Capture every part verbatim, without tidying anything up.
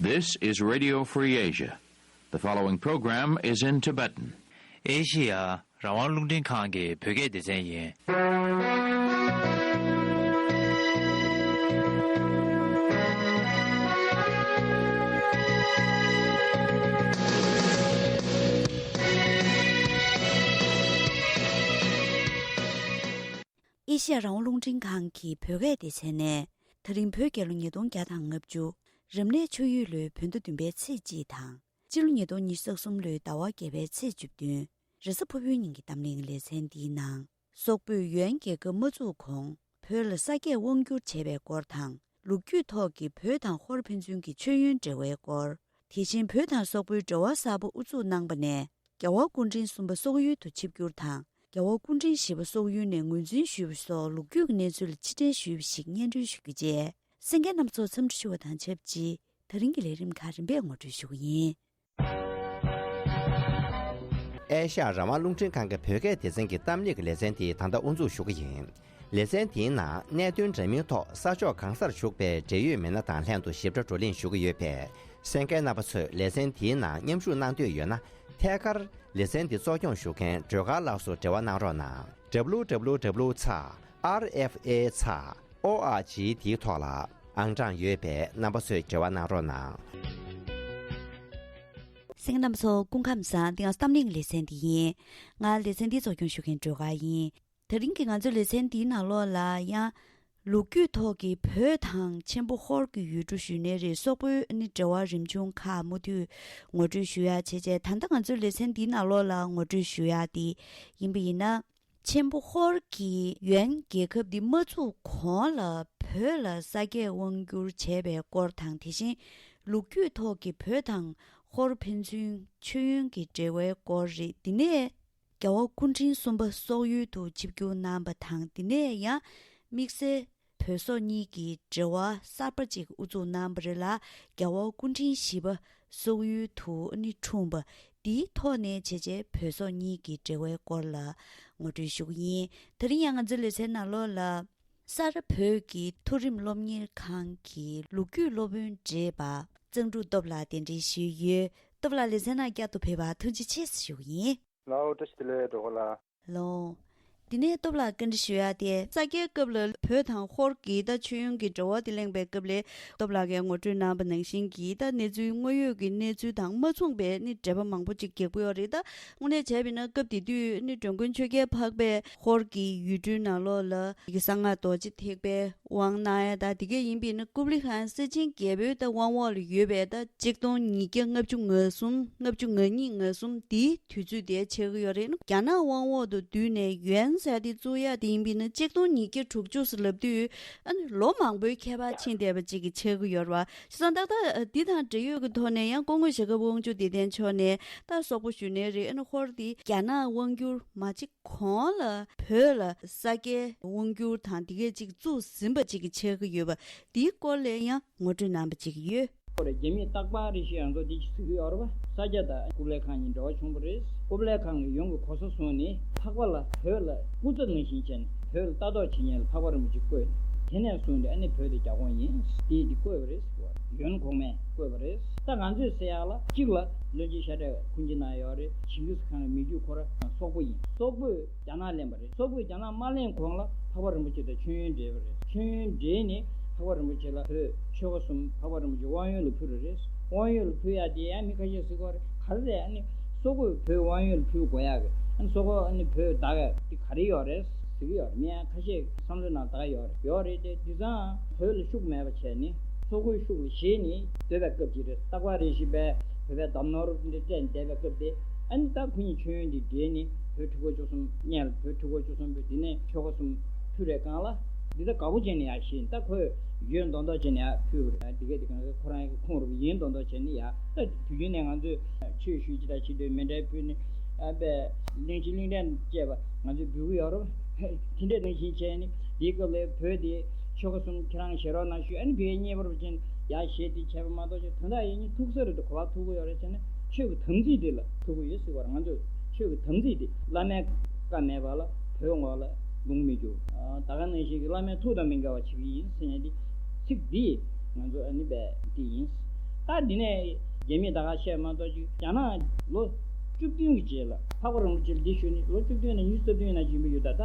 This is Radio Free Asia. The following program is in Tibetan. ཨེ་ཤི་ཡ་རང་དབང་རླུང་འཕྲིན་ཁང་གི་བོད་སྐད་སྡེ་ཚན་ཡིན། ཨེ་ཤི་ཡ་རང་དབང་རླུང་འཕྲིན་ཁང་གི་བོད་སྐད་སྡེ་ཚན་ནས། ད་རིང་བོད་རྒྱལ་ལོ་ཉིས་སྟོང་བརྒྱ་དང་ལྔ་བཅུ། རབ་གནས་ཆུ་ཡོས་ལོའི་བོད་ཟླ་བདུན་པའི་ཚེས་གཅིག་དང་། སྤྱི་ལོ་ཉིས་སྟོང་ཉི་ཤུ་རྩ་གསུམ་ལོའི་ཟླ་བ་བརྒྱད་པའི་ཚེས་བཅུ་བདུན། རེས་གཟའ་ཕུར་བུའི་ཉིན་གྱི་གཏམ་གླེང་ལེ་ཚན་འདིའི་ནང་། སོག་པོས་ཡོན་རྒྱལ་ཁབ་མ་བཙུགས་གོང་བོད་ལ་ས་སྐྱེས་དབང་བསྒྱུར་བྱས་པའི་སྐོར་དང་། ལོ་རྒྱུས་ཐོག་གི་བོད་དང་ཧོར་ཕན་ཚུན་གྱི་མཆོད་ཡོན་འབྲེལ་བའི་སྐོར། དེ་བཞིན་བོད་དང་སོག་པོའི་འབྲེལ་བ་གསར་པ་དབུ་འཛུགས་གནང་པ་ནས། རྒྱལ་བ་སྐུ་ཕྲེང་གསུམ་པ་སོག་ཡུལ་དུ་ཆིབས་བསྒྱུར་དང་། རྒྱལ་བ་སྐུ་ཕྲེང་བཞི་པ་སོག་ཡུལ་ནས་ངོས་འཛིན་ཞུས་པ་སོགས་ལོ་རྒྱུས་ཀྱི་གནས་ཚུལ་ལ་ཕྱིར་དྲན་ཞུས་པ་ཞིག་སྙན་སྒྲོན་ཞུ་རྒྱུ་བཅས། གསན་མཁན་རྣམ་ཚོར་འཚམས་འདྲི་ཞུ་བ་དང་ཆབས་ཅིག་ད་རིང་གི་ལས་རིམ་ཁག་རིམ་པས་ངོ་སྤྲོད་ཞུ་གི་ཡིན། ཨེ་ཤ་ཡ་རང་དབང་རླུང་འཕྲིན་ཁང་གི་བོད་སྐད་སྡེ་ཚན་གྱི་གཏམ་གླེང་གི་ལེ་ཚན་དེ་ད་ལྟ་དབུ་འཛུགས་ཞུ་གི་ཡིན། ལེ་ཚན་དེའི་ནང་གནད་དོན་འདྲ་མིན་ཐོག་ས་ཕྱོགས་གང་སར་བཞུགས་པའི་འབྲེལ་ཡོད་མི་སྣ་དང་ལྷན་དུ་ཞིབ་ཕྲ་བགྲོ་གླེང་ཞུ་གི་ཡོད་པས། གསན་མཁན་རྣམ་པ་ཚོས་ལེ་ཚན་དེའི་ནང་མཉམ་ཞུགས་གནང་འདོད་ཡོད་ན། ཐད་ཀར་ལེ་ཚན་འདི་གཙོ་སྐྱོང་ཞུ་མཁན་སྒྲོལ་དཀར་ལགས་སུ་འབྲེལ་བ་གནང་རོགས་གནང་། W W W ཚེག་R F A ཚེག O R G དེའི་ཐོག་ལ་ཨང་གྲངས་ཡོད་པས་རྣམ་པ་ཚོས་འབྲེལ་བ་གནང་རོགས་གནང་། གསན་མཁན་རྣམ་པ་ཚོ་སྐུ་ཁམས་བཟང་། འདི་ང་ཚོ་གཏམ་གླེང་ལེ་ཚན་འདི་ཡིན། ང་ལེ་ཚན་འདི་གཙོ་སྐྱོང་ཞུ་མཁན་སྒྲོལ་དཀར་ཡིན། དེ་རིང་གི་ང་ཚོའི་ལེ་ཚན་འདིའི་ནང་ལོགས་ལ་ཡང་ལོ་རྒྱུས་ཐོག་གི་བོད་དང་ཆེན་པོ་ཧོར་གྱི་ཡུལ་གྲུ་ཞུས་ནའི་རེད། སོག་པོའི་ནི་འབྲེལ་བ་རིམ་བྱུང་ཁག་མུ་མཐུད་ངོ་སྤྲོད་ཞུ་ཡ་བྱས་བྱས། ད་ལྟ་ང་ཚོའི་ལེ་ཚན་འདིའི་ནང་ལོགས་ལ་ངོ་སྤྲོད་ཞུ་ཡ་དེ་ཡིན་པ་ཡིན་ན། ཆེན་པོ་ཧོར་གྱིས་ཡོན་རྒྱལ་ཁབ་འདི་མ་བཙུགས་གོང་ལ་བོད་ལ་ས་སྐྱེས་དབང་བསྒྱུར་བྱས་པའི་སྐོར་དང་། དེ་བཞིན་ལོ་རྒྱུས་ཐོག་གི་བོད་དང་ཧོར་ཕན་ཚུན་མཆོད་ཡོན་གྱི་འབྲེལ་བའི་སྐོར་རེད། འདི་ནས། རྒྱལ་བ་སྐུ་ཕྲེང་གསུམ་པ་སོག་ཡུལ་དུ་ཆིབས་བསྒྱུར་གནང་བ་དང་། འདི་ནས་ཡང་དམིགས་བསལ་བོད་སོག་གཉིས་ཀྱི་འབྲེལ་བ་གསར་པ་ཅིག་དབུ་འཛུགས་གནང་བ་རེད་ལ། རྒྱལ་བ་སྐུ་ཕྲེང་བཞི་པ་སོག་ཡུལ་དུ་ནི་འཁྲུངས་པ་འདིའི་ཐོག་ནས་བྱས་རྗེས་བོད་སོག་གཉིས་ཀྱི་འབྲེལ་བའི་སྐོར་ལ་ངོ་སྤྲོད་ཞུ་གི་ཡིན། དེ་རིང་ཡང་ང་ཚོའི་ལེ་ཚན་ནང་ལོགས་ལ་ས་རཱ་བོད་ཀྱི་མཐོ་རིམ་སློབ་གཉེར་ཁང་གི་ལོ་རྒྱུས་སློབ་དཔོན་བགྲེས་པ་གཙང་ཕྲུག་སྟོབས་ལགས་གདན་འདྲེན་ཞུས་ཡོད། སྟོབས་ལགས་ལེ་ཚན་ནང་བསྐྱར་དུ་ཕེབས་པར་ཐུགས་རྗེ་ཆེ་ཞུ་གི་ཡིན། ལའོ། བཀྲ་ཤིས་བདེ་ལེགས་སྒྲོལ་དཀར་ལགས། ལའོ། འདི་ནས་སྟོབས་ལགས་བཀའ་འདྲི་ཞུ་ཡ་དེ། ས་སྐྱའི་སྐབས་ལ་བོད་དང་ཧོར་གྱི་ད་མཆོད་ཡོན་གྱི་འབྲེལ་བ་དེ་གླེང་བའི་སྐབས་ལ། སྟོབས་ལགས་ཀྱིས་ངོ་སྤྲོད་གནང་བ་ནང་བཞིན་གྱི་ད་གནས་ཚུལ་དངོས་ཡོད་ཀྱི་གནས་ཚུལ་དང་མ་མཚུངས་པའི་ནི་འགྲེལ་པ་མང་པོ་ཅིག་རྒྱག་གི་ཡོད་རེད། ད་དངོས་གནས་བྱས་པ་ཡིན་ན་སྐབས་དེ་དུས་ནི་འགྲོ་མགོན་ཆོས་རྒྱལ་འཕགས་པས་ཧོར་གྱི་ཡུལ་གྲུའི་ནང་ལོགས་ལ་གསང་སྔགས་རྡོ་རྗེ་ཐེག་པའི་དབང་གནང་ཡ་ད་དེ་གས་ཡིན་པས་ན། ཀུབ་ལི་ཁན་སེ་ཆེན་རྒྱལ་པོའི་ད་དབང་འོག་ལ་ཡོད་པའི་ད་གཅིག་སྟོང་ཉིས་བརྒྱ་ལྔ་བཅུ་ང་གསུམ་ལྔ་བཅུ་ང་གཉིས་ང་གསུམ་འདིའི་དུས་ཚོད་དེ་ཆགས་ཀྱི་ཡོད་རེད། རྒྱ་ནག་དབང་འོག་ཏུ་བསྡུས་ནས་ཡོན་ཟེར་དེ་བཙུགས་ཡ་དེ་ཡིན་པས་ན་གཅིག་སྟོང་ཉིས་བརྒྱ་དྲུག་ཅུ་ཟེར་ལབ་དུས་ཨ་ནི་ལོ་མང་པོའི་ཁྱད་པར་ཕྱིན་བསྡད་པ་ཅིག་གི་ཆགས་ཀྱི་ཡོད་རེད་བ། བྱས་ཙང་ཏག་ཏག་འདི་དང་འབྲེལ་ཡོད་ཀྱི་ཐོག་ནས་ཡང་སྐུ་ངོ་ཞྭ་སྒབ་དབང་ཕྱུག་བདེ་ལྡན་མཆོག་ནས་ད་སོག་པོ་ཞུས་ནའི་རེད། ཨ་ནི་ཧོར་འདི་རྒྱ་ནག་དབང་བསྒྱུར་མ་བྱེད་གོང་ལ་བོད་ལ་ས་སྐྱའི་དབང་བསྒྱུར་དང་དེ་གས་ཅིག་བཙུགས་ཟིན་པ་ཅིག་གི་ཆགས་ཀྱི་ཡོད་པ་འདིའི་སྐོར་ལ་ཡང་ངོ་སྤྲོད་གནང་བ་ཅིག་ཡོད། ཁོ་ར་རྒྱ་མིས་སྟག་ཕག་རི་ཤི་ཡང་ཚོ་འདི་ཅི་ཟེར་གི་ཡོད་རེད་པ། ས་སྐྱ་དང་ཀུབ་ལའི་ཁང་གཉིས་འབྲེལ་བ་བྱུང་བ་རེད། ཀུབ་ལའི་ཁང་གི་ཡོན་གྱི་གོ་ས་བཟུང་ནས་འཕགས་པ་ལ་བོད་ལ་སྐུ་ཚབ་ནང་བཞིན་བྱས་ནས་བོད་ལ་ལྟ་རྟོག་བྱེད་མཁན་ལ་འཕགས་པ་རིན་པོ་ཆེ་བསྐོས་ནས་དེ་ནས་བཟུང་སྟེ་ཨ་ནི་བོད་དེ་རྒྱ་ཁོངས་ཡིན། དེ་དེ་བསྐོས་པ་རེད་ཟེར་བ་རེད། ཡོན་གོང་མས་བསྐོས་པ་རེད། ད་ང་ཚོས་ཟེར་ཡག་ལ་གཅིག་ལ་བློན་ཆེན་ཤ་ཁྲག་ཁུངས་སྐྱེལ་གནང་ཡོད་རེད། ཇིང་གིས་ཁང་གི་མི་རྒྱུད་ཁོ་ར་སོག་པོ་ཡིན། སོག་པོས་རྒྱ་ནག་ལེན་པ་རེད། སོག་པོས་རྒྱ་ནག་མ་ལེན་གོང་ལ་འཕགས་པ་རིན་པོ་ཆེ་དང་མཆོད་ཡོན་འབྲེལ་བ་རེད། མཆོད་ཡོན་འབྲེལ་ནས་འཕགས་པ་རིན་པོ་ཆེ་ལ་བོད་ཆོལ་ཁ་གསུམ་འཕགས་པ་རིན་པོ་ཆེ་དབང་ཡོན་ལ་ཕུལ་བ་རེད། དབང་ཡོན་ལ་ཕུལ་ཡག་དེ་ཡང་མི་ཁ་ཤས་ཟེར་གི་ཡོད་རེད། ག་རེ་རེད། ཨ་ནི་སོག་པོས་བོད་དབང་ཡོན་ལ་ཕུལ་དགོས་ཡག་གི། ཨ་ནི་སོག་པོ་ཨ་ནི་བོད་བདག་ག་དེ་ག་རེ་ཡོད་རེད་ཟེར་གི་ཡོད་རེད། མི་ཡང་ཁ་ཤས་བསམ་བློའི་ནང་ད་ག་ཡོད་རེད། ཡོད་རེད་དེ། དེང་སང་བོད་ལ་ཤུགས་མེད་པ་བྱས་ནས་སོག་པོའི་ཤུགས་ལ་ཞེད་ནས་སྡོད་པའི་སྐབས་ཅིག་རེད། སྟག་ཕག་རི་ཤི་པས་བོད་པའི་འདབས་ནོར་འདི་སྤྲད་ནས་བསྡད་པའི་སྐབས་དེ། ཨ་ནི་ད་ཁོ་གཉིས་མཆོད་ཡོན་འདི་འབྲེལ་ནས་བོད་ཕྲུ་གུ་བཅུ་གསུམ་གཉེར། བོད་ཕྲུ་གུ་བཅུ་གསུམ་པོས་འདི་ནས་ཆོལ་ཁ་གསུམ་ཕུལ་བའི་སྒང་ལ་འདི་ད་དགའ་པོ་བྱས་ནས་ཡར་ཞེད། ད་ཁོས་ཡོན་མདོག་མདོག་བྱས་ནས་ཡར་ཕུལ་བ་རེད། འདི་གས་འདི་གང་ག་ཁོ་རང་གི་ཁུངས་རུ་ཡོན་མདོག་མདོག་བྱས་ནས་ཡར། ད་དུས་རྒྱུན་ནས་ང་ཚོས་ཆོས་ཞུ་ཅི་དང་བྱེད་དུས་མཎྜལ་ཕུལ་ནས་ཨ་པའི་གླིང་ཆེན་གླིང་ཕྲན་བཅས་པ་ང་ཚོས་འབུལ་གི་ཡོད་རེད། དེ་འདྲ་ནང་བཞིན་བྱས་ནས་དེའི་སྐབས་ལ་བོད་དེ་ཆོལ་ཁ་གསུམ་ཁྱེད་རང་ཞེད་རོགས་གནང་ཞུས། ཨ་ནི་བོད་གཉེར་པ་རུ་ཕྱིན་ཡར་ཞེད་དེ་བྱས་པ་མ་གཏོགས་ཅིག་དོན་དག་ཡིན་ནི་ཐུག་ས་རེད་དུ་གོ་བ་ཐུག་གི་ཡོད་རེད་བྱས་ན་ཆོས་ཀྱི་དམ་ཚིག་དེ་ལ་ཐུག་གི་ཡོད་ཟེར་བར། ང་ཚོས་ཆོས་ཀྱི་དམ་ཚིག་དེ་བླ་མའི་བཀའ་མེད་པ་ལ་བོད་ངོ་ལ་ལུང་མི་རྒྱུག་ད་ག་ནང་བཞིན་གྱི་བླ་མའི་ཐུགས་དང་མི་འགལ་བ་བྱེད་ཀྱི་ཡིན་ཟེར་ནས་དེ་ཚིག་འདི་ང་ཚོ་ཨ་ནི་བས་འདི་ཡིན། ད་འདི་ནས་རྒྱ་མིས་ད་ག་བཤད་མ་གཏོགས་ཅིག་རྒྱ་ནག་ལོ་བཅུ་བདུན་གྱི་རྗེས་ལ་འཕགས་པ་རིན་པོ་ཆེ་འདི་བཞུགས་ནས་ལོ་བཅུ་བདུན་ནས་ཉི་ཤུ་རྩ་བདུན་ནང་བཞིན་པ་ཡོད། ད་ལྟ་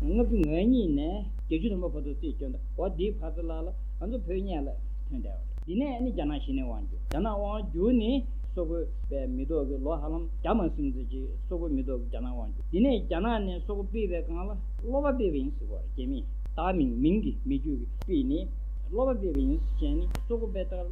ལྔ་བཅུ་ང་གཉིས་ནས་བརྒྱད་ཅུ་ཐམ་པ་བར་དུ་རྩིས་སྐྱོན། ད་འོ་འདིའི་བར་དུ་ལ་ལ་ང་ཚོ་བོད་སྔོན་ལ་ཐོན་བསྡད་པ་རེད། འདི་ནས་ཨ་ནི་རྒྱ་ནག་གཞི་ནས་དབང་བསྒྱུར། རྒྱ་ནག་དབང་བསྒྱུར་ནས་སོག་པོའི་མི་ཐོག་གི་ལོ་ཧ་ལམ་བརྒྱ་མ་ཟིན་ཙམ་ཅིག་སོག་པོའི་མི་ཐོག་གི་རྒྱ་ནག་དབང་བསྒྱུར། འདི་ནས་རྒྱ་ནག་ནས་སོག་པོ་ཕུད་པའི་སྒང་ལ་སློབ་པ་ཕུད་པ་ཡིན་ཟེར་བ་རེད། རྒྱ་མིས་བདག་མིང་མིང་གི་མི་རྒྱུད་ཀྱི་ཕུད་ནས་སློབ་པ་ཕུད་པ་ཡིན་ཟེར་བྱས་ནས་སོག་པོ་དཔེ་ལྟར་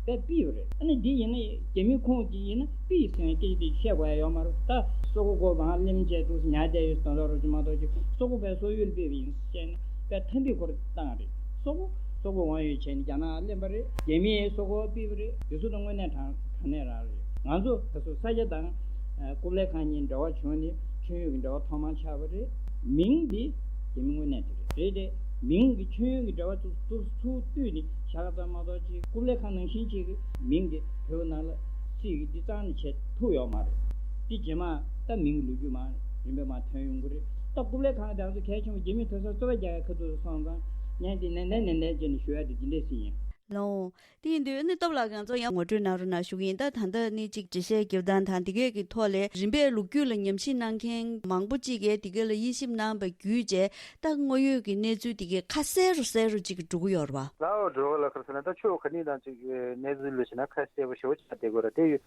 དཔེ་ཕུད་པ་རེད། ཨ་ནི་འདི་ཡིན་ན་རྒྱ་མི་ཁོངས་ཀྱི་ཡིན་ན་ཕུད་ཟེར་བའི་སྐད་ཆ་དེ་བཤད་དགོས་ཡ་ཡོད་མ་རེད། ད་སོག་པོ་སྒོ་མང་གླེང་བྱས་འདུག་ཟེར་ཉར་བསྡད་ཡོད་ཟེར་དོན་དག་རོ་ཅིག་མ་གཏོགས་ཅིག་སོག་པོ་དཔེ་སོག་ཡུལ་ཕུད་པ་ཡིན་ཟེར་བྱས་ནས་དཔེ་ཐན་པའི་སྐོར་བཏང་རེད། སོག་པོ་སོག་པོ་དབང་ཡོད་བྱས་ནས་རྒྱ་ནག་གླེན་པ་རེད། རྒྱ་མིས་སོག་པོ་ཕུད་པ་རེད། དེ་ཚོ་དང་དངོས་གནས་དྲང་དྲང་གནས་རང་རེད། ང་ཚོ་ད་སོ་ས་སྐྱ་དང་ཨ་ཀུབ་ལའི་ཁང་གཉིས་འབྲེལ་བ་བྱུང་ནས་མཆོད་ཡོན་གྱི་འབྲེལ་བ་ཐོག་མར་ཆགས་པ་རེད། མིང་འདི་རྒྱ་མི་དངོས་གནས་དེ་རེད། རེད་དེ་མིང་གི་མཆོད་ཡོན་གྱི་འབྲེལ་བ་ཚུར་ཚུར་ཚུར་བཏུས་ནས་བཞག་ཙམ་མ་གཏོགས་ཅིག་ཀུབ་ལའི་ཁང་ནང་བཞིན་ཅིག་གི་མིང་འདི་བོད་ནང་ལ་ཚིག་གི་འདི་རྩ་ནས་བྱེད་ཐུབ་ཡོད་མ་རེད། འདི་རྗེས་མ་ད་མིང་གི་ལོ་རྒྱུས་མ་རིམ་པས་མར་ཐོན་ཡོང་གི་རེད། ད་ཀུབ་ལའི་ཁང་དེ་ང་ཚོ་གལ་ཆེན་པོ་རྒྱ་མིས་དེང་སང་རྩོད་པ་རྒྱག་ཡ་ཁ་ཐུག་སོང་ཙང་ངས་འདི་ནན་ཏན་ནན་ཏན་བྱས་ནས་ཞུ་ཡ་དེ་འདི་འདྲས་ཞིག་ཡིན། ལགས། དེ་ཡིན་དུས་ནི་སྟོབས་ལགས་ང་ཚོ་ཡང་ངོ་སྤྲོད་གནང་རོགས་གནང་ཞུ་གི་ཡིན། ད་ད་ལྟ་ནི་གཅིག་འགྲེལ་བཤད་རྒྱབ་སྟངས་དང་དེ་གས་ཀྱི་ཐོག་ལས་རིམ་པས་ལོ་རྒྱུས་ལ་ཉམས་ཞིབ་གནང་མཁན་མང་པོ་གཅིག་གིས་དེ་གས་ལ་དབྱེ་ཞིབ་གནང་བ་བརྒྱུད་བྱས་ད་དངོས་ཡོད་ཀྱི་གནས་ཚུལ་དེ་གས་ཁ་གསལ་རུ་གསལ་རུ་གཅིག་འགྲོ་གི་ཡོད་རེད་བ། ལའོ་འགྲོ་བ་ལ་ཁར་སོང་ན་ད་ཕྱོགས་ག་ནས་དང་གཅིག་གནས་ཚུལ་ལ་བྱས་ན་ཁ་གསལ་པོ་ཞེ་པོ་ཆགས་བསྡད་དགོས་རེད། དེ་ཡོད་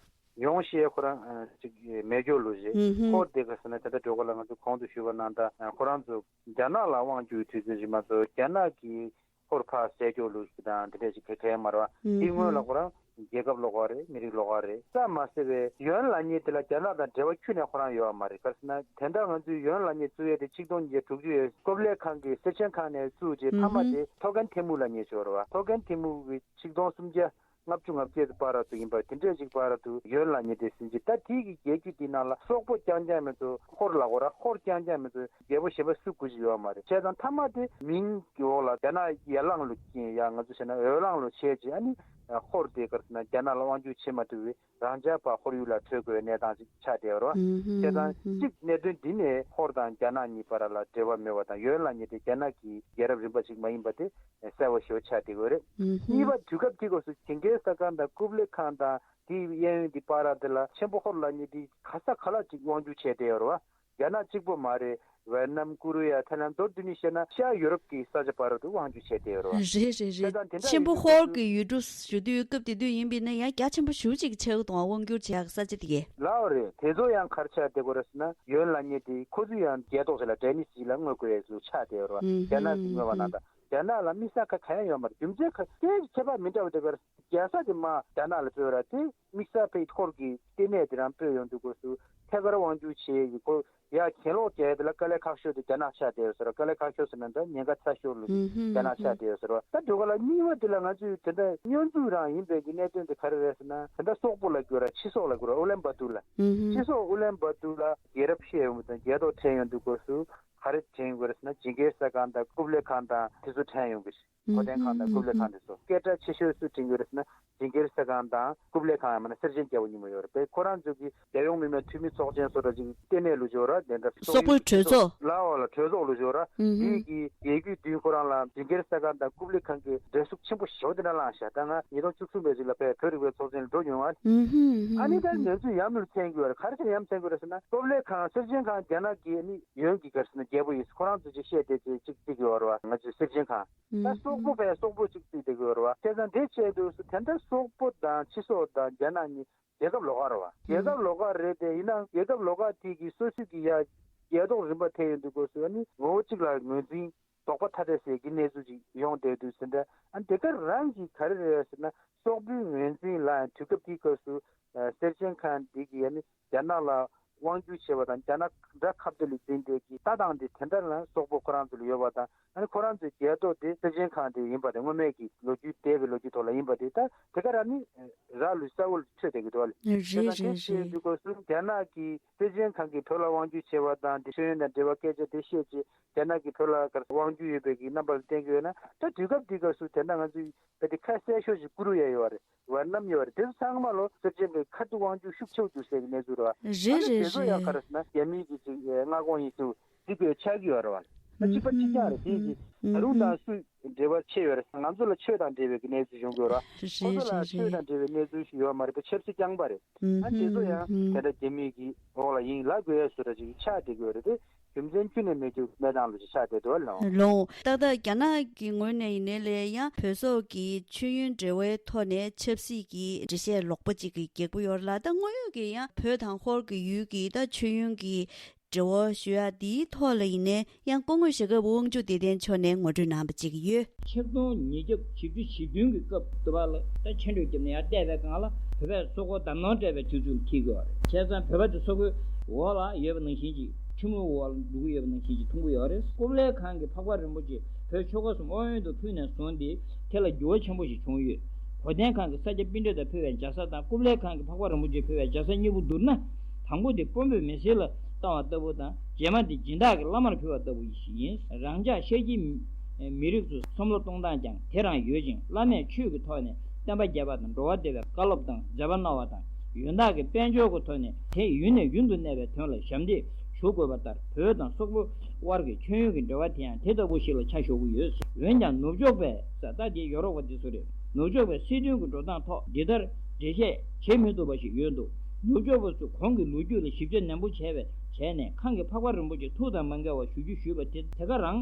ཡོང་ཤེས་ཁོ་རང་ཨ་ཅིག་མེད་སྐྱོ་ལོ་རེད། ཧུམ་ཧུམ། ཁོ་དེ་ག་ཟེར་ན་ད་ལྟ་འགྲོ་ག་ལ་ང་ཚོ་གོང་དུ་ཞུས་པ་ནང་ལྟར་ཨ་ཁོ་རང་ཚོ་རྒྱ་ནག་ལ་དབང་བསྒྱུར་དུས་ཚོད་རིམ་པ་ཚོ་རྒྱ་ནག་གི་ཁོར་ཕར་ཟས་སྐྱོ་ལོ་ཞིག་དང་དེ་འདྲ་ཞིག་ག་གས་མ་རེད་བ། ཧུམ་དེ་སྔོན་ལ་ཧུམ། ཁོ་རང་རྒྱལ་ཁབ་ལོགས་ཀ་རེད། མི་རིགས་ལོགས་ཀ་རེད། ཙམ་མ་ཟད་པའི་ཡོན་ལག་གཉིས་དེ་ལ་རྒྱ་ནག་དང་འབྲེལ་བ་ཁྱོན་ནས་ཁོ་རང་ཡོད་མ་རེད། ག་ཟེར་ན་དེ་འདྲ་ང་ཚོའི་ཡོན་ལག་གཉིས་བཙུགས་ཡས་དེ་ཆིག་སྟོང་ཉིས་བརྒྱ་དྲུག་ཅུ་ཡས་ཀོབ་ལེ་ཁང་གི་སེར་ཆེན་ཁང་ནས་བཙུགས་རྗེས་ཧུམ་མཐའ་མ་ཧུམ། དེ་ཐོ་རྒན་ཐེ་མུ་ལ་ཉེ་ཆོག་རེད་བ། ཐོ་རྒན་ཐེ་མུ་གི་ཆིག་སྟོང་སུམ་བརྒྱ་ལྔ་བཅུ་ང་བརྒྱད་དུ་བར་དུ་ཡིན་པ་དེ་འདྲས་ཅིག་བར་དུ་ཡོན་ལག་གཉིས་དེ་ཟིན་གྱི། ད་དེའི་གི་རྒྱལ་རྒྱུད་དེའི་ནང་ལ་སོག་པོ་རྐྱང་རྐྱང་མི་ཚོ་ཧོར་ལ་གོ་ར་ཧོར་རྐྱང་རྐྱང་མི་ཚོ་རྒྱལ་པོ་གཞན་པ་སུ་དགོས་ཀྱི་ཡོད་མ་རེད། བྱས་ཙང་མཐའ་མ་དེ་མིང་གི་འོག་ལ་རྒྱ་ནག་ཡར་ལངས་ལུགས་ཀྱི་ཡ་ང་ཚོ་བྱས་ན་འོས་ལངས་ལུགས་བྱས་རྗེས་ཨ་ནི་ཧོར་དེ་གར་ན་རྒྱ་ནག་ལ་དབང་བསྒྱུར་བྱེད་མ་ཐུབ་པའི་རང་ཅག་པ་ཧོར་ཡུལ་ལ་བྲོས་དགོས་པའི་གནས་སྟངས་ཅིག་ཆགས་བསྡད་ཡོད་རེད་བ། བྱས་ཙང་གཅིག་གནད་དོན་འདི་ནས་ཧོར་དང་རྒྱ་ནག་གཉིས་བར་ལ་འབྲེལ་བ་མེད་པ་དང་ཡོན་ལག་གཉིས་དེ་རྒྱ་ནག་གི་རྒྱལ་རབས་རིམ་པ་ཅིག་མ་ཡིན་པ་དེ་གསལ་པོ་ཞེ་པོ་ཆགས་བསྡད་ཡོད་རེད། གཉིས་པ་དུས་སྐབས་དེའི་སྐབས་སུ་ཇིང་གིར་སི་ཁཱན་དང་ཀུབ་ལེ་ཁཱན་དང་དེའི་གཡས་གཡོན་དེ་བར་དེ་ལ་ཆེན་པོ་ཧོར་ལག་གཉིས་དེ་ག་ས་ག་ལ་ཅིག་དབང་སྒྱུར་བྱས་བསྡད་ཡོད་རེད་བ། རྒྱ་ནག་གཅིག་པོ་མ་རེད། ཝེ་ནམ། ཀོ་རི་ཡ། ཐའི་ལན། མདོར་བསྡུས་ནས་བཤད་ན་ཤར་ཡུ་རོབ་ཀྱི་ས་ཆ་བར་དུ་དབང་སྒྱུར་བྱས་བསྡད་ཡོད་རེད་བ། རེད་རེད་རེད། བྱས་ཙང་དེ་འདྲ་ཆེན་པོ་ཡིན་དུས་ཧོར་གྱི་ཡུལ་གྲུ་ཞུ་དུས་སྐབས་དེ་དུས་ཡིན་པས་ན་ཡང་རྒྱ་ཆེན་པོ་ཞེ་པོ་ཅིག་ཆགས་འདུག་དབང་སྒྱུར་བྱེད་ཡག་ས་ཆ་དེ་གས། ལའོ་རེད། དེ་ཚོ་ཡང་ག་རེ་ཆགས་བསྡད་ཡོད་རེད་ཟེར་ན་ཡོན་ལག་གཉིས་དེ་ཁོ་ཚོས་ཡང་རྒྱལ་ཏོག་ཅིག་ལ་ཌེ་ནིས་ཞིག་ལ་བསྔོ་དགོས་ཡས་ཚུལ་ཆགས་བསྡད་ཡོད་རེད་བ། རྒྱ་ནག་གིས་བསྔོས་པ་ནང་ལྟར་རྒྱ་ནག་ལ་དམིགས་བསལ་ཁ་གང་ཡང་ཡོད་མ་རེད། རྒྱུ་མཚན་ཁ་སྐད་ཁྱད་པར་མི་འདྲ་བ་དེ་གར་རྒྱལ་ས་དེ་མ་རྒྱ་ནག་ལ་བཙོས་ར་དེ་དམིགས་བསལ་པའི་ཧོར་གྱི་ལྟེ་གནས་དེ་རང་སྤོས་ཡོང་དུས་སྐབས་སུ་ཐད་ཀར་དབང་སྒྱུར་བྱས་ཡི་གོ་ཡ་གྱེན་ལོག་རྒྱག་ཡ་དེ་ལ་དཀའ་ལས་ཁག་ཤོས་དེ་རྒྱ་ནག་ཆགས་བསྡད་ཡོད་ཟེར་ར། དཀའ་ལས་ཁག་ཤོས་ཟེར་ན་འདྲ་ཉེན་ཁ་ཚ་ཤོས་ལ་རྒྱ་ནག་ཆགས་བསྡད་ཡོད་ཟེར་ར། ད་དུས་སྐབས་ལ་གཉིས་པ་དེ་ལ་ང་ཚོས་དེ་འདྲ་སྙོན་འཛུགས་རང་ཡིན་པའི་གི་གནད་དོན་དེ་ག་རེ་རེད་ཟེར་ན་དེ་འདྲ་སོག་པོ་ལ་གྱུར་ར་ཕྱི་སོག་ལ་གྱུར་ར་ཨུ་ལན་བ་ཏུར་ལ་ཕྱི་སོག་ཨུ་ལན་བ་ཏུར་ལ་རྒྱལ་རབས་བཤད་ཡོང་དུས་དང་རྒྱལ་ཏོག་འཐེན་ཡོང་དུས་སྐབས་སུ་ག་རེ་དྲན་དགོས་རེད་ཟེར་ན་ཇིང་གིར་སི་ཁཱན་དང་ཀུབ་ལེ་ཁཱན་དང་དེ་ཚོ་དྲན་ཡོང་གི་རེད། གོ་ལྡན་ཁང་དང་ཀུབ་ལེ་ཁང་དེ་ཚོ། སྐད་གྲགས་ཆེ་ཤོས་སུ་དྲན་གྱི་ཡོད་རེད་ཟེར་ན་ཇིང་གིར་སི་ཁང་དང་ཀུབ་ལེ་ཁང་ཡང་མིན་ན་སེར་ཆེན་རྒྱལ་པོ་གཉིས་པོ་ཡོད་རེད་པས། ཁོ་རང་ཚོ་གི་རྒྱལ་ཡོངས་མི་མང་འཐུས་མི་ཚོགས་ཆེན་སོགས་ར་ཅིག་ལྟེ་གནས་ལུ་འབྱོར་ར་དེ་འདྲ་སོག་པོའི་གྲོས་ཚོགས། ལའོ་ལ་གྲོས་ཚོགས་ལུ་འབྱོར་ར་དེའི་གི་རྒྱལ་རྒྱུད་བདུན་ཁོ་རང་ལ་ཇིང་གིར་སི་ཁང་དང་ཀུབ་ལེ་ཁང་གི་འབྲེལ་གཟུགས་ཆེན་པོ་ཞེ་པོ་དེ་འདྲ་བླངས་ཤག་ད་ང་ཉིས་སྟོང་བཅུ་གསུམ་པའི་ཅིག་ལ་པས་བོད་རིག་པའི་ཚོགས་ཆེན་ལ་འགྲོ་མྱོང་ཨ། ཨ་ནི་ད་ང་ཚོས་ཡ་མཚན་གྱི་ཡོད་རེད། ག་རེ་བྱས་ནས་ཡ་མཚན་གྱི་ཡོད་རེད་ཟེར་ན་ཀུབ་ལེ་ཁང་སེར་ཆེན་ཁང་རྒྱ་ནག་གི་ཨ་ནི་ཡོན་གྱི་ག་རེ་ཟེར་ན་རྒྱལ་པོ་ཡིན་ཁོ་རང་ཚོ་ཅིག་བཤད་བསྡད་ཅིག་བརྩི་གི་ཡོད་རེད་བ། ང་ཚོའི་སེར་ཆེན་ཁང་། ད་སོག་པོ་བས་སོག་པོ་གཅིག་བརྩིས་བསྡད་ཀྱི་ཡོད་རེད་བ། བྱས་ཙང་དེ་བྱས་དུས་སུ་དེ་འདྲ་སོག་པོ་དང་ཕྱི་སོག་དང་རྒྱ་ནག་གཉིས་རྒྱལ་ཁབ་ལོགས་ཀ་རེད་བ། རྒྱལ་ཁབ་ལོགས་ཀ་རེད་དེ་ཡིན་ནའང་རྒྱལ་ཁབ་ལོགས་ཀ་དེ་གི་སོ་སོ་གི་ཡ་རྒྱལ་ཐོག་རིམ་པ་ཐེ་ཡོང་དུས་སྐབས་སུ་ཨ་ནི་ངོ་བོ་གཅིག་ལ་ངོས་འཛིན་དོགས་པ་ཐ་དད་སའི་གི་གནས་ཚུལ་ཅིག་ཡོང་བསྡད་དུས་ཟིན་འདྲ་ཨ་ནི་དེ་ག་རང་གི་ག་རེ་རེད་ཟེར་ན་སོག་པོའི་ངོས་འཛིན་ལ་ཡང་དུས་སྐབས་དེའི་སྐབས་སུ་སེར་ཆེན་ཁང་འདི་གི་ཨ་ནི་རྒྱ་ནག་ལ་དབང་སྒྱུར་བྱས་པ་དང་རྒྱ་ནག་ག་འདྲ་ཁ་གཏད་ལ་འཛིན་བསྡད་ཀྱི་ལྟ་སྟངས་དེ་དེ་འདྲ་ལ་སོག་པོ་ཁོ་རང་ཚོ་ལ་ཡོད་པ་དང་ཨ་ནི་ཁོ་རང་ཚོའི་རྒྱལ་ཐོག་དེ་སེར་ཆེན་ཁང་དེ་ཡིན་པ་དེ་སྔོན་མའི་གི་ལོ་རྒྱུས་འདས་པའི་ལོ་རྒྱུས་ཐོག་ལ་ཡིན་པ་དེ་ད་དེ་ག་རང་ནི་ར་ལུས་གསལ་བོ་ལ་ཆོད་བསྡད་ཀྱི་འདུག་བ། རེད་རེད་རེད། དུས་སྐབས་སུ་རྒྱ་ནག་གི་སེར་ཆེན་ཁང་གིས་བོད་ལ་དབང་སྒྱུར་བྱས་པ་དང་དེ་ཤེས་ཡོན་དང་འབྲེལ་བ་སྐད་ཆ་དེ་བཤད་རྗེས་རྒྱ་ནག་གིས་བོད་ལ་ག་རེ་དབང་སྒྱུར་ཡོད་པའི་གི་རྣམ་པ་ལ་བསྟན་གྱི་ཡོད་ན་ད་དུས་སྐབས་དེ་སྐབས་སུ་དེ་འདྲ་ང་ཚོས་ད་དེ་ཁ་གསལ་ཤོས་ཤིག་ཀུ་རུ་ཡ་ཡོད་རེད། ཝེ་ནམ་ཡོད་རེད། དེ་ཚོ་ཚང་མ་ལོ་སེར་ཆེན་གྱི་ཁ་ཐུག་དབང་སྒྱུར་ཤུགས་ཆེ་བོ་འདུག་ཟེར་གྱི་གནས་ཚུལ་རེད་བ། རེད་ཨ་ནི་རེད་དེ་ཚོ་ཡང་ག་རེ་རེད་ཟེར་ན་རྒྱ་མིའི་གི་ཅིག་མངའ་ཁོངས་ཡིན་ཚུལ་འདི་དགོས་ཆགས་ཀྱི་ཡོད་རེད་བ། ད་གཅིག་པ་གཅིག་རྐྱང་རེད། དེ་གི་ད་རུང་དང་སུ་ འབྲེལ་བ་ཆེ་ཡོད་རེད། ང་ཚོ་ལ་ཆོས་དང་འབྲེལ་བའི་གི་གནས་ཚུལ་ཡོང་གི་ཡོད་ར། རེད། ཁོ་ཚོ་ལ་ཆོས་དང་འབྲེལ་བའི་གནས་ཚུལ་ཞིག་ཡོད་མ་རེད་པ། ཆབ་སྲིད་རྐྱང་པ་རེད། ཨ་དེ་ཚོ་ཡང་དེ་འདྲ་རྒྱ་མི་གི་འོག་ལ་ཡིན་ལབ་དགོས་ཡ་བཟོ་འདྲ་ཅིག་ཆགས་བསྡད་ཀྱི་ཡོད་རེད་དེ། རྒྱུ་མཚན་ཁྱོན་ནས་མེད་རྒྱུ་གནས་སྟངས་ལོ་ཅིག་ཆགས་བསྡད་འདུག་ལོ། ལོ། ཏག་ཏག་རྒྱ་ནག་གི་ངོས་ནས་ཡིན་ནའི་ལས་ཡང་བོད་སོག་གི་མཆོད་ཡོན་འབྲེལ་བའི་ཐོག་ནས་ཆབ་སྲིད་ཀྱི་འགྲེལ་བཤད་ལོག་པ་ཅིག་གི་རྒྱག་གི་ཡོད་རེད་ལ། ད་དངོས་ཡོད་ཀྱི་ཡང་བོད་དང་ཧོར་གྱི་ཡུལ་གྱི་ད་མཆོད་ཡོན་གྱི་འབྲེལ་བ་ཞུ་ཡ་འདིའི་ཐོག་ལ་ཡིན་ནའི་ཡང་སྐུ་ངོ་ཞྭ་སྒབ་དབང་ཕྱུག་བདེ་ལྡན་མཆོག་ནས་ངོ་སྤྲོད་གནང་བ་ཅིག་ཡོད། ཆིག་སྟོང་ཉིས་བརྒྱ་བཞི་བཅུ་ཞེ་བདུན་གྱི་སྐབས་དུ་བ་ལ་ད་ཆེ་འགྲོས་བརྒྱབ་ནས་ཡར་བལྟས་པའི་སྒང་ལ་བོད་པས་སོག་པོ་བརྡབ་གནོན་སྤྲད་པའི་དུས་ཚོད་འཁེལ་དགོས་པ་རེད། བྱས་ཙང་བོད་པ་དེ་སོག་པོའི་འོག་ལ་ཡོད་པ་ནང་བཞིན་གྱི་ཁྲིམས་ལུགས་འོག་ལ་འགྲོ་གི་ཡོད་པ་ནང་བཞིན་གྱི་མཐོང་གི་ཡོད་རེད། ཀུབ་ལའི་ཁང་གི་འཕགས་པ་རིན་པོ་ཆེ་བོད་ཆོལ་ཁ་གསུམ་དབང་ཡོན་དུ་ཕུལ་ནས་བཟུང་སྟེ་དེ་ལ་འགྱུར་བ་ཆེན་པོ་ཞིག་བྱུང་ཡོད། གོ་དན་ཁང་གི་ས་སྐྱ་པཎྜི་ཏར་ཕུལ་བའི་ཇ་ས་དང་ཀུབ་ལའི་ཁང་གི་འཕགས་པ་རིན་པོ་ཆེ་ཕུལ་བའི་ཇ་ས་གཉིས་པོ་བསྡུར་ན། དང་པོ་དེ་དཔོན་པོས་མི་སེར་ལ་བཏང་བ་ལྟ་བུ་དང་རྗེས་མ་དེ་སྦྱིན་བདག་གིས་བླ་མར་ཕུལ་བ་ལྟ་བུ་ཞིག་ཡིན། རང་ཅག་ཤཱཀྱའི་མི་རིགས་ཚོའི་བསམ་བློ་གཏོང་སྟངས་ཀྱང་དེ་རང་ཡོད་ཅིང་། བླ་མས་ཆོས་ཀྱི་ཐོག་ནས་བསྟན་པ་རྒྱས་པ་དང་འགྲོ་བ་བདེ་བའི་བཀའ་སློབ་དང་མཛད་པ་གནང་བ་དང་། ཡོན་བདག་གིས་དཔལ་འབྱོར་གྱི་ཐོག་ནས་དེ་ཡུན་ནས་ཡུན་དུ་གནས་པའི་དོན་ལ་ཞབས་འདེགས་ཞུ་དགོས་པ་ལྟར། བོད་དང་སོག་པོ་དབར་གྱི་མཆོད་ཡོན་གྱི་འབྲེལ་བ་དེ་ཡང་དེ་ལྟ་བུ་ཞིག་ལ་ཆ་འཇོག་གི་ཡོད། འོན་ཀྱང་ནུབ་ཕྱོགས་པས་ས་ད་དེ་ཡོ་རོབ་པ་དེ་ཚོ་རེད། ནུབ་ཕྱོགས་པའི་སྲིད་དོན་གྱི་འགྲོ་སྟངས་ཐོག་འདི་ལྟར་འགྲེལ་བཤད་བྱེད་མི་ཐུབ་པ་ཞིག་ཡོད་འདུག་ནུབ་ཕྱོགས་པ་ཚོས་གོང་གི་ལོ་རྒྱུས་ལ་ཞིབ་དཔྱད་ནན་པོ་བྱས་པའི་བྱས་ནས། ཁང་གི་འཕགས་པ་རིན་པོ་ཆེ་ཐུགས་དང་མ་འགལ་བར་བཞུགས་རྒྱུ་ཞུས་པ་དེ་དེ་ག་རང་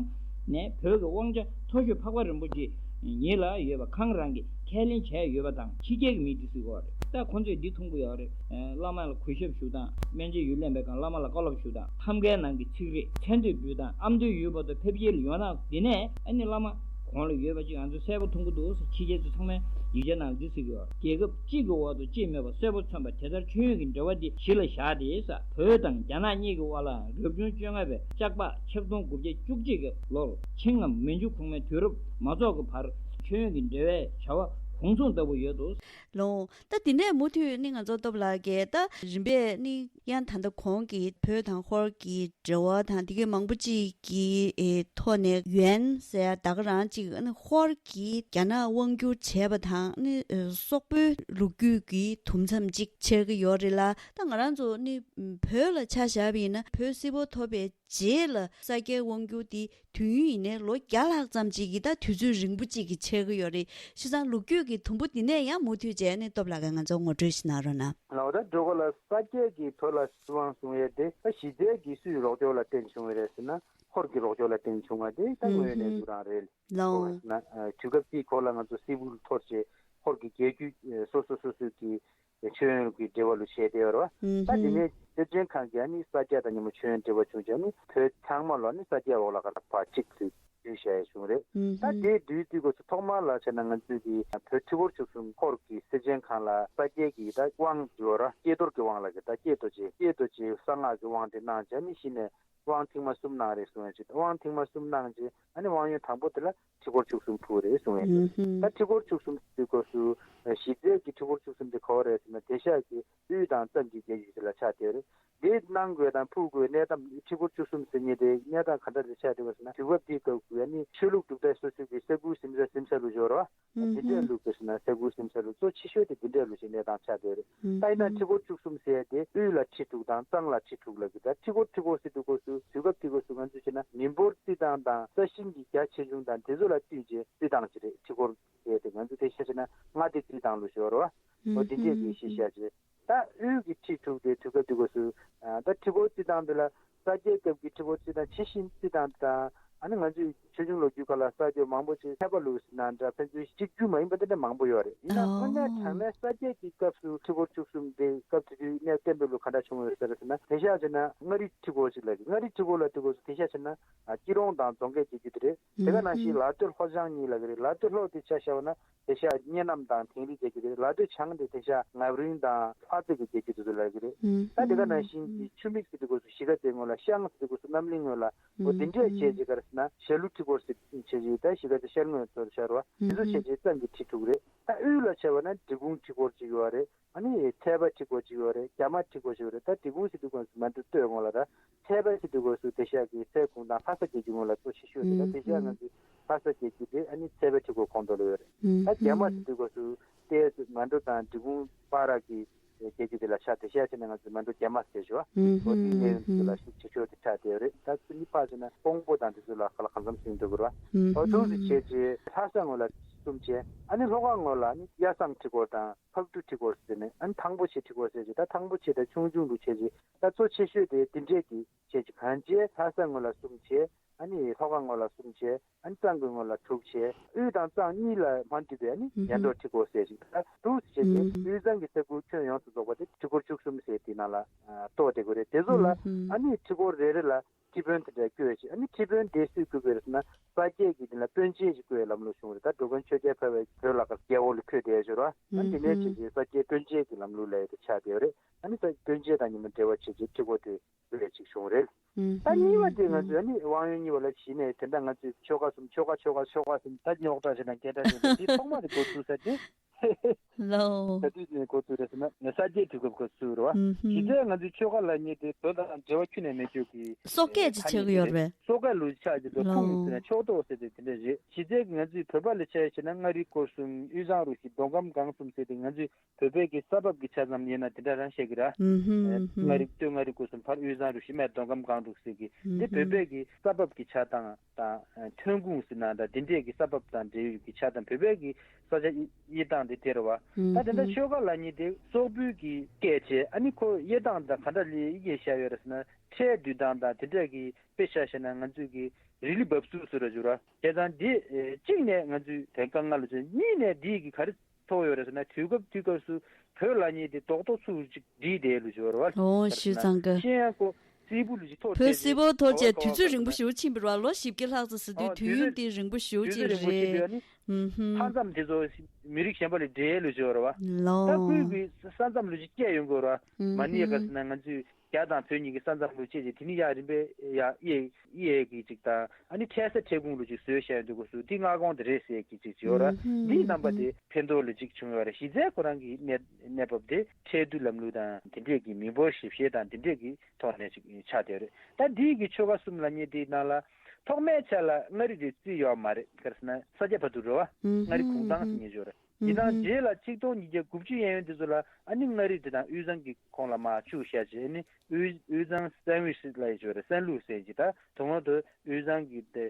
ནས་བོད་ཀྱི་དབང་ཆ་མཐོ་ཤོས་འཕགས་པ་རིན་པོ་ཆེ་ཉིད་ལ་ཡོད་པ་ཁང་རང་གིས་ཁས་ལེན་བྱས་ཡོད་པ་དང་། ཕྱི་རྒྱལ་གྱི་མི་འདི་ཚོས་གོ་རེད། ད་ཁོང་ཚོས་འདི་མཐོང་གི་ཡོད་རེད། ཨ་བླ་མ་ལ་གུས་ཞབས་ཞུ་སྟངས། སྨན་དཔྱད་ཡུལ་ལེན་པའི་སྒང་བླ་མ་ལ་བཀའ་སློབ་ཞུ་སྟངས། ཐམ་ཀའི་ནང་གི་ཚིག་རིས། མཚན་བསྟོད་འབུལ་སྟངས། ཨ་མདོའི་ཡུལ་བར་དུ་ཕེབས་སྐྱེལ་ཡོང་སྟངས། འདི་ནས་ཨ་ནི་བླ་མ་གོང་ལ་ཡོད་པ་ཅིག་ང་ཚོས་གསལ་པོ་མཐོང་གི་འདུག་ཟེར་ཕྱི་རྒྱལ་ཚོ་ཚང་མས་ཡིག་ཆ་ནང་ལ་འདི་གཟིགས་ཀྱི་ཡོད་རེད། རྒྱལ་ཁབ་གཅིག་གི་འོག་ཏུ་གཅིག་མེད་པ་གསལ་པོ་མཚོན་པ་དེ་ལྟར་མཆོད་ཡོན་གྱི་འབྲེལ་བ་འདི་གཞི་ལ་བཞག་སྟེ་ས། བོད་དང་རྒྱ་ནག་གཉིས་ཀྱི་དབར་ལའང་རབ་བྱུང་བཅོ་ལྔ་པའི་ལྕགས་ཕག་ཆིག་སྟོང་དགུ་བརྒྱ་བཅུ་གཅིག་གི་ལོར་ཆིང་ངམ་མན་ཇུ་གོང་མའི་དུས་རབས་མ་རྫོགས་ཀྱི་བར་མཆོད་ཡོན་གྱི་འབྲེལ་བའི་བྱ་བ་གོང་མཚུངས་ལྟ་བུ་ཡོད་དོ། ལོང་། ད་དེ་ནས་མུ་མཐུད་ནི་ང་ཚོ་སྟོབས་ལགས་ཀྱིས་ད་རིམ་པས་ནི་ཡང་ད་ལྟ་གོང་གི་བོད་དང་ཧོར་གྱི་འབྲེལ་བ་དང་དེ་གའི་མང་པོ་ཅིག་གི་ཨེ་ཐོག་ནས་ཡོན་ཟེར་ཡ་ད་ག་རང་ཅིག་ནི་ཧོར་གྱིས་རྒྱ་ནག་དབང་བསྒྱུར་བྱས་པ་དང་ནི་ཨེ་སོག་པོའི་ལོ་རྒྱུས་ཀྱི་དུམ་མཚམས་ཅིག་ཆགས་ཀྱི་ཡོད་རེད་ལ། ད་ང་རང་ཚོ་ནི་བོད་ལ་ཆ་བཞག་པ་ཡིན་ན་བོད་སིལ་བུར་ཐོར་བའི་རྗེས་ལ་ས་སྐྱའི་དབང་བསྒྱུར་དེ་དུས་ཡུན་ཡིན་ནའི་ལོ་བརྒྱ་ལྷག་ཙམ་ཅིག་གི་ད་དུས་ཚོད་རིང་པོ་ཅིག་གི་ཆགས་ཀྱི་ཡོད་རེད། བྱས་ཙང་ལོ་རྒྱུས་ཀྱི་དུམ་བུ་འདི་ནས་ཡང་མུ་མཐུད་བྱས་ནས་སྟོབས་ལགས་ཀྱིས་ང་ཚོར་ངོ་སྤྲོད་ཞིག་གནང་རོགས་གནང་། ལགས་འོ། ད་འགྲོ་ག་ལ་ས་སྐྱ་གིས་བོད་ལ་སྲིད་དབང་བཟུང་ཡས་དེ་ད་གཞི་རྩའི་གི་སུའི་རོགས་སྐྱོར་ལ་བརྟེན་བྱུང་བ་རེད་ཟེར་ན། ཧོར་གྱི་རོགས་སྐྱོར་ལ་བརྟེན་བྱུང་བ་དེ་ད་དངོས་ཡོད་གནས་ཚུལ་རང་རེད། ལགས་འོ། ཨོ་ན་དུས་སྐབས་དེའི་སྐོར་ལ་ང་ཚོ་སིལ་བུར་ཐོར་བྱས་ཧོར་གྱི་རྒྱལ་རྒྱུད་སོ་སོ་སོ་སོ་གི་མཆོད་ཡོན་གྱི་འབྲེལ་བ་ལུ་བྱས་ཏེ་ཡོད་རེད་བ། ད་དེ་ནས་སེར་ཆེན་ཁང་གིས་ཨ་ནི་ས་སྐྱ་དང་མཉམ་པོ་མཆོད་ཡོན་འབྲེལ་བ་བྱུང་བྱས་ནི་བོད་ཚང་མ་ལ་ནི་ས་སྐྱ་འོག་ལ་ཁ་ལ་ཕར་གཅིག་ཏུ་བསྡུས་བཞག་ཡ་བྱུང་རེད། ད་དེའི་དུས་དུས་སྐབས་སུ་ཐོག་མར་ལ་བྱས་ན་ང་ཚོས་ཀྱི་བོད་ཁྲི་སྐོར་བཅུ་གསུམ་ཧོར་གྱི་སེར་ཆེན་ཁང་ལ་ས་སྐྱའི་གི་ད་དབང་ཡོད་ར། ཀྱེ་རྡོར་གྱི་དབང་ལ་གི་ད་ཀྱེ་རྡོ་རྗེ་ཀྱེ་རྡོ་རྗེ་གསང་སྔགས་ཀྱི་དབང་དེ་གནང་བྱས་ནི་གཞི་ནས་དབང་ཐེངས་མ་གསུམ་གནང་རེད་གསུང་ཡ་ཅིག་དབང་ཐེངས་མ་གསུམ་གནང་རྗེས་ཨ་ནི་དབང་ཡོན་དང་པོ་དེ་ལ་ཁྲི་སྐོར་བཅུ་གསུམ་ཕུལ་རེད་གསུང་ཡ་ཅིག་ད་ཁྲི་སྐོར་བཅུ་གསུམ་དུས་སྐབས་སུ་གཞི་རྩའི་གི་ཁྲི་སྐོར་བཅུ་གསུམ་དེ་ག་བ་རེད་ཟེར་ན་དེང་སང་གི་དབུས་དང་གཙང་གི་རྒྱལ་རྒྱུད་དེ་ལ་ཆགས་བསྡད་རེད། དེ་གནང་དགོས་དང་ཕུལ་དགོས་གནས་སྟངས་ཁྲི་སྐོར་བཅུ་གསུམ་ཟེར་མཁན་དེ་གནས་སྟངས་ག་འདྲ་རེ་ཆགས་བསྡད་པ་ཟེར་ན། དུས་སྐབས་དེའི་སྐབས་ཀྱི་ཨ་ནི་ཆོས་ལུགས་གྲུབ་མཐའ་སོ་སོ་གི་ས་ཁུལ་ཟིན་ས་ཟིན་ས་ལུ་འབྱོར་བ། འདི་འདྲའི་ལུགས་ཀྱི་ཟེར་ན་ས་ཁུལ་ཟིན་ས་ལུ་གཙོ་ཆེ་ཤོས་དེ་འདི་འདྲའི་ལུགས་ཤིག་གནས་སྟངས་ཆགས་བསྡད་རེད། ད་ཡིན་ན་ཁྲི་སྐོར་བཅུ་གསུམ་ཟེར་ཡ་དེ་དབུས་ལ་ཁྲི་དྲུག་དང་གཙང་ལ་ཁྲི་དྲུག་ལ་གི་ད་ཁྲི་སྐོར་ཁྲི་སྐོར་ཟེར་དུས་སྐབས་སུ་དུས་སྐབས་དེ་སྐབས་སུ་ང་ཚོས་བྱས་ན་མི་འབོར་རྩིས་སྟངས་དང་ས་ཞིང་གི་རྒྱ་ཆེ་ཆུང་དང་དེ་ཚོ་ལ་བལྟས་རྗེས་རྩིས་སྟངས་ཅིག་རེད། ཁྲི་སྐོར་ཟེར་ཡ་དེ་ང་ཚོ་དེང་སང་བྱས་ན་མངའ་སྡེ་རྩིས་སྟངས་ལུ་འབྱོར་བ། འོ་དེ་འདྲས་ཀྱི་གཞི་བཞག་བྱས། ད་དབུས་ཀྱི་ཁྲི་དྲུག་དེ་དུས་སྐབས་དེ་སྐབས་སུ་ད་ཁྲི་སྐོར་རྩིས་སྟངས་དེ་ལ་ས་སྐྱའི་སྐབས་ཀྱི་ཁྲི་སྐོར་རྩིས་སྟངས་ཇི་བཞིན་རྩིས་སྟངས་དང་། ཨ་ནི་ང་ཚོའི་ཆོས་འབྱུང་ལོ་རྒྱུས་ཁག་ལ་གསར་འགྱུར་མང་པོ་ཞིག་མཁས་པ་ལུགས་ཟེར་ན་འདྲ་ཕན་ཚུན་གཅིག་གྱུར་མ་ཡིན་པ་དེ་འདྲ་མང་པོ་ཡོད་རེད། ཡིན་ན་དངོས་གནས་དྲང་གནས་ས་སྐྱའི་གི་སྐབས་སུ་ཁྲི་སྐོར་བཅུ་གསུམ་དེ་སྐབས་དེ་དུས་གནས་བརྟན་པའི་ལུགས་ག་འདྲ་བྱུང་ཡོད་ཟེར་ཟེར་ན། དེང་སང་བྱས་ན་མངའ་རིས་ཁྲི་སྐོར་ཞིག་ལ་གི་མངའ་རིས་ཁྲི་སྐོར་ལ་དེ་སྐབས་སུ་དེང་སང་བྱས་ན་སྐྱིད་རོང་དང་རྫོང་ཁའི་རྒྱལ་རྒྱུད་དེ་རེད། དེ་ག་ནང་བཞིན་ལ་སྟོད་ལྷོ་བྱང་གཉིས་ལ་གི་རེད། ལ་སྟོད་ལྷོ་དེ་ཆ་བཞག་པ་ན། དེང་སང་གཉའ་ནམ་དང་དིང་རི་རྒྱལ་རྒྱུད་དེ་རེད། ལ་སྟོད་བྱང་དེ་དེང་སང་ངམ་རིང་དང་ལྷ་རྩེ་གི་རྒྱལ་རྒྱུད་དེ་ཚོ་ལ་གི་རེད། ད་དེ་ག་ནང་བཞིན་གྱི་ཆུ་མིག་ཟེར་དུས་སྐབས་སུ་གཞིས་ཀ་རྩེ་ངོས་ལ། ཤང་ཟེར་དུས་སྐབས་སུ་རྣམ་གླིང་ངོས་ལ། འོ་དེ་འདྲས་བྱས་རྗེས་ག་རེ་ཟེར་ན་ཞྭ་ལུ་ཁྲི་སྐོར་ཟེར་བྱས་རྗེས་ད་གཞིས་ཀ་རྩེ་ཤར་ངོས་ཚོར་ཤར་བ་དེ་ཚོ་བྱས་རྗེས་གཙང་གི་ཁྲི་དྲུག་རེད། ད་དབུས་ལ་བྱས་པ་ན་འབྲི་གུང་ཁྲི་སྐོར་ཅིག་ཡོད་རེད། ཨ་ནི་ཚལ་པ་ཁྲི་སྐོར་ཅིག་ཡོད་རེད། རྒྱ་མ་ཁྲི་སྐོར་ཅིག་ཡོད་རེད། ད་འབྲི་གུང་ཟེར་དུས་སྐབས་སུ་མ་འདྲ་སྟོད་ངོས་ལ་ར། ཚལ་པ་ཟེར་དུས་སྐབས་སུ་དེང་སང་གི་ཚལ་གུང་ཐང་ལྷ་ས་རྒྱལ་རྒྱུད་ངོས་ལ་གཙོ་ཆེ་ཤོས་རེད། ད་དེང་སང་ང་ཚོའི་ལྷ་ས་རྒྱལ་རྒྱུད་དེ་ཨ་ནི་ཚལ་པ་ཁྲི་སྐོར་ཁོངས་གཏོགས་ལ་ཡོད་རེད། ད་རྒྱ་མ་ཟེར་དུས་སྐབས་སུ་ཏེ་ང་འགྲོ་དང་འབྲི་གུང་བར་གྱི་ རྒྱལ་རྒྱུད་དེ་ལ་ཆགས་བསྡད་ཤག་བྱས་ནས་ང་ཚོས་མལ་གྲོ་རྒྱ་མ་ཟེར་ཞུ་བ། ཨོ་དེའི་གནས་ཡུལ་དེ་ལ་ཤུགས་ཆེ་ཤོས་དེ་ཆགས་བསྡད་ཡོད་རེད། ད་ཚུར་གཉིས་ཕར་ཕྱིན་ན་ཀོང་པོ་དང་དེ་ཚོ་ལ་ག་ལ་གང་འཚམ་ཟིན་འགྲོ་གི་རེད་བ། ཨོ་འདུག་སེ་བྱས་རྗེས་ལྷ་ས་ངོས་ལ་གསུམ་བྱས། ཨ་ནི་ལྷོ་ཁ་ངོས་ལ་ནི་གཡའ་བཟང་ཁྲི་སྐོར་དང་ཕག་གྲུ་ཁྲི་སྐོར་ཟེར་ནས། ཨ་ནི་ཐང་པོ་ཆེ་ཁྲི་སྐོར་ཟེར་རྗེས། ད་ཐང་པོ་ཆེ་དང་ཆུང་ཆུང་དུ་བྱས་རྗེས། ད་གཙོ་ཆེ་ཤོས་དེ་དེ་འདྲས་ཀྱི་བྱས་རྗེས། གང་བྱས་ལྷ་ས་ངོས་ལ་གསུམ་བྱས། ཨ་ནི་ལྷོ་ཁ་ངོས་ལ་གསུམ་བྱས། ཨ་ནི་གཙང་གི་ངོས་ལ་དྲུག་བྱས། དབུས་དང་གཙང་གཉིས་ལ་མ་འདུས་པའི་ཨ་ནི་ཡར་འབྲོག་ཁྲི་སྐོར་ཟེར་ཞིག་ད་དྲུག་བྱས་རྗེས་དབུས་གཙང་གི་ས་ཁུལ་ཁྱོན་ཡོངས་སུ་རྫོགས་པ་དེ་ཁྲི་སྐོར་བཅུ་གསུམ་ཟེར་དེའི་ནང་ལ་ཨ་གཏོགས་བསྡད་ཀྱི་རེད། དེ་ཚོ་ལ་ཨ་ནི་ཁྲི་སྐོར་རེ་རེ་ལ་ཁྲི་དཔོན་དེ་འདྲ་བསྐོས་བྱས། ཨ་ནི་ཁྲི་དཔོན་དེ་སུས་བསྐོས་པ་རེད་ཟེར་ན། ས་སྐྱེས་ཀྱི་དེ་ལ་དཔོན་བྱེད་ཅིག་བསྐོས་ལམ་ལུགས་བྱུང་རེད། ད་འགྲོ་མགོན་ཆོས་རྒྱལ་འཕེལ་བའི་བོད་ལ་རྒྱལ་པོ་ལ་འཁོད་བསྡད་ཡོད་རེད་བ། ཨ་ནི་དེ་ནས་བྱས་རྗེས་ས་སྐྱེས་དཔོན་བྱེད་ཀྱི་ལམ་ལུགས་ལ་ཡོད་དེ་ཆགས་བསྡད་ཡོད་རེད། ཨ་ནི་ས་དཔོན་བྱེད་དང་ཉི་མ་འབྲེལ་བ་བྱས་རྗེས་ཁྲི་སྐོར་དེ་བསྐོས་ཅིག་བྱུང་རེད། ད་གཉིས་པ་དེ་ང་ཚོས་ཨ་ནི་དབང་ཡོད་གཉིས་པ་ལ་གཞི་ནས་དེ་འདྲ་ང་ཚོས་ཆོལ་ཁ་གསུམ། ཆོལ་ཁ་ཆོལ་ཁ་ཆོལ་ཁ་གསུམ། ད་རྙོག་དྲ་བྱས་ན་སྐད་གྲགས་ཅན་པ་དེ་ཐོག་མ་དེ་འགོ་ཚུགས་ས་དེ། ལོ། ག་དུས་ནས་འགོ་ཚུགས་རེད་ཟེར་ན། ས་སྐྱའི་དུས་སྐབས་སྐབས་སུ་རེད་བ། ཨུམ་ཧུམ། གཞི་རྩའི་ང་ཚོའི་ཆོལ་ཁ་ལབ་མཁན་དེ་བོད་དང་འབྲེལ་བ་ཁྱོན་ནས་མེད་ཅོག་གི་སོ་སྐད་ཅིག་ཆགས་ཀྱི་ཡོད་རེད། སོ་སྐད་ལུགས་ཆགས་ཀྱི་འདུག་ལོ། ཁུངས་ཟེར་ན་ཕྱོགས་གཏོགས་ཟེར་དེ་དེ་འདྲ་རེད། གཞི་རྩའི་ང་ཚོའི་བོད་པ་ལ་ཆ་བཞག་ན་མངའ་རིས་སྐོར་གསུམ། དབུས་གཙང་རུ་བཞི། མདོ་ཁམས་སྒང་གསུམ་ཟེར་དེ་ང་ཚོའི་བོད་པའི་གི་ས་བབ་ཀྱི་ཆ་ཙམ་ཡིན་ན་དེ་འདྲ་རང་བཤད་ཀྱི་ར། ཨུམ་ཧུམ། ཨུམ་ཧུམ། མངའ་རིས་སྟོད་མངའ་རིས་སྐོར་གསུམ། ཕར་དབུས་གཙང་རུ་བཞི། སྨད་མདོ་ཁམས་སྒང་དྲུག་ཟེར་གི། ཨུམ་ཧུམ། དེ་བོད་པའི་གི་ས་བབ་ཀྱི་ཆ་དང་དང་། ཐོན་ཁུངས་ཟེར་ན་འདྲ། དེ་འདྲས་ཀྱི་ས་བབ་དང་འབྲེལ་ཡོད་ཀྱི་ཆ་དང་། བོད་པའི་གི་ས་ཆ་དབྱེ་སྟངས་དེ་དེ་རེད་བ། ད་དེ་འདྲ་ཆོལ་ཁ་ལབ་མཁན་དེ་སོག་པོའི་གི་སྐད་བྱས། ཨ་ནི་ཁོ་དབྱེ་སྟངས་དང་ག་འདྲ་ལས་དབྱེ་བཞག་ཡོད་རེད་ཟེར་ན། ཁྲལ་བསྡུ་སྟངས་དང་དེ་འདྲས་ཀྱི་དཔེ་ཆ་བཞག་ན་ང་ཚོས་གི་རི་ལི་བབས་ཚུགས་སུ་ར་འཇུ་ར། བྱས་ཙང་དེ་གཅིག་ནས་ང་ཚོས་དེ་དཀའ་ངལ་ལ་བྱུང་། གཉིས་ནས་འདི་གི་ག་རེ་ཐོགས་ཡོད་རེད་ཟེར་ན། དུས་སྐབས་དུས་སྐབས་སུ་བོད་ལབ་མཁན་དེ་རྡོག་རྡོག་ཚུགས་ཅིག་བསྒྲིགས་བསྡད་ལུགས་ཅིག་ཡོད་རེད་བ། ཨོ་ཤི་ཚང་གི། ཤེས་ཡང་ཀོ་སིལ་བུ་ལུགས་ཅིག་ཐོགས་བསྡད་བོད་སིལ་བུ་ཐོགས་བྱས་དུས་ཚོད་རིང་པོ་ཞེ་པོ་ཕྱིན་པ་རེད་བ། ལོ་བཞི་བརྒྱ་ལྷག་ཙམ་ཟེར་དུས། ཨོ་དུས་དུས་ཡུན་དེ་རིང་པོ་ཞེ་པོ་དུས་ཅིག་ཚོད་རིང་པོ་ཕྱིན་པ་རེད། ཡོད་ནི། ཨུམ་ཧུམ། མཐའ་མཚམས་དེ་ཚོ་མི་རིགས་གཞན་པ་ལས་འབྲེལ་ལུགས་ཅིག་ཡོད་རེད་བ། ལོ། ད་ཁོའི་གི་ས་མཚམས་ལུགས་ཅིག་བཅད་ཡོང་གི་ཡོད་རེད་བ། ཨུམ་མ་ནི་ཧུམ། ག་ཟེར་ན་ང་ཚོས་རྒྱ་དང་བོད་གཉིས་ཀྱི་ས་མཚམས་ལུགས་བཅད་ཅིག་དེ་ནི་ཡར་རིམ་པས་ཡར་དབྱེ་དབྱེ་གི་ཅིག་དང་། ཨ་ནི་ཁྲལ་ས་ཁྲལ་ཁུངས་ལུགས་ཅིག་བཟོས་བཞག་ཡོང་དུས་སྐབས་སུ་དེ་མངའ་ཁོངས་དེ་རེད་ཟེར་གི་ཅིག་ཅིག་ཡོད་ར། ཨུ་ཧུམ། འདིའི་རྣམ་པ་དེ་ཕན་ཐོགས་ལུགས་ཅིག་བྱུང་ཡོད་ར། གཞི་རྩའི་ཁོ་རང་གི་གནས་གནས་བབ་དེ་ཁྲལ་བསྡུ་ལམ་ལུགས་དང་དེ་འདྲས་ཀྱི་མི་འབོར་ཞིབ་བཤེར་དང་དེ་འདྲས་ཀྱི་ཐོག་ནས་ཅིག་ཆགས་བསྡད་ཡོད་རེད། ད་འདིའི་གི་ཆོལ་ཁ་གསུམ་ལབ་མཁན་དེའི་ནང་ལ་ཐོག་མའི་ཆ་ལ་མངའ་རིས་དེ་བརྩིས་ཡོད་མ་རེད། ག་རེ་ཟེར་ན་ས་སྐྱ་བར་དུ་རེད་བ། ཨུ་མངའ་རིས་ཧུམ། གུང་ཐང་ཟེར་མཁན་ཅིག་ཡོད་རེད། ཡིན་ནའང་ཨུ་ཧུམ། རྗེས་ལ་ཆིག་སྟོང་ཉིས་བརྒྱ་དགུ་བཅུ་གཡས་གཡོན་དེ་ཚོ་ལ་ཨ་ནི་མངའ་རིས་དེ་དང་དབུས་གཙང་གི་ཁོངས་ལ་མར་བཅུག་བཞག་བྱས། ཨ་ནི་དབུས་དབུས་གཙང་སན་ཝི་སི་ལབ་ཡས་ཅིག་ཡོད་རེད། སན་ལུའུ་ཟེར་གྱི། ད་དོན་དངོས་དུ་དབུས་གཙང་གི་དེ་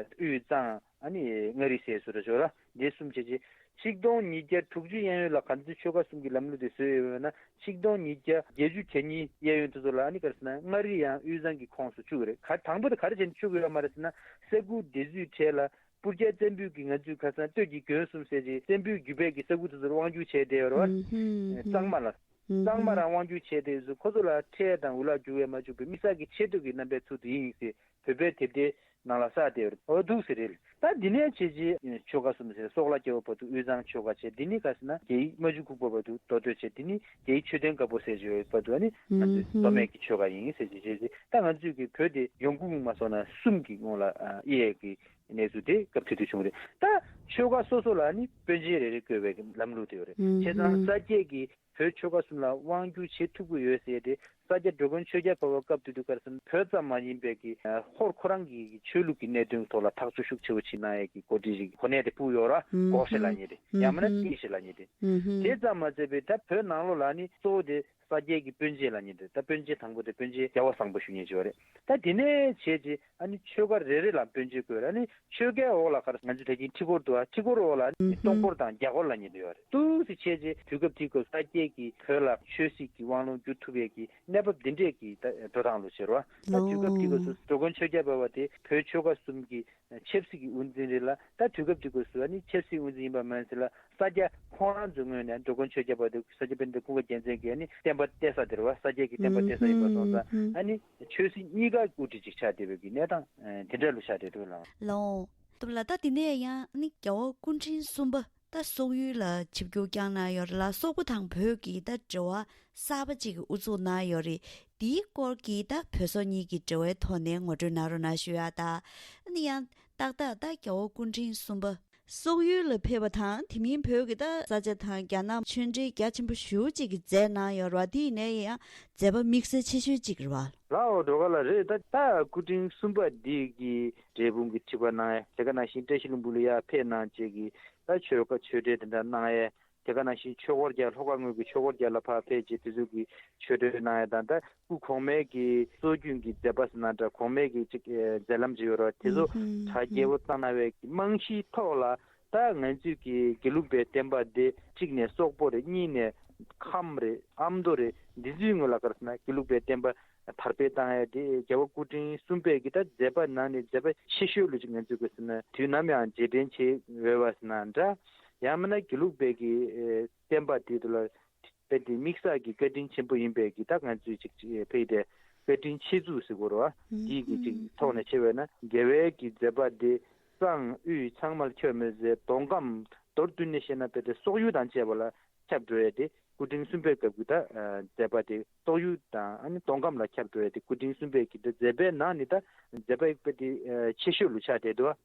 དབུས་གཙང་ཨ་ནི་མངའ་རིས་ཟེར་བཟོ་འདྲ་ཅིག་ཡོད་ར། འདི་གསུམ་བྱས་རྗེས་ཆིག་སྟོང་ཉིས་བརྒྱ་དྲུག་ཅུ་གཡས་གཡོན་ལ་ག་ཚོད་ཆོལ་ཁ་གསུམ་གྱི་ལམ་ལུགས་དེ་བཟོས་ཡོད་ན། ཆིག་སྟོང་ཉིས་བརྒྱ་བརྒྱད་ཅུ་གྱ་གཉིས་གཡས་གཡོན་དེ་ཚོ་ལ་ཨ་ནི་ག་རེ་ཟེར་ན་མངའ་རིས་ཡང་དབུས་གཙང་གི་ཁོངས་སུ་བཅུག་རེད། ག་དང་པོ་དེ་ག་རེ་བྱས་ནས་བཅུག་ཡོད་མ་རེད་ཟེར་ན། ས་ཁུལ་དེ་ཚོའི་གྲས་ལ་སྤུར་རྒྱལ་བཙན་པོའི་གི་ང་ཚོའི་ཁ་སང་སྟོད་ཀྱི་དགོན་གསུམ་ཟེར་གྱི་བཙན་པོའི་རྒྱུད་པའི་གི་ས་ཁུལ་དེ་ཚོར་དབང་སྒྱུར་བྱས་བསྡད་ཡོད་རེད་བ། ཨུ་ཧུམ། གཙང་མ་ལ། ཨུ་ཧུམ། གཙང་མ་རང་དབང་སྒྱུར་བྱས་དེ་ཚོ་ཁོ་ཚོ་ལ་ཁྲལ་དང་འུ་ལག་རྒྱུག་པས་མ་བཅུག་པའི་དམིགས་བསལ་གྱི་ཆེ་བསྟོད་ཀྱི་རྣམ་པའི་ཚུལ་དུ་ཡིན་ཟེར་བོད་པའི་དེབ་ཐེར་ནང་ལ་གསལ་བསྡད་ཡོད་རེད། འོ་འདུག་ཟེར་རེད། ད་འདི་ནས་བྱས་རྗེས་ཆོལ་ཁ་གསུམ་ཟེར། སོག་ལ་རྒྱལ་པོ་བར་དུ་དབུས་གཙང་ཆོལ་ཁ་བྱས། འདི་ནི་ག་ཟེར་ན་རྒྱ་ཡིག་རྨ་ཆུ་ཁུག་པ་བར་དུ་མདོ་སྟོད་བྱས། འདི་ནི་རྒྱ་ཡིག་མཆོད་རྟེན་དཀར་པོ་ཟེར་བྱས་བར་དུ་ཨ་ནི་ང་ཚོའི་མདོ་སྨད་ཀྱི་ཆོལ་ཁ་ཡིན་ཟེར་བྱས་བྱས་རྗེས། ད་ང་ཚོས་ཀྱི་བོད་དེ་ཡོང་ཁུངས་མ་སོང་ན་གསུམ་གྱི་ངོས་ལ་ཨ་དབྱེ་ཡས་ཀྱི་གནས་ཚུལ་དེ་སྐབས་དེ་དུས་བྱུང་རེད། ད་ཆོལ་ཁ་སོ་སོ་ལ་ནི་དཔོན་ཆེན་རེ་རེ་བསྐོས་པའི་ལམ་ལུགས་དེ་ཡོད་རེད། ཨུ་བྱས་ཙང་ཧུམ། ས་སྐྱའི་གི་བོད་ཆོལ་ཁ་གསུམ་ལ་དབང་སྒྱུར་བྱེད་ཐུབ་ཀྱི་ཡོད་ཟེར་ཏེ། ས་སྐྱ་འགྲོ་མགོན་ཆོས་རྒྱལ་འཕེལ་བ་སྐབས་དེ་དུས་ག་རེ་ཟེར་ན་བོད་ཙམ་མ་ཡིན་པའི་གི་ཧོར་ཁོ་རང་གི་ཆོས་ལུགས་ཀྱི་གནད་དོན་ཐོག་ལ་ཐག་གཅོད་ཤུགས་ཆེ་བོ་བྱེད་གནང་ཡས་ཀྱི་གོ་སྒྲིག་ཞིག་གོ་གནས་དེ་ཕུག་ཡོད་ར། ཨུ་ཧུམ། སྒོག་བཞེས་ལབ་མཁན་དེ། ཨུ་ཧུམ། ཡང་མིན་ན་ཏི་ཤི་ལབ་མཁན་དེ། ཨུ་ཧུམ། དེ་ཙམ་མ་ཟད་པའི་ད་བོད་ནང་ལོགས་ལ་ནི་གཙོ་བོ་དེ་ས་སྐྱའི་གི་དཔོན་ཆེན་ལབ་མཁན་དེ། ད་དཔོན་ཆེན་དང་པོ་དེ་དཔོན་ཆེན་རྒྱལ་བ་བཟང་པོ་ཞུ་མཁན་ཅིག་ཡོད་རེད། ད་དེ་ནས་བྱས་རྗེས་ཨ་ནི་ཆོལ་ཁ་རེ་རེ་ལ་དཔོན་ཆེན་བསྐོས་ར། ཨ་ནི་ཆོལ་ཁའི་འོག་ལ་ག་རེ་ང་ཚོས་ད་གིན་ཁྲི་སྐོར་འདུག་ཨ། ཁྲི་སྐོར་འོག་ལ་ཨ་ནི་ཨུ་ཧུམ། སྟོང་སྐོར་དང་བརྒྱ་སྐོར་ལབ་མཁན་དེ་ཡོད་རེད། འདུག་སེ་བྱས་རྗེས་དུས་སྐབས་དེའི་སྐབས་ས་སྐྱའི་གི་བོད་ལ་ཆོས་སྲིད་ཀྱི་དབང་ལུང་བསྒྱུར་ཐུབ་ཡས་ཀྱི་གནས་བབ་འདི་འདྲས་ཀྱི་ད་འགྲོ་སྟངས་ལོ་ཟེར་བ། ད་དུས་སྐབས་དེའི་སྐབས་སུ་འགྲོ་མགོན་ཆོས་རྒྱལ་འཕེལ་བ་དེ་བོད་ཆོལ་ཁ་གསུམ་གྱི་ཆབ་སྲིད་ཀྱི་དབུ་འཛིན་རེད་ལ། ད་དུས་སྐབས་དེའི་སྐབས་སུ་ཨ་ནི་ཆབ་སྲིད་དབུ་འཛིན་ཡིན་པ་མ་ཟད་ལ་ས་སྐྱ་ཁོང་རང་ཚོའི་ངོས་ནས་འགྲོ་མགོན་ཆོས་རྒྱལ་འཕེལ་དེ་ས་སྐྱ་པཎྜི་ཏ་ཀུན་དགའ་རྒྱལ་མཚན་གྱི་ཨ་ནི་བསྟན་པ་གཏད་ས་དེ་རེད་བ། ས་སྐྱ་གི་བསྟན་པ་གཏད་ས་ཡིན་པ་སོང་ཙང་ཨ་ནི་ཆོས་སྲིད་གཉིས་ཀ་དབུ་ཁྲིད་ཅིག་ཆགས་བསྡད་པའི་གི་གནས་སྟངས་དེ་འདྲ་ལོ་ཆགས་བསྡད་འདུག་ལགས། ལགས་འོང་། ལགས་ད་དེ་ནས་ཡང་ཨ་ནི་རྒྱལ་བ་སྐུ་ཕྲེང་གསུམ་པ་ད་སོག་ཡུལ་ལ་ཆིབས་བསྒྱུར་བསྐྱངས་གནང་ཡོད་རེད་ལ། སོག་པོ་དང་བོད་ཀྱི་ད་འབྲེལ་བ་གསར་པ་ཅིག་གི་དབུ་འཛུགས་གནང་ཡོད་རེད། དེའི་སྐོར་གྱི་ད་བོད་སོག་གཉིས་ཀྱི་འབྲེལ་བའི་ཐོག་ནས་ངོ་སྤྲོད་གནང་རོགས་གནང་ཞུ་ཡ། ད་ཨ་ནི་ཡང་ཏག་ཏག་ད་རྒྱལ་བ་སྐུ་ཕྲེང་གསུམ་པ་སོག་ཡུལ་ལ་ཕེབས་པ་དང་། དེ་མིན་བོད་ཀྱི་ད་ས་ཆ་དང་རྒྱ་ནག་ཆོས་འབྲེལ་རྒྱ་ཆེན་པོ་ཞེ་པོ་ཅིག་གི་མཛད་གནང་ཡོད་རེད་བ། དེ་ཡིན་ནའི་ཡང་མཛད་པ་དམིགས་བསལ་ཆེ་ཤོས་ཅིག་རེད་བ། ལགས་འོ། སྒྲོལ་དཀར་ལགས་རེད། ད་ད་སྐུ་ཕྲེང་གསུམ་པ་འདི་གི་འབྲས་སྤུངས་ཀྱི་ཁྲི་པ་གནང་ཡས། དེ་ག་ནང་བཞིན་བཀྲ་ཤིས་ལྷུན་པོ་ལ་ཡར་ཕེབས་གནང་བྱས་ཀྱི་ད་ཆོས་ཁ་ཆོས་འབྲེལ་དེ་འདྲ་གནང་ཡས། དེ་ག་ནང་བཞིན་ཆོས་འཁོར་རྒྱལ། ལྷོ་ཁ་ངོས་ཀྱི་ཆོས་འཁོར་རྒྱལ་ལ་ཕར་ཕེབས་བྱས་དེ་ཚོ་གི་ཆོས་འབྲེལ་གནང་ཡ་དང་། ད་སྐུ་གོང་མའི་གི་སྲོལ་རྒྱུན་གྱི་མཛད་པ་ཟེར་ན་འདྲ། གོང་མའི་གི་ཅིག་ཨེ་མཛད་ལམ་ཅིག་ཡོད་རེད་བ། དེ་ཚོ་གྲ་རྒྱས་པོ་བཏང་གནང་བའི་གི་རྨང་གཞིའི་ཐོག་ལ། ད་ང་ཚོས་ཀྱི་དགེ་ལུགས་པའི་བསྟན་པ་འདི་གཅིག་ནས་སོག་པོ་རེད། གཉིས་ནས་ཁམས་རེད། ཨ་མདོ་རེད། འདི་ཚོའི་ངོས་ལ་ག་རེ་ཟེར་ན་དགེ་ལུགས་པའི་བསྟན་པ་དར་སྤེལ་བཏང་ཡ་དེ་རྒྱལ་བ་སྐུ་ཕྲེང་གསུམ་པའི་གི་ད་མཛད་པ་ནང་ནས་མཛད་པ་ཆེ་ཤོས་ལོ་ཅིག་ང་ཚོས་ག་རེ་ཟེར་ན་དུས་ནམ་ཡང་རྗེས་དྲན་བྱེད་འོས་པ་ཟེར་ན་འདྲ། ཡང་མིན་ན་དགེ་ལུགས་པའི་གི་ཨེ་བསྟན་པ་དེ་དུ་ལ་དཔེ་དེ་དམིགས་བསལ་གྱི་བཀའ་དྲིན་ཆེན་པོ་ཡིན་པའི་གི་ད་ང་ཚོས་ཅིག་ཅིག་ཕེབས་ཏེ་བཀའ་དྲིན་ཆེ་བཙུགས་ཟེར་དགོས་རེད་བ། དེའི་གི་ཅིག་ཐོག་ནས་བྱས་པས་ན་རྒྱལ་བའི་གི་མཛད་པ་དེ་གཙང་དབུས་ཚང་མར་ཁྱབ་མི་ཟེར། མདོ་ཁམས། མདོར་བསྡུས་ནས་བཤད་ན་དཔེ་དེ་སོག་ཡུལ་དང་བཅས་པ་ལ་ཁྱབ་འགྲོ་ཡ་དེ། སྐུ་ཕྲེང་གསུམ་པའི་སྐབས་ཀྱི་ད་ཨ་མཛད་པ་དེ་སོག་ཡུལ་དང་ཨ་ནི་མདོ་ཁམས་ལ་ཁྱབ་འགྲོ་ཡ་དེ། སྐུ་ཕྲེང་གསུམ་པའི་གི་ད་མཛད་པའི་ནང་ནས་ད་མཛད་པ་ཡག་པ་དེ་ཨ་ཆེ་ཤོས་ལུ་ཆགས་བསྡད་འདུག་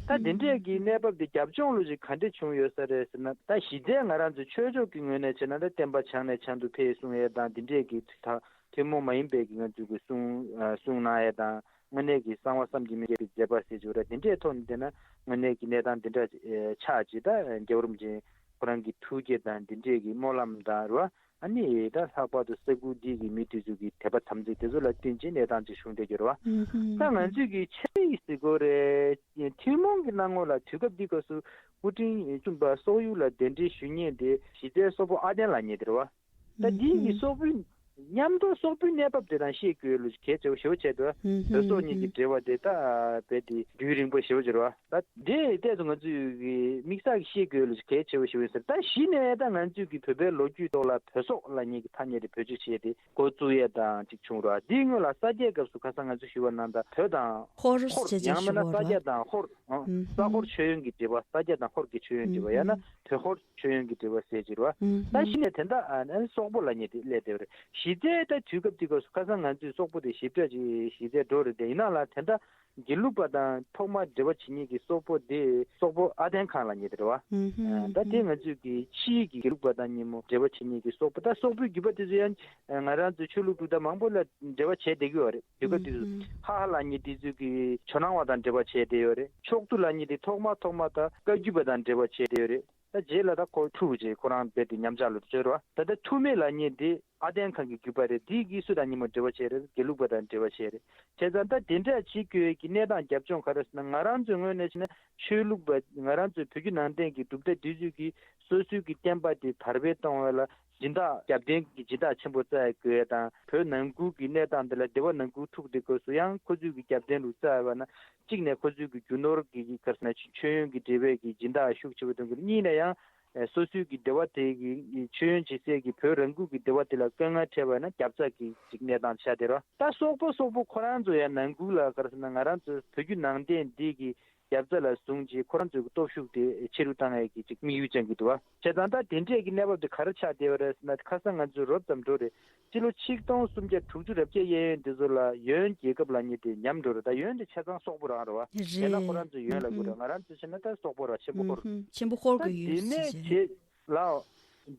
ད་དེ་འདྲས་ཀྱི་གནས་བབ་དེ་རྒྱབ་ལྗོངས་ལུ་ཅིག་ག་འདྲས་བྱུང་ཡོད་ས་རེད་ཟེར་ན། ད་གཞི་རྩའི་ང་རང་ཚོའི་ཆོས་ཕྱོགས་ཀྱི་ངོས་ནས་བྱས་ན་ད་བསྟན་པ་བྱང་ནས་བྱང་དུ་འཕེལ་གསུང་ཡས་དང་དེ་འདྲས་ཀྱི་ད་ཐུན་མོང་མ་ཡིན་པའི་གི་ང་ཚོའི་གི་གསུང་ཨ་གསུང་གནང་ཡས་དང་། དངོས་གནས་ཀྱི་གསང་བ་བསམ་གྱིས་མི་ཁྱབ་པའི་མཛད་པ་ཟེར་བྱས་ར། དེ་འདྲའི་ཐོག་ནས་བལྟས་ན་དངོས་གནས་ཀྱི་གནས་སྟངས་དེ་འདྲ་ཨེ་ཆགས་ཅིག་ད་རྒྱལ་བ་རིན་པོ་ཆེ་ཁོ་རང་གི་ཐུགས་བསྐྱེད་དང་དེ་འདྲའི་གི་སྨོན་ལམ་དང་ར། ཨ་ནི་ད་ལྷག་པར་དུ་ས་ཁུལ་འདི་གི་མི་དེ་ཚོ་གི་དད་པ་དམ་ཚིག་དེ་ཚོ་ལ་བརྟེན་ཅིང་གནས་སྟངས་ཅིག་བྱུང་བསྡད་ཀྱི་རེད་བ། ད་ང་ཚོས་ཀྱི་ཆབ་སྲིད་ཟེར་དགོས་རེད། ཐུན་མོང་གི་སྣང་ངོ་ལ་དུས་སྐབས་འདི་སྐབས་སུ་སྐུ་ཕྲེང་གསུམ་པ་སོག་ཡུལ་ལ་གདན་འདྲེན་ཞུ་མཁན་དེ་གཞི་རྩའི་སོག་པོ་ཨ་ཏན་ལགས་མཉེས་དེ་རེད་བ། ད་འདིའི་གི་སོག་པོའི་མཉམ་དུ་སོག་པོའི་གནས་བབ་དེ་དང་ཤེས་དགོས་ལུགས་གལ་ཆེ་བ་ཞེ་པོ་ཆེ་འདུག་བོད་སོག་གཉིས་ཀྱི་འབྲེལ་བ་དེ་ད་རྦད་དེ་རྒྱུན་རིང་པོ་ཞེ་པོ་ཅིག་རེད་བ། ད་འདི་ཏོག་ཙམ་ང་ཚོས་ཀྱི་དམིགས་བསལ་གྱི་ཤེས་དགོས་ལུགས་གལ་ཆེ་བ་ཞེ་པོ་ཡིན་ཟེར། ད་གཞི་ནས་ད་ང་ཚོས་ཀྱི་བོད་པའི་ལོ་རྒྱུས་ཐོག་ལ་བོད་སོག་ལབ་མཁན་གྱི་ཐ་སྙད་དེ་བེད་སྤྱོད་བྱས་ཏེ་འགོ་བཙུགས་ཡས་དང་ཅིག་བྱུང་རེད་བ། འདིའི་སྔོན་ལ་ས་སྐྱའི་སྐབས་སུ་ཁ་སང་ང་ཚོས་ཞུས་པ་ནང་ལྟར་བོད་དང་ཧོར་ཧོར་ཟེར་བྱས་ཡང་མིན་ན་ཞུ་བ་ས་རེད་བ། སྐྱ་དང་ཧོར། ཨང་། ས་ཧོར་ཆོས་ཡོན་གྱི་འབྲེལ་བ། ས་སྐྱ་དང་ཧོར་གྱི་ཆོས་ཡོན་འབྲེལ་བ། ཡང་ན་བོད་ཧོར་ཆོས་ཡོན་གྱི་འབྲེལ་བ་ཟེར་གྱི་རེད་བ། ད་གཞི་ནས་དེ་འདྲ་ཨ་ནི་སོག་པོ་ལབ་མཁན་དེ་སླེབས་བསྡད་པ་རེད། གཞི་རྩའི་ད་དུས་སྐབས་དེ་སྐབས་སུ་ཁ་སང་ང་ཚོས་སོག་པོ་དེ་ཞིབ་ཕྲ་ཅིག་གཞི་རྩའི་འགྲོ་རེད་དེ། ཡིན་ནའང་ལ་དེ་འདྲ་དགེ་ལུགས་པ་དང་ཐོག་མར་འབྲེལ་བ་བྱེད་མཁན་གྱི་སོག་པོ་དེ་སོག་པོ་ཨ་ཏན་ཁཱན་ལབ་མཁན་དེ་རེད་བ། ད་དེ་ང་ཚོས་ཀྱི་ཕྱིའི་གི་དགེ་ལུགས་པ་དང་མཉམ་པོ་འབྲེལ་བ་བྱེད་མཁན་གྱི་སོག་པོ། ད་སོག་པོའི་བརྒྱུད་པ་དེ་ཚོ་ཡང་ང་རང་ཚོའི་ཆོས་ལུགས་གྲུབ་མཐའ་མང་པོ་ལ་འབྲེལ་བ་བྱས་བསྡད་ཀྱི་ཡོད་རེད། དུས་སྐབས་དེ་ཚོ་ཧ་ཧ་ལབ་མཁན་དེ་ཚོས་ཀྱི་ཇོ་ནང་བ་དང་འབྲེལ་བ་བྱས་བསྡད་ཡོད་རེད། ཕྱོགས་ཐུ་ལབ་མཁན་དེ་ཐོག་མ་ཐོག་མ་ད་བཀའ་བརྒྱུད་པ་དང་འབྲེལ་བ་བྱས་བསྡད་ཡོད་རེད། ད་རྗེས་ལ་ད་ཁོ་ཐུ་བྱས་ཁོ་རང་རྦད་དེ་ཉམས་ཆག་ལ་བཅོལ་བ། ད་ལྟ་ཐུ་མེད་ལབ་མཁན་དེ་ཨ་ཏན་ཁཱན་གྱི་བརྒྱུད་པ་རེད། དེ་གིས་སུ་དང་མཉམ་པོ་འབྲེལ་བ་བྱས་རེད། དགེ་ལུགས་པ་དང་འབྲེལ་བ་བྱས་རེད། བྱས་ཙང་ད་དེ་འདྲ་བྱེད་དགོས་ཀྱི་གནས་སྟངས་རྒྱབ་ལྗོངས་ག་རེ་ཟེར་ན། ང་རང་ཚོའི་ངོས་ནས་བྱས་ན་ཆོས་ལུགས་པ་ང་རང་ཚོའི་བོད་བརྒྱུད་ནང་བསྟན་གྱི་གྲུབ་མཐའ་འདི་ཚོས་ཀྱི་སོ་སོའི་གི་བསྟན་པ་དེ་དར་སྤེལ་གཏོང་བ་ལ་སྦྱིན་བདག་རྒྱབ་རྟེན་གྱི་སྦྱིན་བདག་ཆེན་པོ་བཙལ་དགོས་ཡ་དང་། བོད་ནང་ཁུལ་གྱི་གནས་སྟངས་འདི་ལ་སྡེ་བ་ནང་ཁུལ་འཁྲུག་དེ་སྐབས་སུ་ཡང་ཁོ་ཚོའི་གི་རྒྱབ་རྟེན་ལུགས་བཙལ་བ་ན། གཅིག་ནས་ཁོ་ཚོའི་གི་རྒྱུ་ནོར་གྱི་གི་ག་རེ་ཟེར་ན་མཆོད་ཡོན་གྱི་འབྲེལ་བའི་གི་སྦྱིན་བདག་ཤུགས་ཆེ་བོ་གཏོང་གི་རེད། གཉིས་ནས་ཡང་ཨེ་སོ་སོའི་གི་སྡེ་བ་དེ་གི་མཆོད་ཡོན་བྱེད་སའི་གི་བོད་རང་ཁུལ་གྱི་སྡེ་བ་དེ་ལ་དཀའ་ངལ་འཕྲད་པ་ན་རྒྱབ་རྩ་གི་ཅིག་གནས་སྟངས་ཆགས་བསྡད་རེད་བ། ད་སོག་པོ་སོག་པོ་ཁོ་རང་ཚོ་ཡང་ནང་ཁུལ་ལ་ག་རེ་ཟེར་ན་ང་རང་ཚོ་བོད་བརྒྱུད་ནང་བསྟན་འདི་གི་རྒྱབ་རྩ་ལ་བཟུང་རྗེས་ཁོ་རང་ཚོའི་གི་སྟོབས་ཤུགས་དེ་ཆེ་རུ་བཏང་ཡས་ཀྱི་ཅིག་དམིགས་ཡུལ་བཅངས་ཀྱི་འདུག་བ། བྱས་ཙང་ད་དེ་འདྲས་ཀྱི་གནས་བབ་དེ་ག་རེ་ཆགས་བསྡད་པ་རེད་ཟེར་ན། ཁ་སང་ང་ཚོས་རོབ་ཙམ་འགྲོ་རེད། སྤྱི་ལོ་ཆིག་སྟོང་སུམ་བརྒྱ་དྲུག་ཅུ་རེ་བརྒྱད་གཡས་གཡོན་དེ་ཚོ་ལ་ཡོན་རྒྱལ་ཁབ་ལབ་མཁན་དེ་ཉམས་འགྲོ་རེད། ད་ཡོན་དེ་ཆ་ཚང་སོག་པོ་རང་རེད་བ། རེད། དེ་ན་ཁོ་རང་ཚོས་ཡོན་ལབ་དགོས་རེད། ང་རང་ཚོས་བྱས་ན་ད་སོག་པོ་ར་ཆེན་པོ་ཧོར། ཆེན་པོ་ཧོར་གྱི་ད་ཡོན་དེ་ཟེར་ནས་བྱས། རྗེས་ལ།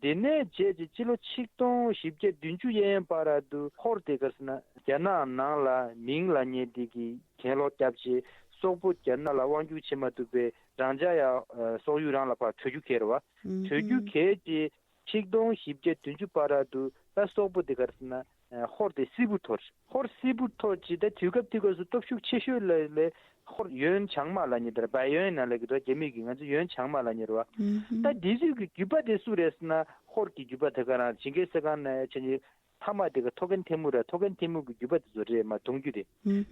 དེ་ནས་རྗེས་ཀྱི་སྤྱི་ལོ་ཆིག་སྟོང་བཞི་བརྒྱ་བདུན་ཅུ་གཡས་གཡོན་བར་དུ་ཧོར་དེ་ག་རེ་ཟེར་ན་རྒྱ་ནག་ནང་ལ་མིང་ལབ་མཁན་དེ་གི་གྱེན་ལོག་བརྒྱབ་བྱས་སོག་པོ་རྒྱ་ནག་ལ་དབང་བསྒྱུར་བྱེད་མ་ཐུབ་པའི་རང་ཅག་ཡང་ཨ་སོག་ཡུལ་རང་ལ་ཕར་བྲོས་རྒྱུ་གལ་རེད་བ། བྲོས་རྒྱུ་གལ་ཏེ་ཆིག་སྟོང་བཞི་བརྒྱ་བདུན་ཅུ་བར་དུ་ད་སོག་པོ་དེ་ག་རེ་ཟེར་ན་ཨ་ཧོར་དེ་སིལ་བུར་འཐོར། ཧོར་སིལ་བུར་འཐོར་ཅིག་ད་དུས་སྐབས་དེ་སྐབས་སུ་སྟོབས་ཤུགས་ཆེ་ཤོས་ལ་ལས་ཧོར་ཡོན་བྱང་མ་ལབ་མཁན་དེ་རེད། བའི་ཡོན་ན་ལབ་ཀྱི་འདུག་རྒྱ་མི་གིས་ང་ཚོ་ཡོན་བྱང་མ་ལབ་མཁན་རེད་བ། ད་དེ་ཚོའི་གི་བརྒྱུད་པ་དེ་སུ་རེད་ཟེར་ན་ཧོར་གྱི་བརྒྱུད་པ་དེ་ག་རང་ཇིང་གིས་ཁ་ན་ཆ་ནི་མཐའ་མ་དེ་ག་ཐོ་ཁན་ཐེ་མུ་ར། ཐོ་ཁན་ཐེ་མུ་གི་བརྒྱུད་པ་དེ་ཚོ་རེད་མ། གདུང་བརྒྱུད་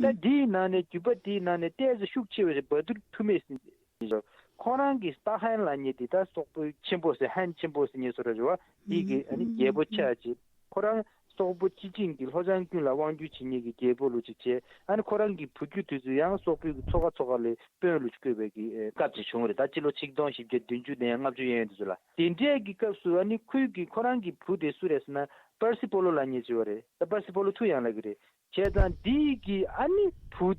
དེ། ད་དེའི་ནང་ནས་བརྒྱུད་པ་དེའི་ནང་ནས་ཏོག་ཙམ་ཤུགས་ཆེ་བ་རེད། བ་དུར་ཐུ་མེད་ཟེར། ཁོ་རང་གི་ཏཱ་ཧན་ལབ་མཁན་དེ་ད་སོག་པོའི་ཆེན་པོ་ཟེར། ཧན་ཆེན་པོ་ཟེར་མཁན་ཚོ་ར་རེད་བ། དེའི་གི་ཨ་ནི་རྒྱལ་པོ་ཆགས་ཅིག་ཁོ་རང་སོག་པོ་སྤྱི་བྱིངས་ཀྱི་ལྷོ་བྱང་ཀུན་ལ་དབང་བསྒྱུར་བྱེད་མཁན་གྱི་རྒྱལ་པོ་ལོ་ཅིག་བྱས། ཨ་ནི་ཁོ་རང་གི་བུ་བརྒྱུད་དེ་ཚོ་ཡང་སོག་པོའི་གི་ཚོ་ཁ་ཚོ་ཁ་ལ་དཔོན་ལོ་ཅིག་བསྐོས་པའི་གི་ཨེ་སྐབས་ཅིག་བྱུང་བ་རེད། ད་སྤྱི་ལོ་ཆིག་སྟོང་བཞི་བརྒྱ་བདུན་ཅུ་ནས་ལྔ་བཅུ་གཡས་གཡོན་དེ་ཚོ་ལ། དེ་འདྲའི་གི་སྐབས་སུ་ཨ་ནི་ཁོའི་གི་ཁོ་རང་གི་བུ་དེ་སུ་རེད་ཟེར་ན་པར་སི་པོ་ལོ་ལབ་མཁན་ཅིག་ཡོད་རེད། ད་པར་སི་པོ་ལོ་ཐུ་ཡང་ལབ་གི་རེད། བྱས་ཙང་འདི་གི་ཨ་ནི་བུ་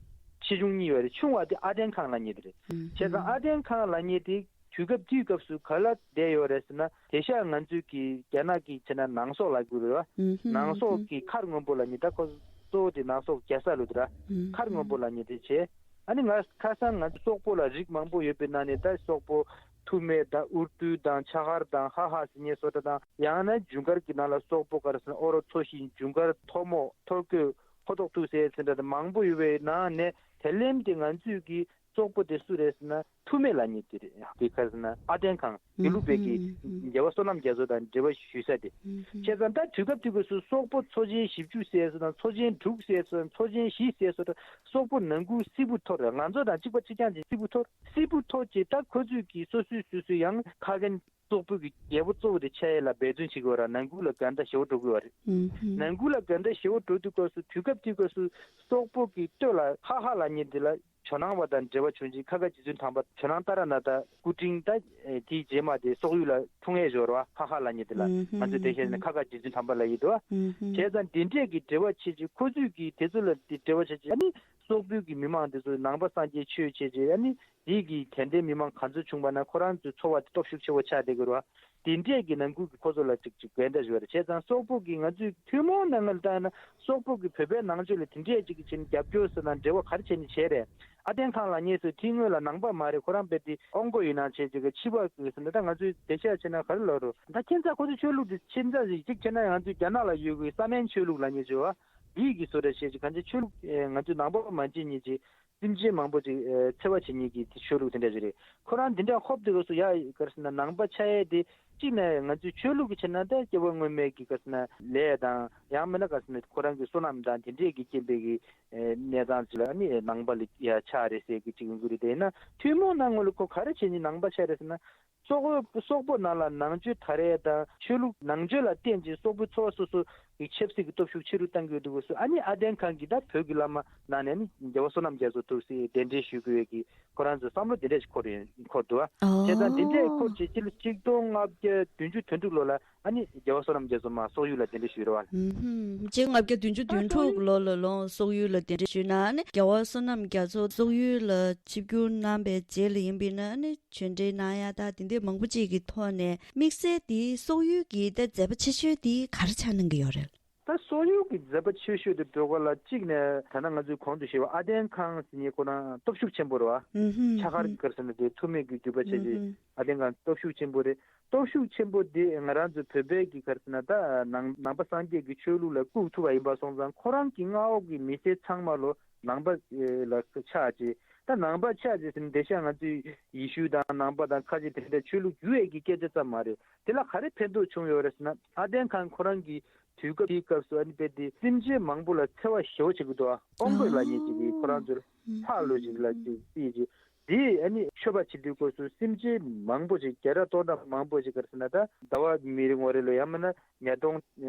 ཆེ་ཆུང་གཉིས་ཡོད་རེད། ཆུང་བ་དེ་ཨ་ཏན་ཁཱན་ལབ་མཁན་དེ་རེད། བྱས་ཙང་ཨ་ཏན་ཁཱན་ལབ་མཁན་དེ་དུས་སྐབས་དེའི་སྐབས་སུ་ག་ལ་བསྡད་ཡོད་རེད་ཟེར་ན། དེང་སང་ང་ཚོའི་གི་རྒྱ་ནག་གི་བྱས་ན་ནང་སོག་ལབ་དགོས་རེད་བ། ནང་སོག་གི་མཁར་སྔོན་པོ་ལབ་མཁན། ད་ཁོ་གཙོ་བོ་དེ་ནང་སོག་རྒྱལ་ས་ལོ་དེ་ར། མཁར་སྔོན་པོ་ལབ་མཁན་དེ་བྱས། ཨ་ནི་ང་ཁ་སང་ང་ཚོ་སོག་པོ་ལ་རིགས་མང་པོ་ཡོད་པའི་ནང་ནས་ད་སོག་པོ་ ཐུ་མེད་དང་ཨུར་ཏུ་དང་ཆ་གར་དང་ཧ་ཧ་ཟེར་མཁན་བཟོ་འདྲ་དང་། ཡང་ན་ཇུན་གར་གྱི་ནང་ལ་སོག་པོ་ག་རེ་ཟེར་ན་ཨོ་རོ་ཚོ་ཤིང་། ཇུན་གར་ཐོ་མོ་ཐོ་ཀོ་ཧོ་ཏོག་ཏུ་ཟེར་ཟེར་འདྲ་དང་མང་པོ་ཡོད་པའི་ནང་ནས་དེ་ལེམ་དེ་ང་ཚོས་ཀྱི་སོག་པོ་དེ་སུ་རེད་ཟེར་ན་ཐུ་མེད་ལབ་མཁན་དེ་རེད། དེ་ག་རེ་ཟེར་ན་ཨ་ཏན་ཁང་དགེ་ལུགས་པའི་གི་ཨུ་ཧུམ། རྒྱལ་བ་བསོད་ནམས་རྒྱ་མཚོ་དང་འབྲེལ་བ་ཞུ་ས་དེ། ཨུ་ཧུམ། བྱས་ཙང་ད་དུས་སྐབས་དུས་སྐབས་སུ་སོག་པོ་ཚོ་ཆེན་བཞི་བཅུ་ཟེར་སོང་དང་ཚོ་ཆེན་དྲུག་ཟེར་སོང་དང་ཚོ་ཆེན་བཞི་ཟེར་སོང་དང་སོག་པོ་ནང་ཁུལ་སིལ་བུ་ཐོར། ང་ཚོ་དང་གཅིག་པ་གཅིག་རྐྱང་ཅིག་སིལ་བུ་ཐོར། སིལ་བུ་ཐོར་ཅིག་ད་ཁོ་ཚོས་ཀྱིས་སོ་སོའི་སོ་སོའི་ཡང་ཁ་རྒན་སོག་པོ་གི་རྒྱལ་པོ་གཙོ་བོ་དེ་ཆགས་ཡས་ལ་འབད་བརྩོན་བྱེད་ཀྱི་ཡོད་ར། ནང་ཁུལ་ལ་འགལ་ཟླ་ཞེ་པོ་འགྲོ་གི་ཡོད་རེད། ཨུ་ཧུམ། ནང་ཁུལ་ལ་འགལ་ཟླ་ཞེ་པོ་འགྲོ་དུས་སྐབས་སུ་དུས་སྐབས་དུས་སྐབས་སུ་སོག་པོ་གི་སྟོད་ལ་ཧ་ཧ་ལབ་མཁན་དེ་ལ་ཇོ་ནང་པ་དང་འབྲེལ་བ་བྱུང་རྗེས་ཁ་ཁ་རྗེ་བཙུན་དམ་པ་ཇོ་ནང་ཏཱ་ར་ནཱ་ཐ་སྐུ་ཕྲེང་ད་ཨེ་དེའི་རྗེས་མ་དེ་སོག་ཡུལ་ལ་འཁྲུངས་ཡས་ཞོར་བ་ཧ་ཧ་ལབ་མཁན་དེ་ལ། ཨུ་ཧུམ། ང་ཚོས་དེ་བཤད་ན་ཁ་ཁ་རྗེ་བཙུན་དམ་པ་ལབ་ཡོད་དོ། ཨུ་ཧུམ། བྱས་ཙང་དེ་འདྲས་ཀྱི་འབྲེལ་བ་བྱེད་ཅིག་ཁོ་ཚོས་ཀྱིས་དེ་ཚོ་ལ་དེ་འབྲེལ་བ་བྱེད་ཅིག་ཨ་ནི་སོག་པོའི་གི་མི་མང་དེ་ཚོ་ནང་པ་སངས་རྒྱས་ཆོས་བྱེད་ཅིག་ཨ་ནི་དེའི་གི་དད་ལྡན་མི་མང་ག་ཚོད་བྱུང་བ་ན་ཁོ་རང་ཚོའི་འཚོ་བ་དེ་སྟོབས་ཤུགས་ཆེ་བོ་ཆགས་བསྡད་ཀྱི་རེད་བ། དེ་འདྲས་ཀྱི་ནང་ཁུལ་གྱི་ཁོ་ཚོ་ལ་ཅིག་ཅིག་འགལ་ཟླ་ཞུ་བ་རེད། བྱས་ཙང་སོག་པོ་གི་ང་ཚོའི་ཐུན་མོང་ནང་ལ་བལྟས་ན་སོག་པོ་གི་བོད་པའི་ནང་ཆོས་ལ་དེ་འདྲས་ཅིག་གི་ཆེད་རྒྱབ་སྐྱོར་ཟེར་ན་འབྲེལ་བ་ག་རེ་བྱས་ནས་བྱས་རེད། ཨ་ཏན་ཁང་ལབ་མཁན་ཚོ་ཐིག་དངོས་ལ་ནང་པ་མ་རེད། ཁོ་རང་རྦད་དེ་ཨོང་ཀོ་ཡིན་ནང་བྱས་ཅིག་གི་ཕྱི་པ་གི་ཟེར་ན་ད་ང་ཚོའི་བདེ་ཤ་བྱས་ན་ག་རེ་ལབ་རོ། ད་ཁྱེད་ཚ་ཁོ་ཚོའི་ཆོས་ལུགས་དེ་ཁྱེད་ཚ་ཞིག་ཅིག་བྱས་ན་ང་ཚོའི་རྒྱ་ནག་ལ་ཡོད་གི་ས་མན་ཆོས་ལུགས་ལབ་མཁན་ཚོ་བ། འདིའི་གི་བཟོ་འདྲ་བྱས་ཅིག་གང་ཅི་ཆོས་ལུགས་ཨེ་ང་ཚོའི་ནང་པ་མ་བྱེད་མཁན་ཅིག་སེམས་ཅན་མང་པོ་ཅིག་ཨེ་འཚེ་བ་བྱེད་མཁན་གྱི་དེ་ཆོས་ལུགས་དེ་འདྲ་ཞིག་རེད། ཁོ་རང་དེ་འདྲ་ཧོབ་དེ་ག་སུ་ཡ་ག་རེ་ཟེར་ན་ནང་པ་ཆགས་ཡས་དེ་གཅིག་ནས་ང་ཚོའི་ཆོས་ལུགས་ཀྱི་ཆ་ནས་ད་སྐྱེ་བ་སྔོན་མའི་གི་ག་རེ་ཟེར་ན་ལས་དང་ཡང་མིན་ན་ག་རེ་ཟེར་ན་ཁོ་རང་གི་བསོད་ནམས་དང་དེ་འདྲས་ཀྱི་རྐྱེན་པས་གི་ཨེ་གནས་སྟངས་ཅིག་ལ་ཨ་ནི་ནང་པ་ལ་ཡ་ཆགས་རེད་ཟེར་གི་ཅིག་ཡོང་གི་རེད། དེ་ཡིན་ན་ཐུན་མོང་ནང་ངོ་ལ་ཁོ་ག་རེ་བྱས་ནས་ནང་པ་ཆགས་རེད་ཟེར་ན། སོག་པོ་སོག་པོ་ནང་ལ་ནང་ཆོས་དར་ཡས་དང་ཆོས་ལུགས་ནང་ཆོས་ལ་བརྟེན་ཅིང་སོག་པོའི་ཚོ་བ་སོ་སོ་གི་ཆབ་སྲིད་ཀྱི་སྟོབས་ཤུགས་ཆེ་རུ་གཏང་གི་ཡོད་འདུག་གོ་སོ། ཨ་ནི་ཨ་ཏན་ཁང་གིས་ད་བོད་ཀྱི་བླ་མ་ནང་ནས་ནི་རྒྱལ་བ་བསོད་ནམས་རྒྱ་མཚོ་ཐུགས་སྲས་གདན་འདྲེན་ཞུ་དགོས་ཡས་ཀྱི་ཁོ་རང་ཚོའི་བསམ་བློ་དེ་འདྲ་ཞིག་འཁོར་ཡོད་འཁོར་འདུག་ཨ། ཨོ། བྱས་ཙང་དེ་འདྲས་འཁོར་བྱས་སྤྱི་ལོ་ཆིག་སྟོང་ལྔ་བརྒྱ་བདུན་ཅུ་དོན་དྲུག་ལོ་ལ་ཨ་ནི་རྒྱལ་བ་བསོད་ནམས་རྒྱ་མཚོ་མར་སོག་ཡུལ་ལ་གདན་འདྲེན་ཞུས་རེད་བ། ཨུམ། ཆིག་སྟོང་ལྔ་བརྒྱ་བདུན་ཅུ་དོན་དྲུག་ལོ་ལ་ལོ་སོག་ཡུལ་ལ་གདན་འདྲེན་ཞུས་ན་ཨ་ནི་རྒྱལ་བ་བསོད་ནམས་རྒྱ་མཚོ་སོག་ཡུལ་ལ་ཆིབས་བསྒྱུར་གནང་བའི་རྗེས་ལ་ཡིན་པས་ན་ཨ་ནི་ཆོས་འབྲེལ་གནང་ཡ་ད་དེ་འདྲའི་མང་པོ་ཅིག་གི་ཐོག་ནས་དམིགས་བསལ་དེ་སོག་ཡུལ་གྱི་ད་མཛད་པ་ཆེ་ཤོས་དེ་ག་རེ་ཆགས་གནང་གི་ཡོད་རེད། ད་སོག་ཡུལ་གྱི་མཛད་པ་ཆེ་ཤོས་དེ་འགྲོ་ག་ལ་གཅིག་ནས་ད་ནང་ང་ཚོས་གོང་དུ་ཞུས་པ་ཨ་ཏན་ཁང་ཟེར་མཁན་ཁོ་རང་སྟོབས་ཤུགས་ཆེན་པོ་རེད་བ། ཨུ་ཧུམ། ཕྱྭ་མཁར་གྱི་ག་རེ་ཟེར་ན་དེ་ཐུ་མེད་ཀྱི་བརྒྱུད་པ་བྱས་རྗེས་ཨ་ཏན་ཁང་སྟོབས་ཤུགས་ཆེན་པོ་རེད། སྟོབས་ཤུགས་ཆེན་པོ་དེ་ང་རང་ཚོ་བོད་པའི་གི་ག་རེ་ཟེར་ན་ད་ནང་ནང་པ་སངས་རྒྱས་ཀྱི་ཆོས་ལུགས་ལ་བཀུག་ཐུབ་པ་ཡིན་པ་སོང་ཙང་ཁོ་རང་གི་མངའ་འོག་གི་མི་སེར་ཚང་མ་ལོ་ནང་པ་ལ་ཆགས་རྗེས། ད་ནང་པ་ཆགས་རྗེས་ཟེར་ན་དེང་སང་ང་ཚོས་ཡེ་ཤུ་དང་ནང་པ་དང་ཁ་ཅིག་དེ་འདྲ་ཆོས་ལུགས་བསྒྱུར་ཡས་ཀྱི་སྐད་ཆ་ཙམ་མ་རེད། དེ་ལ་ག་རེ་ཕན་ཐོགས་བྱུང་ཡོད་རེད་ཟེར་ན་ཨ་ཏན་ཁང་ཁོ་རང་གི་དུས་སྐབས་དེའི་སྐབས་སུ་ཨ་ནི་དཔེ་དེ་སེམས་ཅན་མང་པོ་ལ་འཚེ་བ་ཞེ་པོ་བྱེད་ཀྱི་འདུག་ཨ། ཨོང་རྒོད་ལབ་མཁན་ཅིག་གིས་ཁོ་རང་ཚོར་ཕག་ལོ་ཅིག་ལ་ཅིག་བརྩིས་ཅིག་དེས་ཨ་ནི་མཆོད་པ་བྱེད་དུས་སྐབས་སུ་སེམས་ཅན་མང་པོ་ཅིག་བརྒྱ་ཕྲག་སྟོང་ཕྲག་མང་པོ་ཅིག་ག་རེ་ཟེར་ན་ད་ཟླ་བ་མི་རེ་ངོ་རེ་ལ་ཡང་མིན་ན་ཉ་སྟོང་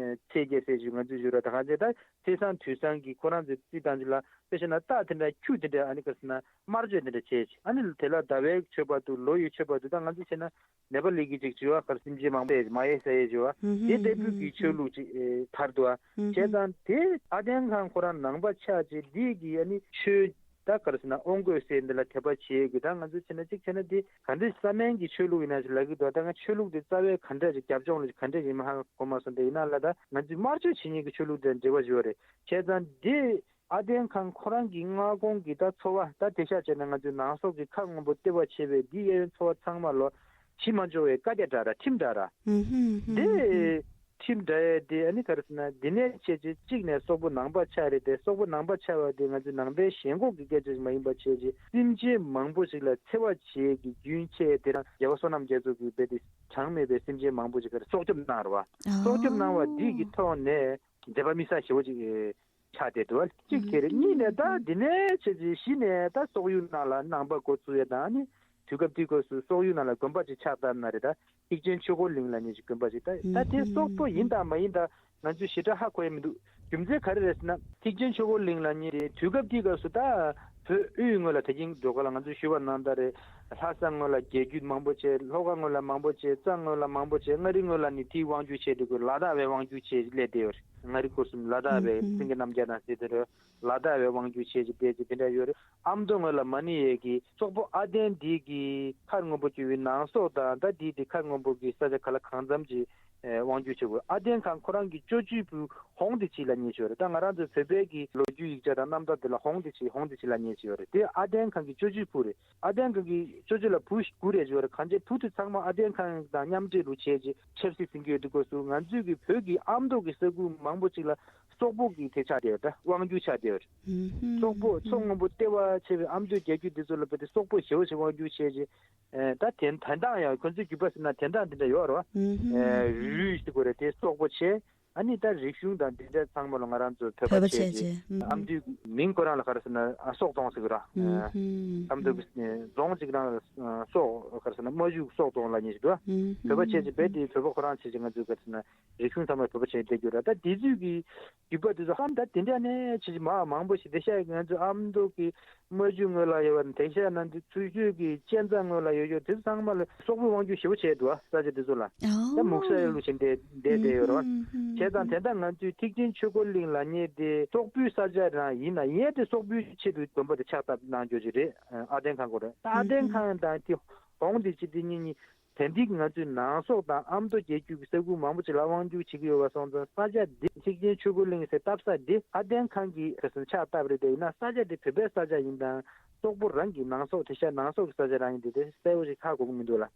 ཚེས་བརྒྱད་ཟེར་ཅིག་ང་ཚོས་ཞུ་ར་ད་གང་ཅི་ད་ཚེས་བཟང་དུས་བཟང་གི་ཁོ་རང་ཚོས་རྩིས་བཏང་ཅིག་ལ་དཔེ་བྱས་ན་རྟ་དེ་འདྲ་ཁྱུ་དེ་འདྲ་ཨ་ནི་ག་རེ་ཟེར་ན་དམར་མཆོད་དེ་འདྲ་བྱས་ཅིག་ཨ་ནི་དེ་ལ་ཟླ་བའི་མཆོད་པ་འདུག་ལོ་ཡི་མཆོད་པ་འདུག་ད་ང་ཚོས་བྱས་ན། ནེ་པ་ལི་གི་ཅིག་བྱི་བ་གར་སེམས་ཅན་མང་པོས་མ་ཡེ་ས་ཡེ་བྱི་བ། དེ་ལྟ་བུ་གི་ཆོས་ལུགས་ཅིག་ཨེ་དར་འདུག་བ། བྱས་ཙང་དེ་ཨ་ཏན་ཁང་ཁོ་རང་ནང་པ་ཆགས་ཅིག་འདི་གི་ཨ་ནི་ཆོས་ད་གར་ཟེར་ན་ཨོང་རྒོད་ཟེར་འདི་ལ་དད་པ་བྱེད་གི་ད་ང་ཚོ་བྱས་ན་གཅིག་བྱས་ན་འདི་ག་འདྲ་ས་མན་གི་ཆོས་ལུགས་ཡིན་ན་ཅིག་ལབ་གི་འདུག་ད་ང་ཆོས་ལུགས་དེ་རྩ་བའི་ག་འདྲ་ཅིག་རྒྱབ་ལྗོངས་ལ་ཅིག་ག་འདྲ་ཡིན་མ་ཧ་གོ་མ་སོང་། དེ་ཡིན་ན་ལ་ད་ང་ཚོས་དམར་མཆོད་བྱེད་མཁན་གི་ཆོས་ལུགས་དེ་འབྲེལ་བ་ཡོད་རེད། བྱས་ཙང་འདི། ཨ་ཏན་ཁང་ཁོ་རང་གི་མངའ་ཁོངས་ཀྱི་ད་ཚོ་བ་ད་དེ་ཤ་བྱས་ན་ང་ཚོའི་ནང་སོག་གི་ཁ་སྔོན་པོ་ལྟེ་བ་བྱས་པའི་འདི་གཡས་གཡོན་ཚོ་བ་ཚང་མ་ལོ་བྱི་མ་འཇོག་པའི་བཀའ་རྒྱ་འདྲ་ར་ཁྲིམས་འདྲ་ར། དེ་ཁྲིམས་འདྲ་ཡས་དེ་ཨ་ནི་ག་རེ་ཟེར་ན་འདི་ནས་བྱས་རྗེས་གཅིག་ནས་སོག་པོ་ནང་པ་ཆགས་རེད་དེ་སོག་པོ་ནང་པ་ཆགས་པ་དེ་ང་ཚོའི་ནང་པའི་ཞེན་ཁོག་གི་སྐད་ཆ་ཞིག་མ་ཡིན་པ་བྱས་རྗེས་སེམས་ཅན་མང་པོ་ཞིག་ལ་འཚེ་བ་བྱེད་ཀྱི་རྒྱུན་ཆད་དེ་རང་རྒྱལ་བ་བསོད་ནམས་རྒྱ་མཚོ་གིས་རྦད་དེ་གྲངས་མེད་པའི་སེམས་ཅན་མང་པོ་ཞིག་ག་རེ་སྲོག་སྐྱོབ་གནང་ར་བ། སྲོག་སྐྱོབ་གནང་བ་འདི་གི་ཐོག་ནས་འདོད་པ་མི་ཟ་ཞེ་བོ་ཅིག་ཆགས་བསྡད་འདུག་བ། གཅིག་དེ་རེད། གཉིས་ནས་ད་འདི་ནས་བྱས་རྗེས་གཞི་ནས་ད་སོག་ཡུལ་ནང་ལ་ནང་པ་འགོ་བཙུགས་ཡས་དང་ཨ་ནི་དུས་སྐབས་དེའི་སྐབས་སུ་སོག་ཡུལ་ནང་ལ་དགོན་པ་ཅིག་ཕྱག་བཏབ་ན་རེད། ད་ཐེག་ཆེན་ཆོས་འཁོར་གླིང་ལབ་མཁན་ཅིག་དགོན་པ་ཅིག་ད་ད་དེ་སོག་པོ་ཡིན་དང་མ་ཡིན་དང་ང་ཚོས་ཞེ་དྲག་ཧ་གོ་ཡས་མི་འདུག་རྒྱུ་མཚན་ག་རེ་རེད་ཟེར་ན་ཐེག་ཆེན་ཆོས་འཁོར་གླིང་ལབ་མཁན་དེ་དུས་སྐབས་དེའི་སྐབས་སུ་ད་བོད་དབུས་ངོས་ལ་ད་གིན་འགྲོ་ག་ལ་ང་ཚོས་ཞུས་པ་ནང་ལྟར་རེད། ལྷ་ས་ངོས་ལ་རྒྱལ་རྒྱུད་མང་པོ་བྱས། ལྷོ་ཁ་ངོས་ལ་མང་པོ་བྱས། རྩ་ངོས་ལ་མང་པོ་བྱས། མངའ་རིས་ངོས་ལ་ནི་དེའི་དབང་སྒྱུར་བྱས་འདུག་གི་ལ་དྭགས་པའི་དབང་སྒྱུར་བྱས་སླེབས་བསྡད་ཡོད་རེད། མངའ་རིས་སྐོར་གསུམ་ལ་དྭགས་པའི་སེང་གེ་རྣམ་རྒྱལ་དང་ཟེར་དེ་འདྲ། ལ་དྭགས་པའི་དབང་སྒྱུར་བྱས་ཀྱི་བསྡད་ཀྱི་དེ་འདྲ་ཡོད་རེད། ཨ་མདོ་ངོས་ལ་མ་ཎི་ཡས་ཀྱི་སོག་པོ་ཨ་དན་འདི་གི་མཁར་སྔོན་པོ་བཅུ་པའི་ནང་སོག་དང་ད་འདི་དེ་མཁར་སྔོན་པོ་གི་ས་ཆ་ག་ལ་གང་འཚམ་ཅིག་དབང་སྒྱུར་བྱེད་དགོས། ཨ་དན་ཁང་ཁོ་རང་གི་ཅོ་ཅོའི་བུ་ཧོང་ཏི་ཆི་ལབ་མཁན་ཅིག་ཡོད་རེད། ད་ང་རང་ཚོའི་བོད་པའི་གི་ལོ་རྒྱུས་ཡིག་ཆ་དང་རྣམ་ཐར་དེ་ལ་ཧོང་ཏི་ཆི་ཧོང་ཏི་ཆི་ལབ་མཁན་ཅིག་ཡོད་རེད། དེ་ཨ་དན་ཁང་གི་ཅོ་ཅོའི་བུ་རེད། ཨ་དན་ཁང་གི་ཅོ་ཅོ་ལ་བུ་དགུ་རེ་ཡོད་རེད། གང་ཅི་བུ་དེ་ཚང་མ་ཨ་དན་ཁང་དང་མཉམ་འབྲེལ་རུ་བྱས་རྗེས་ཆབ་སྲིད་ཟིན་གྱི་ཡོད་དུས་སྐབས་སུ་ང་ཚོའི་གི་བོད་ཀྱི་ཨ་མདོ་གི་ས་ཁུལ་མང་པོ་ཅིག་ལ་སོག་པོ་གི་དེ་ཆགས་བསྡད་ཡོད། ད་དབང་སྒྱུར་ཆགས་བསྡད་ཡོད། སོག་པོ་མཚོ་སྔོན་པོ་ལྟེ་བ་བྱས་པའི་ཨ་མདོའི་རྒྱལ་རྒྱུད་འདི་ཚོ་ལ་བོད་དེ་སོག་པོ་ཞེ་པོ་ཞིག་དབང་སྒྱུར་བྱས་རྗེས། ཨེ་ད་དེ་དན་རྟགས་ཡང་ཁོ་ཚོའི་རྒྱུད་པ་ཟེར་ན་དན་རྟགས་འདི་འདྲ་ཡོད་རེད་བ། ཨེ་རུས་ཟེར་དགོས་རེད། དེ་སོག་པོ་བྱས། ཨ་ནི་ད་རིག་གཞུང་དང་འདི་འདྲ་ཚང་མ་ལ་ང་རང་ཚོ་བོད་པ་བོད་པ་བྱས་བྱས་རྗེས་རྗེས། ཨ་མདོའི་མིང་ཁོ་རང་ལ་ག་རེ་ཟེར་ན་ཨ་སོག་རྫོང་ཟེར་གི་ར། ཨ་མདོ་གི་རྫོང་གཅིག་རང་ལ་ཨ་སོག་ག་རེ་ཟེར་ན་རྨ་ཆུ་སོག་རྫོང་ལབ་མཁན་ཞིག་འདུག་བ། བོད་པ་བྱས་རྗེས་རྦད་དེ་བོད་པ་ཁོ་རང་བྱས་རྗེས་ང་ཚོའི་ག་རེ་ཟེར་ན་རིག་གཞུང་ཚང་མ་བོད་པ་བྱས་བསྡད་རྒྱུ་ར། ད་དེ་ཚོའི་གི་རྒྱུད་པ་དེ་ཚོ་ཧམ་ད་དེ་འདྲ་ནས་ཆེ་ཆེ་མ་མང་པོ་ཞིག་དེ་ཤ་ང་ཚོ་ཨ་མདོ་གི་རྨ་ཆུ་ངོས་ལ་ཡོད་པ་དེ་ཤ་ནང་དུ་ཚུར་ཤོད་ཀྱི་གཅན་ཚ་ངོས་ལ་ཡོད་ཡོད་དེ་ཚོ་ཚང་མ་ལ་སོག་པོའི་དབང་སྒྱུར་ཞེ་པོ་བྱས་འདུག་ཨ། ས་ཆ་དེ་ཚོ་ལ་ད་མུག་ས་ཡ་ལུ་ཞིག་འདས་འདས་བསྡད་ཡོད་རེད་བ། བྱས་ཙང་དེ་འདྲ་ང་ཚོའི་ཐེག་ཆེན་ཆོས་འཁོར་གླིང་ལབ་མཁན་དེ་སོག་པོའི་ས་ཆ་རང་ཡིན་ན་ཡང་དེ་སོག་པོའི་ཆེད་དུ་དགོན་པ་དེ་ཕྱག་བཏབ་གནང་རྒྱུ་ཞིག་རེད། ཨ་དན་ཁང་སྐོར་རེད། ད་ཨ་དན་ཁང་དང་དེ་ཧོང་དེ་ཅི་དེ་གཉིས་གཉིས། དེ་འདི་ང་ཚོའི་ནང་སོག་དང་ཨ་མདོ་རྒྱལ་རྒྱུད་ཀྱི་ས་ཁུལ་མང་པོ་ཅིག་ལ་དབང་སྒྱུར་བྱེད་ཀྱི་ཡོད་པ་སོང་ཙང་ས་ཆ་འདི་ཐེག་ཆེན་ཆོས་འཁོར་གླིང་ཟེར་བཏབ་ས་འདི་ཨ་དན་ཁང་གི་ཁ་སང་ཕྱག་བཏབ་རེད། དེ་ཡིན་ན་ས་ཆ་འདི་བོད་པའི་ས་ཆ་ཡིན་དང་སོག་པོ་རང་གི་ནང་སོག་དེ་ཤ་ནང་སོག་གི་ས་ཆ་རང་ཡིན་དེ་དེ་གསལ་པོ་ཞིག་ཧ་གོ་གི་མི་འདུག་ལ།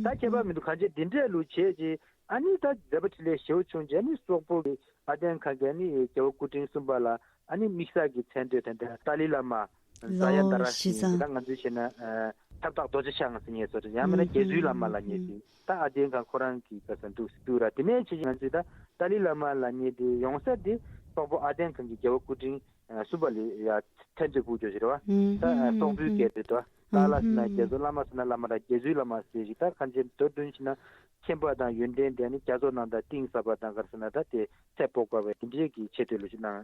ད་ཁྱད་པར་མི་འདུག་གང་ཅི་འདི་འདྲས་ལུ་བྱས་རྗེས་ཨ་ནི་ད་མཛད་པ་འཕྲིན་ལས་ཞེ་པོ་བྱུང་རྗེས་ཨ་ནི་སོག་པོ་གི་ཨ་དན་ཁང་གི་ཨ་ནི་རྒྱལ་བ་སྐུ་ཕྲེང་གསུམ་པ་ལ་ཨ་ནི་དམིགས་བསལ་གྱི་མཚན་བསྟོད་དེ་འདྲ་ཏཱ་ལའི་བླ་མ། ཛ་ཡ་ཏཱ་ར་ཞེས་ད་ང་ཚོས་བྱས་ན་ཁྱབ་བདག་རྡོ་རྗེ་འཆང་ཟེར་མཁན་སོགས་ཡང་མིན་ན་རྒྱལ་བཙུན་བླ་མ་ལབ་མཁན་ཞིག་ད་ཨ་དན་ཁང་ཁོ་རང་གི་ག་ས་འདུག་འདུག་ར། དེ་ནས་ཕྱིན་ང་ཚོས་ད་ཏཱ་ལའི་བླ་མ་ལབ་མཁན་དེ་ཡོང་ས་དེ་སོག་པོ་ཨ་དན་ཁང་གི་རྒྱལ་བ་སྐུ་ཕྲེང་གསུམ་པ་ལ་ཡ་མཚན་བསྟོད་ཕུལ་རྒྱུ་ཞིག་རེད་བ། ད་སོག་པོའི་སྐད་དེ་ད་ཏཱ་ལ་ཟེར་ན་རྒྱ་མཚོ། བླ་མ་ཟེར་ན་བླ་མ་ར། རྒྱལ་བཙུན་བླ་མ་ཟེར་ཞིག་ད་གང་ཅི་མདོར་བསྡུས་ཕྱིན་ན་མཁྱེན་པ་དང་ཡོན་ཏན་ལྡན་ནི་རྒྱ་མཚོ་ནང་དང་གཏིང་ཟབ་པ་དང་ག་རེ་ཟེར་ན་ད་དེ་ཚད་དཔོག་པ་བས་དེ་འདྲའི་གི་ཆེ་བསྟོད་ལོ་ཅིག་གནང་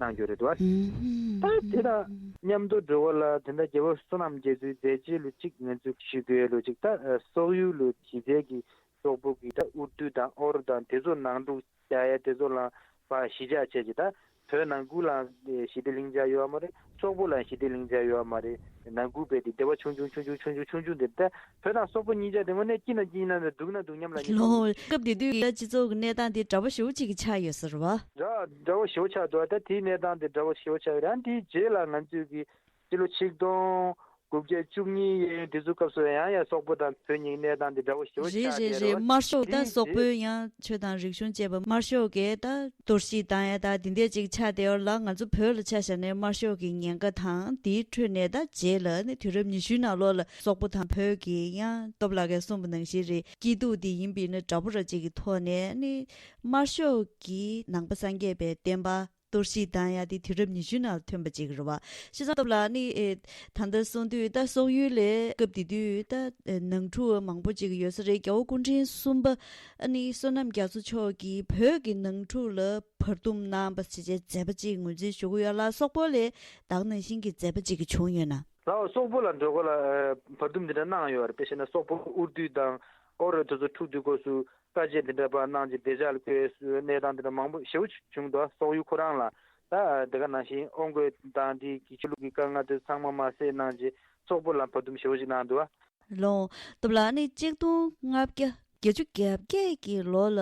གནང་རྒྱུ་རེད་འདུག་བ། ད་དེ་དང་མཉམ་དུ་འགྲོ་བ་ལ་དེ་འདྲ་རྒྱལ་བ་བསོད་ནམས་རྒྱ་མཚོའི་མཛད་རྗེས་ལོ་གཅིག་ང་ཚོས་ཞུ་དགོས་ལོ་ཅིག་ད་སོག་ཡུལ་ལོ་གཞི་རྩའི་གི་སོག་པོ་གི་ད་ཨུར་རྡུ་དང་ཨོར་དང་དེ་ཚོ་ནང་འཁྲུག་རྒྱག་ཡ་དེ་ཚོ་ལ་ཕར་གཞིས་ཆགས་བྱས་ཀྱི་ད་བོད་ནང་ཁུལ་ལ་ཞི་བདེ་ལྷིང་འཇགས་ཡོད་མ་རེད། སོག་པོ་ལ་ཞི་བདེ་ལྷིང་འཇགས་ཡོད་མ་རེད། ནང་ཁུལ་བས་དེ་འབྲེལ་བ་ཆུང་ཆུང་ཆུང་ཆུང་ཆུང་ཆུང་ཆུང་ཆུང་དེ་ད་བོད་དང་སོག་པོ་གཉིས་ཆ་དེ་དངོས་གནས་སྐྱིད་ན་སྐྱིད་ཡིན་ན་འདུག་ན་འདུག་མཉམ་ལ་ལོ་སྐབས་དེ་དུས་ཡ་སྤྱི་ཚོགས་ཀྱི་གནས་སྟངས་དེ་འདྲ་པོ་ཞེ་པོ་ཅིག་ཆགས་ཡོད་ས་རེད་བ། འདྲ་འདྲ་པོ་ཞེ་པོ་ཆགས་འདུག་ད་དེའི་གནས་སྟངས་དེ་འདྲ་པོ་ཞེ་པོ་ཆགས་ཡོད་རེད། ཨ་དེའི་རྗེས་ལ་ང་ཚོས་ཀྱི་སྤྱི་ལོ་ཆིག་སྟོང་དགུ་བརྒྱ་བཅུ་གཉིས་ཡན་དེ་ཚོའི་སྐབས་སུ་ཡང་ཡང་སོག་པོ་དང་བོད་གཉིས་གནས་སྟངས་དེ་འདྲ་པོ་ཞེ་པོ་རེད་ཆགས་རེད་བསྡད་རེད། རེད་བ། དམར་ཤོག་དེ་ད་སོག་པོའི་ཡང་ཆོས་དང་རིག་གཞུང་བཅས་པ་དམར་ཤོག་གིས་ད་གཏོར་བཤིག་བཏང་ཡ་ད་དེ་འདྲས་ཅིག་ཆགས་བསྡད་ཡོད་ལ། ང་ཚོ་བོད་ལ་ཆ་བཞག་ནས་དམར་ཤོག་གི་ཉེན་ཁ་དང་དེའི་ཁྲོད་ནས་ད་རྗེས་ལ་ནི་དུས་རབས་ཉི་ཤུའི་ནང་ལོགས་ལ་སོག་པོ་དང་བོད་ཀྱི་ཡང་སྟོབས་ལགས་ཀྱིས་གསུངས་པ་ནང་བཞིན་རེད། སྐྱིད་སྡུག་དེ་ཡིན་པས་ན་འདྲ་པོ་ར་ཅིག་གི་ཐོག་ནས་ནི་དམར་ཤོག་གི་ནང་པ་སངས་རྒྱས་པའི་བསྟན་པ་གཏོར་བཤིག་བཏང་ཡ་དེ་དུས་རབས་ཉི་ཤུའི་ནང་ལ་ཐོན་པ་ཅིག་རེད་བ། བྱས་ཙང་སྟབས་ལ་ནི་ཨེ་ད་ལྟ་གསུངས་དུས་ད་སོག་ཡུལ་ལས་སྐབས་དེ་དུས་ད་ཨེ་ནང་འཁྲུག་མང་པོ་ཅིག་ཡོད་ས་རེད། རྒྱལ་བ་སྐུ་ཕྲེང་གསུམ་པ་ཨ་ནི་བསོད་ནམས་རྒྱ་མཚོ་མཆོག་གིས་བོད་ཀྱི་ནང་འཁྲུག་ལ་བར་འདུམ་གནང་བ་བྱས་རྗེས་མཛད་པ་ཅིག་ངོས་འཛིན་ཞུ་གི་ཡོད་ལ། སོག་པོ་ལས་ད་ག་ནང་བཞིན་གྱི་མཛད་པ་ཅིག་བྱུང་ཡོད་ན། ལའོ་སོག་པོ་ལ་འགྲོ་སྐོར་ལ་ཨེ་བར་འདུམ་འདི་འདྲ་གནང་ཡོད་རེད། དཔེ་བཤད་ན་སོག་པོ་ཨུར་རྡུ་དང་ཨོ་རོད་དེ་ཚོ་འཁྲུག་དུས་སྐབས་སུ། དཀའ་སྤྱད་དེ་འདྲ་པར་གནང་རྗེས་བདེ་འཇགས་ལ་བཀོད་གནས་སྟངས་དེ་འདྲ་མང་པོ་ཞེ་པོ་ཅིག་བྱུང་འདུག་སོག་ཡུལ་ཁོ་རང་ལ་ད་དེ་ག་ནང་བཞིན་ཨོ་རྒོད་དང་དེ་གི་ཆོས་ལུགས་ཀྱི་དཀའ་ངལ་དེ་ཚང་མ་མ་སེལ་གནང་རྗེས་སོག་པོ་ལ་བར་འདུམ་ཞེ་པོ་ཅིག་གནང་འདུག་ལོ། སྟབས་ལ་ནི་གཅིག་སྟོང་ལྔ་བརྒྱ་བརྒྱད་ཅུ་གྱ་བརྒྱད་ཀྱི་ལོ་ལ་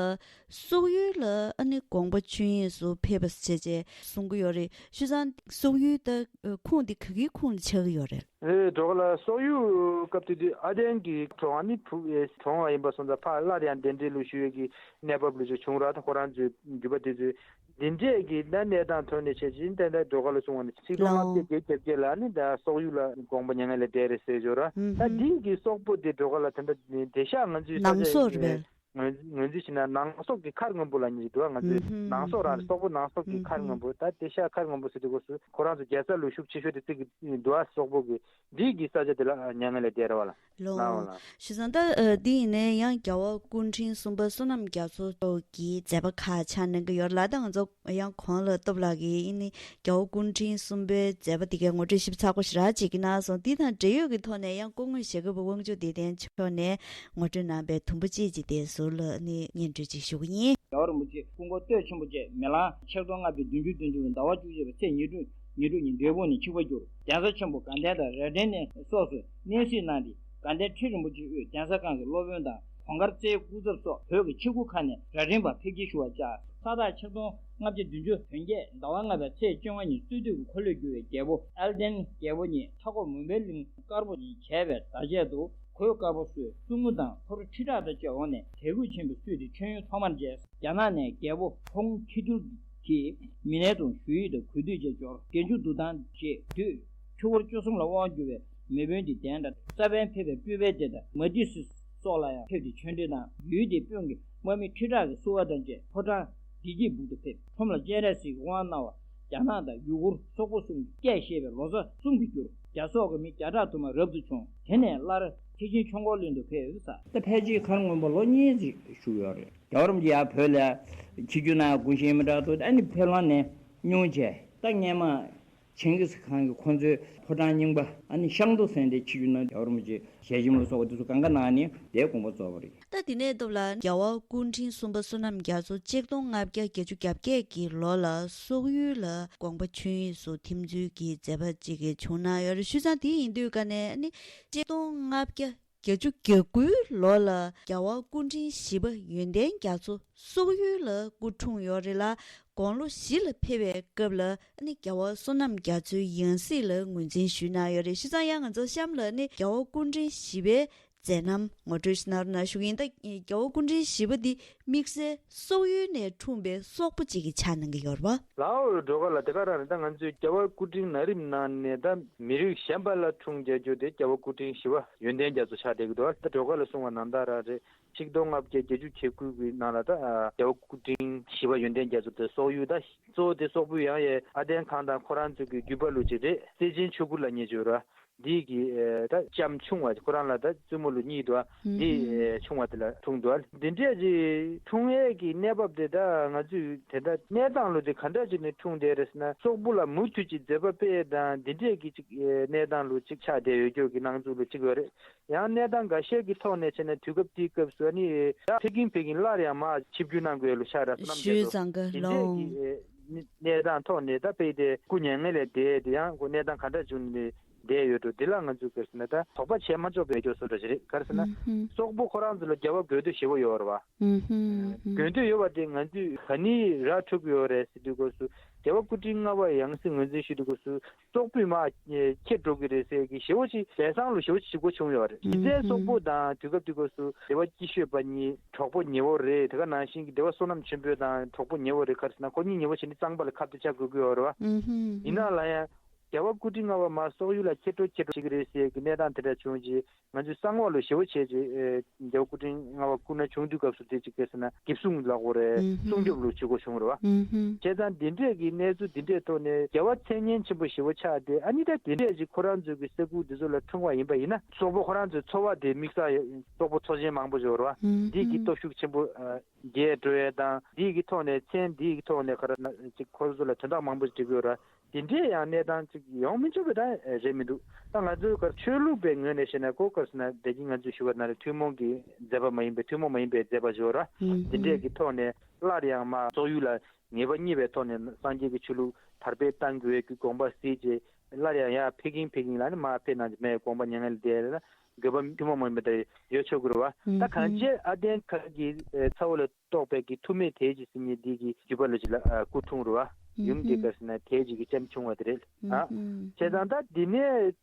སོག་ཡུལ་ལ་ཨ་ནི་དགོངས་པ་ཆོས་དབྱིངས་སུ་ཕེབས་པ་བྱས་རྗེས་གསུང་གི་ཡོད་རེད། བྱས་ཙང་སོག་ཡུལ་ད་ཁུངས་དེ་ག་གི་ཁུངས་ཆགས་ཀྱི་ཡོད་རེད། ཨེ་འགྲོ་ག་ལ་སོག་ཡུལ་སྐབས་དེ་དུས་ཨ་དན་གྱི་གྲོང་ཨ་ནི་བུ་ཨེ་གྲོང་བ་ཡིན་པ་སོང་ཙང་ཕར་སླར་ཡང་གདན་འདྲེན་ལུགས་ཞུ་ཡས་ཀྱི་གནས་བབ་ལུགས་ཅིག་བྱུང་ར། ད་ཁོ་རང་ཚོའི་རྒྱུད་པ་དེ་ཚོའི་འདི་འདྲས་ཀྱི་ད་གནས་སྟངས་ཐོག་ནས་བྱས་ཙང་ཏན་ཏན་འགྲོ་ག་ལ་སོང་བ་ནི་ཆིག་སྟོང་ལོ། ལྔ་བརྒྱ་བརྒྱད་ཅུ་གྱ་བརྒྱད་ལ་ནི་ད་སོག་ཡུལ་ལ་དགོངས་པ་མྱ་ངན་ལས་འདས་རེད་ཟེར་ཞོར་ར། ད་འདི་གི་སོག་པོ་དེ་འགྲོ་ག་ལ་ད་ད་དེ་ཤག་ང་ཚོའི་ནང་སོག་རེད་པས། ངོས་ངོས་འཛིན་བྱས་ན་ནང་སོག་གི་མཁར་སྔོན་པོ་ལབ་མཁན་ཞིག་འདུག་ང་ཚོས་ནང་སོག་རང་རེད། སོག་པོ་ནང་སོག་གི་མཁར་སྔོན་པོ། ད་དེ་ཤག་མཁར་སྔོན་པོ་ཟེར་དུས་སྐབས་སུ་ཁོ་རང་ཚོ་རྒྱལ་ས་ལ་ཤུགས་ཆེ་ཤོས་དེ་བརྩི་གི་འདུག་ཨ། སོག་པོ་གི་འདི་གི་ས་ཆ་དེ་ལ་མྱ་ངན་ལས་འདས་རེད་བ་ལ། ལོ། ལའོ་ལ། བྱས་ཙང་ད་འདི་ཡིན་ནའི་ཡང་རྒྱལ་བ་སྐུ་ཕྲེང་གསུམ་པ་བསོད་ནམས་རྒྱ་མཚོ་མཆོག་གི་མཛད་པ་ཁག་ཆ་གནང་གི་ཡོད་ལ། ད་ང་ཚོ་ཡང་གོང་ལ་སྟོབས་ལགས་ཀྱིས་ཨ་ནི་རྒྱལ་བ་སྐུ་ཕྲེང་གསུམ་པའི་མཛད་པ་དེ་གའི་ངོ་སྤྲོད་ཞིབ་ཚགས་པོ་ཞེ་དྲག་ཅིག་གནང་སོང་། འདི་དང་འབྲེལ་ཡོད་ཀྱི་ཐོག་ནས་ཡང་སྐུ་ངོ་ཞྭ་སྒབ་པ་དབང་ཕྱུག་བདེ་ལྡན་མཆོག་ནས་ངོ་སྤྲོད་གནང་བའི་དུམ་བུ་གཅིག་ཅིག་དེ་ཟུར་ལ་ཨ་ནི་སྙན་སྒྲོན་ཅིག་ཞུ་གི་ཡིན། རྒྱལ་བ་རིན་པོ་ཆེ་སྐུ་འཁོར་སྟོད་ཆེན་པོ་བཅས་མེ་གླང་ཆིག་སྟོང་ལྔ་བརྒྱ་བདུན་ཅུ་དོན་དྲུག་ཟླ་བ་བཅུ་གཅིག་པའི་ཚེས་ཉེར་དྲུག་ཉེར་དྲུག་ཉིན་འབྲས་སྤུངས་ནས་འཁྱུག་པར་གྱུར། གདན་ས་ཆེན་པོ་དགའ་ལྡན་དང་རྭ་སྒྲེང་ནས་སོགས་སུ་གནས་གཟིགས་གནང་སྟེ། དགའ་ལྡན་ཁྲི་རིན་པོ་ཆེ་དབུས་གདན་ས་ཁང་གི་སློབ་དཔོན་དང་གོང་དཀར་རྩེའི་སྐུ་ཚབ་སོགས་བོད་ཀྱི་ཆེ་དགུ་ཁག་ནས་རྭ་སྒྲེང་བར་ཕེབས་སྐྱེལ་ཞུ་བར་བཅར། ས་སྟག་ཆིག་སྟོང་ལྔ་བརྒྱ་བདུན་ཅུ་དོན་བརྒྱད་ཟླ་བ་ལྔ་པའི་ཚེས་བཅོ་ལྔ་ཉིན་རྩོད་དུས་ཀྱི་འཁོར་ལོས་སྒྱུར་བའི་རྒྱལ་པོ་ཨལ་ཏན་རྒྱལ་པོ་ཉིད་མཐའ་འཁོབ་མུན་པའི་གླིང་དཀར་པོ་ཉིད་བྱས་པའི་ཟླ་ཕྱེད་དུ། གོས་དཀར་པོ་གསོལ། གསུང་ངུ་དང་ཕོ་རོ་ཁྲི་ཕྲག་དང་བཅས་འོངས་ནས་དད་གུས་ཆེན་པོས་བསུས་ཏེ་མཆོད་ཡོན་ཐོག་མར་མཇལ། རྒྱ་ནག་ནས་རྒྱལ་པོ་ཧོང་ཁི་ཏུར་གྱིས་མི་ནན་དུ་ཞུ་ཡིག་དང་གུས་འདུད་བཅས་འབྱོར། དགེ་བཅུ་འདུག་སྟངས་བཅས་དུས་ཆུ་འཁོར་བཅུ་གསུམ་ལ་དབང་བསྒྱུར་བའི་མེས་དཔོན་གྱི་གདན་དང་། ས་པཎ་ཕེབས་པའི་སྤྲུལ་པའི་སྡེ་དང་མ་ཏི་སི་སོགས་ལ་ཡང་ཕེབས་ཏེ་ཆོས་འབྲེལ་གནང་། ཡུལ་དེའི་དཔོན་གྱི་དམག་མི་ཁྲི་ཕྲག་གིས་བསུ་བ་དང་བཅས་ཕོ་བྲང་བདེ་སྐྱིད་སྦུག་ཏུ་ཕེབས། ཁྲོམ་ལ་སྤྱན་རས་གཟིགས་ཀྱིས་དབང་གནང་བ། རྒྱ་ནག་དང་ཡུ་གུར་སོག་པོ་གསུམ་གྱི་སྐད་བཤད་པའི་ལོ་ཙཱ་གསུང་གིས་བསྒྱུར། རྒྱ་སོག་གི་མི་བརྒྱ་ཕྲག་དུ་མ་རབ་ཏུ་བྱུང་། དེ་ནས་སླར་ཐེག་ཆེན་ཆོས་འཁོར་གླིང་དུ་ཕེབས་ས། ད་ཕལ་ཆེར་མཁར་སྔོན་པོ་ལོ་གཉིས་ཅིག་བཞུགས་ཡོད་རེད། རྒྱལ་བ་རིན་པོ་ཆེ་ཡར་བོད་ལ་ཆིབས་བསྒྱུར་གནང་དགོངས་བཞེས་མི་འདྲ་འདུག་ཨ་ནི་ཕེབས་ལམ་ནས་སྙུང་བྱས། ད་སྔས་མ་ཆིང་གིས་ཁང་གི་ཁོ་ཚོའི་ཕོ་བྲང་རྙིང་པ་ཨ་ནི་ཤང་ཏོ་ཟེར་འདི་ཆིབས་བསྒྱུར་གནང་། རྒྱལ་བ་རིན་པོ་ཆེ་ཞལ་ཆེམས་ལ་སོགས་པ་འདི་ཚོ་གང་ག་གནང་ནས་དེའི་དགོངས་པ་རྫོགས་པ་རེད། ད་དེ་ནས་སྟབས་ལ་རྒྱལ་བ་སྐུ་ཕྲེང་གསུམ་པ་བསོད་ནམས་རྒྱ་མཚོ་ཆིག་སྟོང་ལྔ་བརྒྱ་བརྒྱད་ཅུ་གྱ་བརྒྱད་ཀྱི་ལོ་ལ་སོག་ཡུལ་ལ་དགོངས་པ་ཆོས་དབྱིངས་སུ་ཐིམ་ཚུལ་གྱི་མཛད་པ་ཅིག་གི་བྱུང་གནང་ཡོད་རེད། བྱས་ཙང་དེ་ཡིན་དུས་ཀ་ནས་ནི་ཆིག་སྟོང་ལྔ་བརྒྱ་བརྒྱད་ཅུ་གྱ་དགུའི་ལོ་ལ་རྒྱལ་བ་སྐུ་ཕྲེང་བཞི་པ་ཡོན་ཏན་རྒྱ་མཚོ་སོག་ཡུལ་ལ་སྐུ་འཁྲུངས་ཡོད་རེད་ལ། དགུང་ལོ་བཞི་ལ་ཕེབས་པའི་སྐབས་ལ་ནི་རྒྱལ་བ་བསོད་ནམས་རྒྱ་མཚོའི་ཡང་སྲིད་ལ་ངོས་འཛིན་ཞུས་གནང་ཡོད་རེད། བྱས་ཙང་ཡང་ང་ཚོ་གཤམ་ལ་ནི་རྒྱལ་བ་སྐུ་ཕྲེང་བཞི་པའི་མཛད་རྣམ་ངོ་སྤྲོད་ཞིག་གནང་རོགས་གནང་ཞུ་གི་ཡིན། ད་རྒྱལ་བ་སྐུ་ཕྲེང་བཞི་པ་འདི་དམིགས་བསལ་སོག་ཡུལ་ནས་འཁྲུངས་པའི་སོག་པོ་ཅིག་གི་ཆ་གནང་གི་ཡོད་རེད་པ། ལའོ་སྒྲོལ་དཀར་ལགས། དེ་ག་རང་རེད། ད་ང་ཚོས་རྒྱལ་བ་སྐུ་ཕྲེང་ན་རིམ་ནང་ནས་ད་མི་རིགས་གཞན་པ་ལ་འཁྲུངས་བསྡད་རྒྱུ་དེ་རྒྱལ་བ་སྐུ་ཕྲེང་བཞི་པ་ཡོན་ཏན་རྒྱ་མཚོ་ཆགས་བསྡད་ཀྱི་འདུག་ད་སྒྲོལ་དཀར་ལགས་གསུངས་པ་ནང་ལྟར་རེད། ཆིག་སྟོང་ལྔ་བརྒྱ་བརྒྱད་ཅུ་གྱ་དགུ་གི་ནང་ལ་ད་རྒྱལ་བ་སྐུ་ཕྲེང་བཞི་པ་ཡོན་ཏན་རྒྱ་མཚོ་དེ་སོག་ཡུལ། ད་གཙོ་བོ་དེ་སོག་པོའི་ཡང་ཡེ་ཨ་དན་ཁང་དང་ཁོ་རང་ཚོ་གི་རྒྱུད་པ་ལོ་ཅིག་རེད། གསེར་ཆེན་ཆོས་སྐུ་ལ་ཉེ་ཅོ་ར། འདི་གི་ཨེ་ད་ལྕམ་ཆུང་བ་ཁོ་རང་ལ་ད་བཙུན་མོ་ལོ་གཉིས་འདུག་ཨ། འདི་ཨེ་ཆུང་བ་དེ་ལ་འཁྲུངས་འདུག་ཨ། འདི་འདྲས་ཀྱི་འཁྲུངས་ཡས་ཀྱི་གནས་བབ་དེ་ད་ང་ཚོས་དེ་འདྲ་གནས་སྟངས་ལོ་དེ་ག་འདྲ་ཅིག་ནས་འཁྲུངས་བསྡད་རེད་ཟེར་ན། སོག་པོ་ལ་མུ་མཐུད་ཀྱི་མཛད་པ་སྤེལ་དང་འདི་འདྲས་ཀྱི་ཅིག་ཨེ་གནས་སྟངས་ལོ་ཅིག་ཆགས་བསྡད་ཡོད་རྒྱུ་གི་སྣང་ཚུལ་ལོ་ཅིག་ཡོད་རེད། ཡང་གནས་སྟངས་འགའ་ཤས་ཀྱི་ཐོག་ནས་བྱས་ན་དུས་སྐབས་དེའི་སྐབས་སུ་ཨ་ནི་ད་ཕེ་ཀིང་ཕེ་ཀིང་སླར་ཡང་མར་ཆིབས་བསྒྱུར་གནང་དགོས་ལོ་ཤག་ར་བསོད་ནམས་རྒྱ་མཚོ་དེ་འདྲས་ཀྱི་ཨེ་གནས་སྟངས་ཐོག་ནས་ད་ཕེ་དེ་སྐུ་མྱ་ངན་ལས་འདས་དེ་ཡང་ཁོ་གནས་སྟངས་ག་འདྲ་བྱུང་ནས་བསྡད་ཡོད་འགྲོ། འདི་ལ་ང་ཚོས་ག་རེ་ཟེར་ན་ད་དོགས་པ་བྱས་མ་ཆོག་པའི་སྐྱོ་སོ་འདྲ་ཞིག་རེད། ག་རེ་ཟེར་ན་སོག་པོ་ཁོ་རང་ཚོ་ལ་རྒྱལ་བ་དགོས་འདོད་ཞེ་པོ་ཡོད་རེད་བ། དགོས་འདོད་ཡོད་པ་དེ་ང་ཚོས་ག་ནས་རག་ཐུབ་ཡོད་རེད་ཟེར་དུས་སྐབས་སུ་རྒྱལ་བ་སྐུ་ཕྲེང་ལྔ་པ་ཡང་སྲིད་ངོས་འཛིན་ཞུ་དུས་སྐབས་སུ་སོག་པོས་མར་ཁྱེར་འགྲོ་གི་རེད་ཟེར་གི་ཞེ་པོ་ཅིག་ལས་བཟང་ལོ་ཞེ་པོ་ཅིག་ཞིབ་པོ་བྱུང་ཡོད་རེད། གཞི་རྩའི་སོག་པོ་དང་དུས་སྐབས་དུས་སྐབས་སུ་སྡེ་པ་སྐྱིད་ཤོད་པ་གཉིས་གྲོགས་པོ་ཉེ་བོ་རེད། དེ་ག་ནང་བཞིན་གྱི་སྡེ་པ་བསོད་ནམས་ཆོས་འཕེལ་དང་གྲོགས་པོ་ཉེ་བོ་རེད། ག་རེ་ཟེར་ན་ཁོ་གཉིས་ཉེ་བོ་བྱས་ནས་གཙང་པ་ལ་ཁ་གཏད་བཅག་དགོས་ཀྱི་ཡོད་རེད་བ། ཡིན་ན་ལ་ཡང་རྒྱལ་བ་སྐུ་ཕྲེང་ལྔ་པ་མར་སོག་ཡུལ་ལ་ཁྱེར་འགྲོ་ཁྱེར་འགྲོ་བྱེད་ཀྱི་རེད་ཟེར་གྱི་གནས་སྟངས་དེ་འདྲ་བྱུང་རྗེས་ང་ཚོས་གསང་བ་ལོ་ཞེ་པོ་བྱས་རྗེས་རྒྱལ་བ་སྐུ་ཕྲེང་ལྔ་པ་སྐུ་ན་ཆུང་དུས་སྐབས་སུ་དེ་ཅིག་ག་རེ་ཟེར་ན་འགེབས་སྲུང་ལབ་དགོས་རེད། སྲུང་སྐྱོབ་ལོ་བྱེད་དགོས་བྱུང་རེད་བ། བྱས་ཙང་འདི་འདྲས་ཀྱི་གནས་ཚུལ་འདི་འདྲས་ཐོག་ནས་རྒྱལ་བ་མཚན་སྙན་ཆེན་པོ་ཞེ་པོ་ཆགས་ཏེ་ཨ་ནི་ད་འདི་འདྲས་ཅིག་ཁོ་རང་ཚོ་གི་ས་ཁུལ་འདི་ཚོ་ལ་འཁྲུངས་པ་ཡིན་པ་ཡིན་ན་སོག་པོ་ཁོ་རང་ཚོའི་ཚོ་བ་དེ་དམིགས་བསལ་སོག་པོ་ཚོ་ཆེན་མང་པོ་ཡོད་རེད་བ། འདི་གི་སྟོབས་ཤུགས་ཆེན་པོ་རྒྱས་འགྲོ་ཡས་དང་འདི་གི་ཐོག་ནས་མཚན་འདི་གི་ཐོག་ནས་ག་རེ་ཟེར་ན་ཅིག་ཁོ་ཚོ་ལ་དོན་དག་མང་པོ་ཞིག་འགྲིག་གི་ཡོད་རེད་བ། དེ་འདྲས་ཡང་གནས་སྟངས་ཅིག་ཡོང་མི་ཆོག་པའི་ད་རེད་མི་འདུག་ད་ང་ཚོའི་ག་ཆོས་ལུགས་པའི་ངོས་ནས་བཤད་ན་ཀོ་ཀར་སི་ན་དེ་གིན་ང་ཚོས་ཞུ་བ་ན་རེ་ཐུན་མོང་གི་མཛད་པ་མ་ཡིན་པའི་ཐུན་མོང་མ་ཡིན་པའི་མཛད་པ་ཞིག་ཡོད་ར། དེ་འདྲས་ཀྱི་ཐོག་ནས་སླར་ཡང་མ་སོག་ཡུལ་ལ་ངེས་པ་རྙེད་པའི་ཐོག་ནས་སངས་རྒྱས་ཀྱི་ཆོས་ལུགས་དར་སྤེལ་གཏང་དགོས་ཀྱི་དགོངས་པ་གཟིགས་རྗེས་སླར་ཡང་ཡར་ཕེ་ཀིང་ཕེ་ཀིང་ལ་ནི་མ་ཕེབས་གནང་རྗེས་མའི་དགོངས་པ་མྱ་ངན་ལས་འདས་ལ་དགོས་པ་ཐུན་མོང་མ་ཡིན་པ་དེ་ཡོད་ཆོག་གི་རེད་བ། ད་གང་ཅི་ཨ་ཏན་ཁ་གི་ཚ་བོ་ལ། གཏོགས་པའི་གི་ཐུ་མེད་དེ་ཅི་ཟེར་མཁན་འདི་གི་རྒྱུད་པ་ལ་ཅི་ལ་སྐུ་འཁྲུངས་རུ་བ། ཡུམ་འདི་ག་ཟེར་ན་དེ་ཅི་གི་ལྕམ་ཆུང་བ་དེ་རེད། ཨ། བྱས་ཙང་ད་འདི་ནས་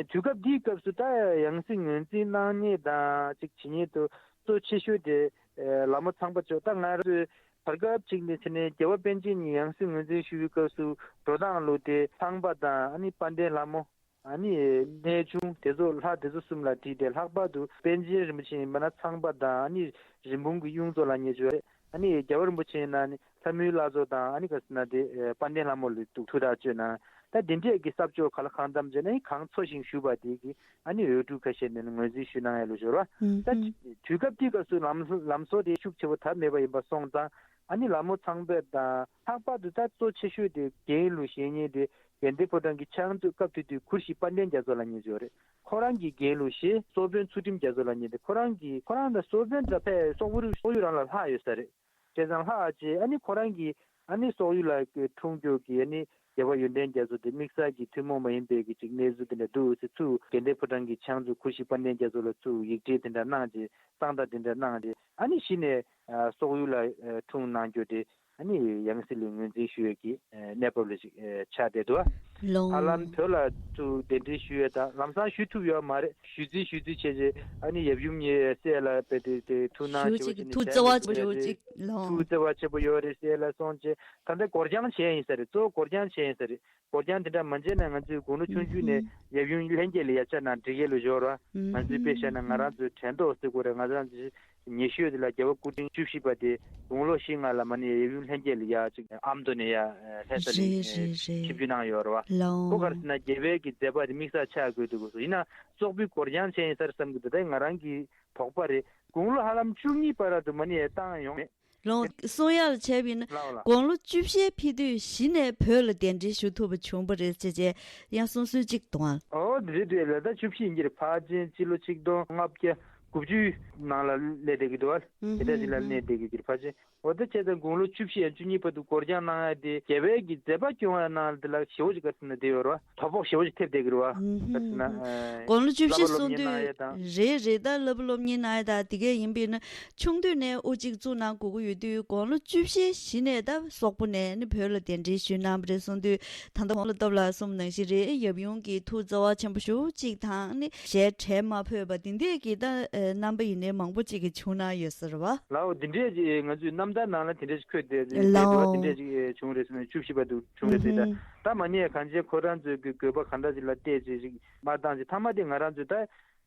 དུས་སྐབས་འདིའི་སྐབས་སུ་ད་ཡང་སྲིད་ངོས་འཛིན་གནང་མཁན་དང་ཅིག་བྱེད་མཁན་དུ་གཙོ་ཆེ་ཤོས་དེ་ལ་མོ་ཚངས་པ་མཆོག་ད་ང་རང་ཚོའི་བར་སྐབས་ཅིག་ནས་ཕྱིན་ནས་རྒྱལ་བ་པཎ་ཆེན་ཉིད་ཡང་སྲིད་ངོས་འཛིན་ཞུ་བའི་སྐབས་སུ་འགྲོ་སྟངས་ལུགས་དེ་ཚངས་པ་དང་ཨ་ནི་དཔལ་ལྡན་ལྷ་མོ། ཨ་ནི་གནས་ཆུང་དེ་ཚོ་ལྷ་དེ་ཚོ་གསུམ་ལ་དྲིས་ཏེ་ལྷག་པར་དུ་པཎ་ཆེན་རིན་པོ་ཆེ་ཡིན་པ་ན་ཚངས་པ་དང་ཨ་ནི་རི་བོང་གི་གཡུ་མཚོ་ལ་ཉེ་ཆོས་རེད། ཨ་ནི་རྒྱལ་བ་རིན་པོ་ཆེ་ཡིན་ན་ནི་ལྷ་མོའི་བླ་མཚོ་དང་ཨ་ནི་ག་ཟེར་ན་དེ་དཔལ་ལྡན་ལྷ་མོ་ལ་ཐུགས་ཐུགས་ཐག་གཅོད་གནང་། ད་དེ་འདྲས་ཀྱི་ས་ཕྱོགས་ག་ལ་གང་འཚམ་བྱས་ན་གང་འཚོ་ཞིང་བཞུགས་པ་དེ་གི་ཨ་ནི་འོས་སྤྲུལ་ཁ་ཤས་ནས་ངོས་འཛིན་ཞུས་གནང་ཡ་ལུགས་སྦྱོར་བ། ད་དུས་སྐབས་དེའི་སྐབས་སུ་ལམ་ལམ་སྲོལ་དེ་ཤུགས་ཆེ་བོ་དར་མེད་པ་ཡིན་པ་སོང་ཙང་ཨ་ནི་ལ་མོ་ཚངས་པ་དང་ལྷག་པར་དུ་ད་གཙོ་ཆེ་ཤོས་དེ་རྒན་ལུགས་བཤད་མཁན་དེ། དགའ་ལྡན་ཕོ་བྲང་གི་ཕྱག་མཛོད་སྐབས་དེ་དུས་གུར་བཞི་དཔལ་ལྡན་རྒྱ་མཚོ་ལ་ཉེ་ཆོས་རེད། ཁོ་རང་གི་རྒན་ལུགས་ཞེས་གཙོ་དཔོན་ཚུལ་ཁྲིམས་རྒྱ་མཚོ་ལ་ཉེ་སྟེ་ཁོ་རང་གི་ཁོ་རང་དང་གཙོ་དཔོན་འདྲ་ཕལ་སོག་པོ་རུ་སོག་ཡུལ་རང་ལ་ལྷག་ཡོད་ས་རེད། བྱས་ཙང་ལྷག་ཅིག་ཨ་ནི་ཁོ་རང་གི་ཨ་ནི་སོག་ཡུལ་ལ་འཁྲུངས་རྒྱུ་གི་ཨ་ནི་རྒྱལ་བ་ཡོན་ཏན་རྒྱ་མཚོ་དེ་དམིགས་བསལ་གྱི་ཐུན་མོང་མ་ཡིན་པའི་གི་ཅིག་གནས་ཚུལ་དེ་འདྲ་འདུག་ཟེར། ཚུར་དགའ་ལྡན་ཕོ་བྲང་གི་ཕྱག་མཛོད་གུ་ཤྲི་དཔལ་ལྡན་རྒྱ་མཚོ་ལ་ཚུར་ཡིག་འབྲེལ་དེ་འདྲ་གནང་རྗེས་གསང་བརྡ་དེ་འདྲ་གནང་རྗེས་ཨ་ནི་གཞི་ནས་ཨ་སོག་ཡུལ་ལ་ཨ་འཁྲུངས་གནང་རྒྱུ་དེ་ཨ་ནི་ཡང་སྲིད་ལ་ངོས་འཛིན་ཞུ་ཡས་ཀྱི་ཨ་གནས་བབ་ལ་ཅིག་ཨ་ཆགས་བསྡད་འདུག་ཨ། ལོང་། ཧ་ལམ་བོད་ལ་ཚུར་གདན་འདྲེན་ཞུ་ཡས་དང་ལམ་སང་ཞུ་ཐུབ་ཡོད་མ་རེད། ཞུ་རྩིས་ཞུ་རྩིས་བྱས་རྗེས་ཨ་ནི་ཡབ་ཡུམ་གཉིས་སྲས་ལ་དཔེ་དེ་དེ་ཐུགས་སྣང་ཞུ་ཞེ་པོ་ཅིག་བྱས་ནས་ཐུགས་བརྩེ་བ་ཆེན་པོ་ཞེ་པོ་ཅིག་ལོང་། ཐུགས་བརྩེ་བ་ཆེན་པོ་ཡོད་རེད་ཟེར་ལ་སོང་རྗེས་ད་ལྟ་འགོར་འགྱངས་བྱས་ཡིན་ས་རེད། གཙོ་བོ་འགོར་འགྱངས་བྱས་ཡིན་ས་རེད། འགོར་འགྱངས་དེ་འདྲ་མ་བྱས་ན་ང་ཚོས་དགུང་ལོ་ཆུང་ཆུང་ནས་ཡབ་ཡུམ་ལྷན་རྒྱས་ལ་ཡ་ཆ་ནང་འགྲིག་ཡས་ལ་འབྱོར་བ། ང་ཚོའི་དཔེ་བཤད་ན་ང་རང་ཚོའི་དྲན་ཐོ་ཟེར་དགོས་རེད། ང་རང་ཚོའི་ཉེ་ཤོས་དེ་ལ་རྒྱལ་བ་སྐུ་ཕྲེང་བཅུ་བཞི་པ་དེ་དགུང་ལོ་བཞི་ལྔ་ལ་མ་ཎི་ཡབ་ཡུམ་ལྷན་རྒྱས་ལ་ཡ་ཅིག་ཨ་མདོ་ནས་ཡ་ལྷ་ས་ལ་རེད་རེད་རེད། ཆིབས་བསྒྱུར་གནང་ཡོད་རེད་བ། ལོང་། ཁོ་ག་རེ་ཟེར་ན་རྒྱལ་བའི་གི་མཛད་པ་དེ་དམིགས་བསལ་ཆགས་དགོས་འདུག་གོ་སོ། ཡིན་ན་སོག་པོའི་འགོར་འགྱངས་བྱས་ཡིན་ས་རེད་བསམ་གི་འདུག་ད་ལྟ་ང་རང་གི་དོགས་པ་རེད། དགུང་ལོ་ཧ་ལམ་བཅུ་གཉིས་བར་དུ་མ་ཎི་ཡ་བཏང་ཡོང་མེད། ལོང་། གསུང་ཡག་ལ་བྱས་པ་ཡིན་ན་ལགས་ལགས། དགུང་ལོ་བཅུ་བཞི་ཕེབས་དུས་གཞི་ནས་བོད་ལ་གདན་འདྲེན་ཞུ་ཐུབ་པ་བྱུང་བ་རེད་ཅེས་ཅེས་ཡང་གསུང་སྲོལ་གཅིག་འདུག་ཨང་། ཨོ་དེ་རེད་དེ་རེད། ད་བཅུ་བཞི་ཡིན་གྱི་རེད། ཕལ་ཆེར་སྤྱི་ལོ་ཆིག་སྟོང་ལྔ་བརྒྱ་དགུ་བཅུའི་ནང་ལ་སླེབས་བསྡད་ཀྱི་འདུག་ཨ། ཨུ་དེ་འདྲ་ཞིག་ལ་ཧུམ་སླེབས་བསྡད་ཀྱི་རེད། ཕལ་ཆེར་ཨོ་ད་བྱས་ཙང་དགུང་ལོ་བཅུ་བཞི་ཡང་བཅུ་གཉིས་བར་དུ་འགོར་འགྱངས་གནང་ཡ་དེ་རྒྱལ་བའི་གི་མཛད་པ་སྐྱོང་ཡ་ནང་དེ་ལ་ཞེ་པོ་ཅིག་ག་རེ་ཟེར་ན་དེ་ཡོད་རེད་བ། དོ་ཕོག་ཞེ་པོ་ཅིག་ཐེབས་བསྡད་ཀྱི་རེད་བ། ཨུ་ཧུམ་ག་རེ་ཟེར་ན་ཧུམ། ཨ་དགུང་ལོ་བཅུ་བཞི་བསླབ་པ་སློབ་གསུང་གཉེར་གནང་དུས་ཡ་དང་། རེད་རེད། ད་བསླབ་པ་སློབ་གཉེར་གནང་ཡ་དང་དེ་གས་ཡིན་པས་ན་ཆུང་དུས་ནས་དབུ་གཅིག་བཙུགས་གནང་དགོས་ཀྱི་ཡོད་དུས་དགུང་ལོ་བཅུ་བཞི་གཞི་ནས་ད་སོག་པོ་ནས་ནི་བོད་ལ་གདན་འདྲེན་ཞུས་གནང་བ་རེད་གསུང་དུས་ད་ལྟ་གོང་ལ་སྟོབས་ལགས་གསུངས་པ་ནང་བཞིན་རེད། ཡབ་ཡུམ་གྱི་ཐུགས་བརྩེ་བ་ཆེན་པོ་ཞེ་པོ་ཅིག་དང་ནི་ཞལ་བྲལ་མ་ཕོད་པ་འདི་འདྲས་ཀྱི་ད་རྣམ་པ་ཡིན་ནའི་མང་པོ་ཅིག་གི་བྱུང་གནང་ཡོད་ས་རེད་བ། ལའོ་འདི་འདྲས་ཀྱི་ང་ཚོའི་རྣམ་ཐར་ནང་ལ་དེ་འདྲས་ཤིག་འཁོད་བསྡད་ལའོ། དེ་འདྲས་ཤིག་བྱུང་རེད་ཟེར་ན་བཅུ་བཞི་བར་དུ་བྱུང་རེད་ཟེར། ད་ཨུ་ཧུམ། ད་མ་ཉེས་གང་ཅི་ཁོ་རང་ཚོའི་གི་དགོས་པ་གང་འདྲ་ཞིག་ལ་བལྟས་ཚེ་ཞིག་མ་བཏང་ཞིག་མཐའ་མ་དེ་ང་རང་ཚོའི་ད་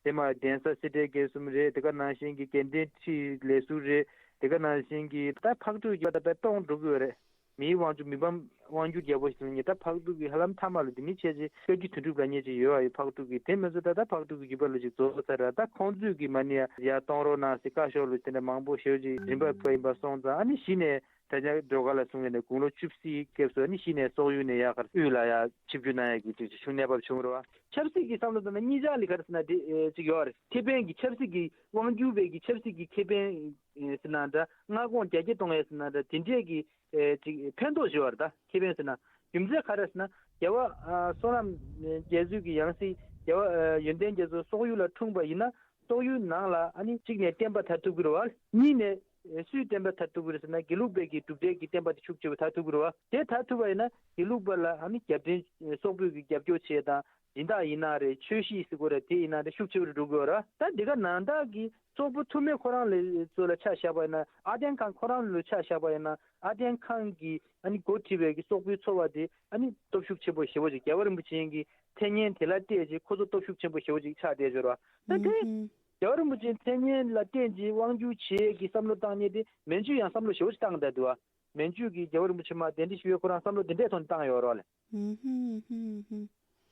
དེ་མ་གདན་ས་སེ་འབྲས་དགེ་གསུམ་རེད། དེ་ག་ནང་བཞིན་གྱི་དགེ་ལྡན་ཁྲི་ལས་ཟུར་རེད། དེ་ག་ནང་བཞིན་གྱི་ད་ཕག་གྲུ་ཡོད་པ་ད་དཔེ་སྟོང་འགྲོ་གི་ཡོད་རེད། མིའི་དབང་ཕྱུག་མི་ཕམ་དབང་སྒྱུར་རྒྱལ་པོ་ཞིག་ཡིན་ད་ཕག་གྲུ་གི་ཧ་ལམ་མཐའ་མ་ལ་དེ་མི་ཆེ་ཆེ་བཀའ་བརྒྱུད་དོན་གྲུབ་རང་ཉིད་ཅིག་ཡོད་ཨ་ཡོད། ཕག་གྲུ་གི་དེ་མི་ཚོ་ད་ད་ཕག་གྲུ་གི་བརྒྱུད་པ་ལ་ཅིག་རྫོགས་ཚར་ར། ད་ཁོང་ཚོས་ཀྱི་མ་ཎི་ཡ་ཡ་གཏོང་རོགས་གནང་ཟེར་བཀའ་ཤོག་ལ་དེ་འདྲ་མང་པོ་ཞེ་པོ་ཅིག་རིམ་པ་བར་ཡིན་པ་སོང་ཙང་ཨ་ནི་གཞི་ནས་ད་ཆ་སྒྲོལ་དཀར་ལ་གསུང་ཡས་ནས་དགུང་ལོ་བཅུ་བཞིའི་སྐབས་སུ་ཨ་ནི་གཞི་ནས་སོག་ཡུལ་ནས་ཡར་གར་དབུས་ལ་ཡར་ཆིབས་བསྒྱུར་གནང་ཡས་ཀྱི་ཅིག་ཅིག་བྱུང་གནས་བབ་བྱུང་རེད་བ། ཆབ་སྲིད་ཀྱི་བསམ་བློ་བཏང་ན་གཉིས་ཆར་ལ་ག་རེ་ཟེར་ན་དེ་ཨེ་ཅིག་ཡོད་རེད། ཁེ་ཕན་གྱི་ཆབ་སྲིད་ཀྱི་དབང་སྒྱུར་བའི་གི་ཆབ་སྲིད་ཀྱི་ཁེ་ཕན་ཨེ་ཟེར་ན་འདྲ་མངའ་ཁོངས་རྒྱ་སྐྱེད་གཏོང་ཡས་ཟེར་ན་འདྲ་དེ་འདྲས་ཀྱི་ཨེ་ཅིག་ཕན་ཐོགས་ཞུ་བ་རེད། ད་ཁེ་ཕན་ཟེར་ན་རྒྱུ་མཚན་ག་རེ་ཟེར་ན་རྒྱལ་བ་ཨ་བསོད་ནམས་རྒྱ་མཚོ་གི་ཡང་སྲིད་རྒྱལ་བ་ཨ་ཡོན་ཏན་རྒྱ་མཚོ་སོག་ཡུལ་ལ་འཁྲུངས་པ་ཡིན་ན་སོག་ཡུལ་ནང་ལ་ཨ་ནི་གཅིག་ནས་བསྟན་པ་དར་ཐུབ་ཀྱི་རེད་བ། གཉིས་ནས་ཨེ་སུས་བསྟན་པ་དར་ཐུབ་ཀྱི་རེད་ཟེར་ན་དགེ་ལུགས་པའི་གི་གྲུབ་འབྲས་ཀྱི་བསྟན་པ་དེ་ཤུགས་ཆེ་བོ་དར་ཐུབ་ཀྱི་རེད་བ། དེ་དར་ཐུབ་པ་ཡིན་ན་དགེ་ལུགས་པ་ལ་ཨ་ནི་རྒྱབ་རྟེན་ཨེ་སོག་པོའི་གི་རྒྱབ་སྐྱོར་བྱེད་དང་། སྦྱིན་བདག་ཡིན་ན་རེད། ཆོས་གཞིས་ཟེར་དགོས་རེད། དེ་ཡིན་ན་རེད། ཤུགས་ཆེ་བོ་རེད་འགྲོ་དགོས་ར། ད་འདི་ག་ནང་བདག་གི་སོག་པོ་ཐུ་མི་ཁོ་རང་ལ་ཚོ་ལ་ཆ་བཞག་པ་ཡིན་ན་ཨ་ཏན་ཁཱན་ཁོ་རང་ལ་ཆ་བཞག་པ་ཡིན་ན་ཨ་ཏན་ཁཱན་གི་ཨ་ནི་འགོ་ཁྲིད་པའི་གི་སོག་པོའི་ཚོ་བ་དེ་ཨ་ནི་སྟོབས་ཤུགས་ཆེན་པོ་ཞེ་བོ་ཅིག་རྒྱལ་བ་རིན་པོ་ཆེ་གི་མཚན་སྙན་དེ་ལ་བལྟས་རྗེས་ཁོ་ཚོ་སྟོབས་ཤུགས་ཆེན་པོ་ཞེ་བོ་ཅིག་ཆགས་བསྡད་ཡོད་ར། ད་དེ་རྒྱལ་བ་རིན་པོ་ཆེའི་མཚན་སྙན་ལ་བརྟེན་རྗེས་དབང་སྒྱུར་བྱེད་ཀྱི་བསམ་བློ་བཏང་མཁན་དེ་མན་ཇུས་ཡང་བསམ་བློ་ཞེ་བོ་ཅིག་བཏང་བསྡད་འདུག་ཨ། མན་ཇུས་ཀྱི་རྒྱལ་བ་རིན་པོ་ཆེ་མར་གདན་འདྲེན་ཞུ་ཡས་ཁོ་རང་བསམ་བློ་དེ་འདྲའི་ཐོག་ནས་བཏང་ཡོད་ར་ལ། ཧུམ་ཧུམ་ཧུམ་ཧུམ།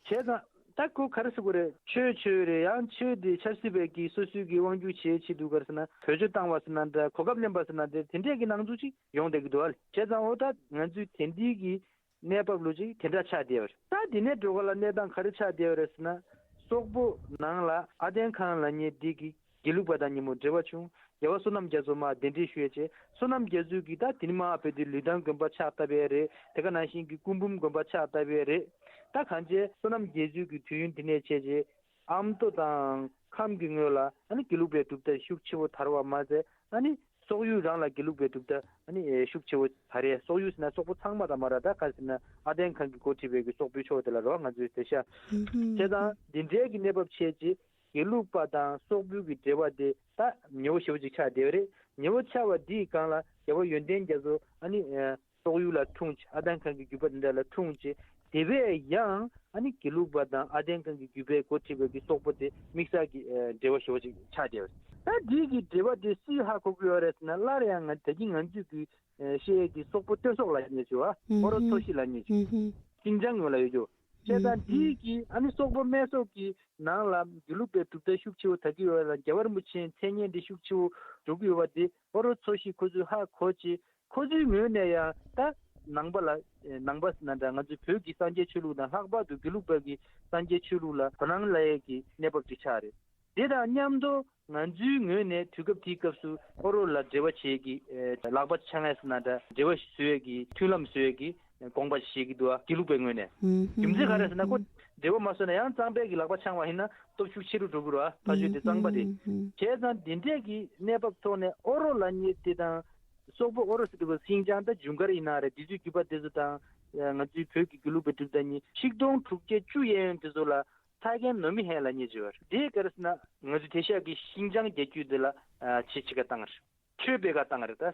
བྱས་ཙང་ད་ཁོ་ག་རེ་ཟེར་དགོས་རེད། ཆོས་ཆོས་རེད། ཡང་ཆོས་དེ་ཆབ་སྲིད་པའི་གི་སོ་སོའི་གི་དབང་སྒྱུར་བྱེད་ཆེད་དུ་ག་རེ་ཟེར་ན་བེད་སྤྱོད་བཏང་བ་ཟེར་ན་འདྲ། གོ་སྐབས་ལེན་པ་ཟེར་ན་འདྲ། དེ་འདྲས་ཀྱི་སྣང་ཚུལ་ཅིག་ཡོང་བསྡད་ཀྱི་འདུག་ཨ། བྱས་ཙང་འོ་ད་ང་ཚོའི་དེང་དུས་ཀྱི་གནས་བབ་ལོ་ཅིག་དེ་འདྲ་ཆགས་བསྡད་པ་རེད། ད་དེ་ནས་འགྲོ་ག་ལ་གནས་སྟངས་ག་རེ་ཆགས་བསྡད་པ་རེད་ཟེར་ན། སོག་པོ་ནང་ལ་ཨ་ཏན་ཁཱན་ལབ་མཁན་འདི་གི་དགེ་ལུགས་པ་དང་མཉམ་པོ་འབྲེལ་བ་བྱུང་། རྒྱལ་བ་བསོད་ནམས་རྒྱ་མཚོ་མར་གདན་འདྲེན་ཞུ་ཡས་བྱས། བསོད་ནམས་རྒྱ་མཚོ་གིས་ད་དེ་ནས་མར་བོད་དུ་ལི་ཐང་དགོན་པ་ཕྱག་བཏབ་ཡས་རེད། དེ་ག་ནང་བཞིན་གྱི་སྐུ་འབུམ་དགོན་པ་ཕྱག་བཏབ་ཡས་རེད། ད་གང་བྱས་བསོད་ནམས་རྒྱ་མཚོ་གི་དུས་ཡུན་འདི་ནས་བྱས་རྗེས་ཨ་མདོ་དང་ཁམས་ཀྱི་ངོས་ལ་ཨ་ནི་དགེ་ལུགས་པའི་གྲུབ་མཐའ་ཤུགས་ཆེ་བོ་དར་བ་མ་ཟད། ཨ་ནི་སོག་ཡུལ་རང་ལ་དགེ་ལུགས་པའི་གྲུབ་མཐའ་ཨ་ནི་ཤུགས་ཆེ་བོ་དར་ཡས། སོག་ཡུལ་ཟེར་ན་སོག་པོ་ཚང་མ་དང་མ་ར། ད་ག་ཟེར་ན་ཨ་ཏན་ཁཱན་གྱིས་འགོ་ཁྲིད་པའི་གི་སོག་པོའི་ཕྱོགས་དེ་ལ་རོ། ང་ཚོའི་དེ་ཤ་ཧུམ་ཧུམ་བྱས་ཙང་འདི་འདྲའི་གི་གནས་བབ་བྱས་རྗེས། དགེ་ལུགས་པ་དང་སོག་པོའི་གི་འབྲེལ་བ་དེ་ད་ཉེ་བོ་ཞེ་བོ་ཅིག་ཆགས་བསྡད་པ་རེད། ཉེ་བོ་ཆགས་པ་འདིའི་སྒང་ལ་རྒྱལ་བ་ཡོན་ཏན་རྒྱ་མཚོ་ཨ་ནི་ཨ་སོག་ཡུལ་ལ་འཁྲུངས་བྱས། ཨ་ཏན་ཁཱན་གྱི་བརྒྱུད་པ་འདི་འདྲ་ལ་འཁྲུངས་བྱས། དེ་བས་ཡང་ཨ་ནི་དགེ་ལུགས་པ་དང་ཨ་ཏན་ཁཱན་གྱི་བརྒྱུད་པས་འགོ་ཁྲིད་པའི་གི་སོག་པོ་དེ་དམིགས་བསལ་གྱི་ཨ་འབྲེལ་བ་ཞེ་བོ་ཅིག་ཆགས་བསྡད་པ་རེད། ད་འདིའི་གི་འབྲེལ་བ་དེ་སུས་ཧ་གོ་གི་ཡོད་རེད་ཟེར་ན། སླར་ཡང་ང་ད་གིན་ང་ཚོས་གི་ཨ་བཤད་ཡས་ཀྱི་སོག་པོ་སྟོད་སོག་ལབ་མཁན་ཅིག་ཡོད་པ། ཧུམ་ཧུམ་ཨོ་རོད་ཚོ་ཤི་ལབ་མཁན་ཅིག་ཧུམ་ཧུམ་ཅིང་ཅང་ངོས་ལ་ཡོད་རྒྱུ། བྱས་ཙང་ཧུམ་ཧུམ་འདིའི་གི་ཨ་ནི་སོག་པོ་སྨད་སོག་གི་ནང་ལ་དགེ་ལུགས་པའི་གྲུབ་མཐའ་ཤུགས་ཆེ་བོ་དར་གྱི་ཡོད་པ་དང་། རྒྱལ་བ་རིན་པོ་ཆེའི་མཚན་སྙན་འདི་ཤུགས་ཆེ་བོ་འགྲོ་གི་ཡོད་པ་དེ་ཨོ་རོད་ཚོ་ཤི་ཁོ་ཚོས་ཧ་གོ་བྱས། ཁོ་ཚོའི་ངོས་ནས་ཡང་ད་ནང་པ་ལ་ནང་པ་ཟེར་ན་འདྲ། ང་ཚོའི་བོད་ཀྱི་སངས་རྒྱས་ཆོས་ལུགས་དང་ལྷག་པར་དུ་དགེ་ལུགས་པ་གི་སངས་རྒྱས་ཆོས་ལུགས་ལ་དོ་སྣང་སླེབས་ཡས་ཀྱི་གནས་བབ་ཅིག་ཆགས་རེད། དེ་དང་མཉམ་དུ་ང་ཚོའི་ངོས་ནས་དུས་སྐབས་དེའི་སྐབས་སུ་ཨོ་རོ་ལ་འབྲེལ་བ་བྱེད་ཀྱི་ལག་པ་འཆང་ཡས་ཟེར་ན་འདྲ། འབྲེལ་བ་བཟོ་ཡས་ཀྱི་མཐུན་ལམ་བཟོ་ཡས་ཀྱི་དགོངས་པ་བཞེས་ཀྱི་འདུག་ཨ། དགེ་ལུགས་པའི་ངོས་ནས། རྒྱུ་མཚན་ག་རེ་ཟེར་ན་ཁོ་འབྲེལ་བ་མ་བཟོས་ན་ཡང་གཙང་པའི་གི་ལག་པ་འཆང་བ་ཡིན་ན་སྟོབས་ཤུགས་ཆེ་རུ་འགྲོ་གི་རེད་བ། ཕ་ཤུལ་དེ་གཙང་པ་དེ། བྱས་ཙང་དེ་འདྲས་ཀྱི་གནས་བབ་ཐོག་ནས་ཨོ་རོ་ལབ་མཁན་དེ་དང་སོག་པོ་ཨོ་རོ་ཟེར་དུས་ཤིན་ཅང་དང་ཇུན་གར་ཡིན་ན་རེད། དེ་ཚོའི་རྒྱུད་པ་དེ་ཚོ་དང་ང་ཚོའི་བོད་ཀྱི་དགེ་ལུགས་པའི་གྲུབ་མཐའ་གཉིས་ཆིག་སྟོང་དྲུག་བརྒྱ་བཅུ་གཡས་གཡོན་དེ་ཚོ་ལ་ཐའི་ཁན་ནོ་མི་ཧན་ལབ་མཁན་ཅིག་ཡོད་རེད། དེ་ག་རེ་ཟེར་ན་ང་ཚོའི་དེང་སང་གི་ཤིན་ཅང་རྒྱལ་རྒྱུད་དེ་ལ་ཆེད་ཆེ་ག་བཏང་རེད། ཆོས་སྤེལ་ག་བཏང་རེད། ད་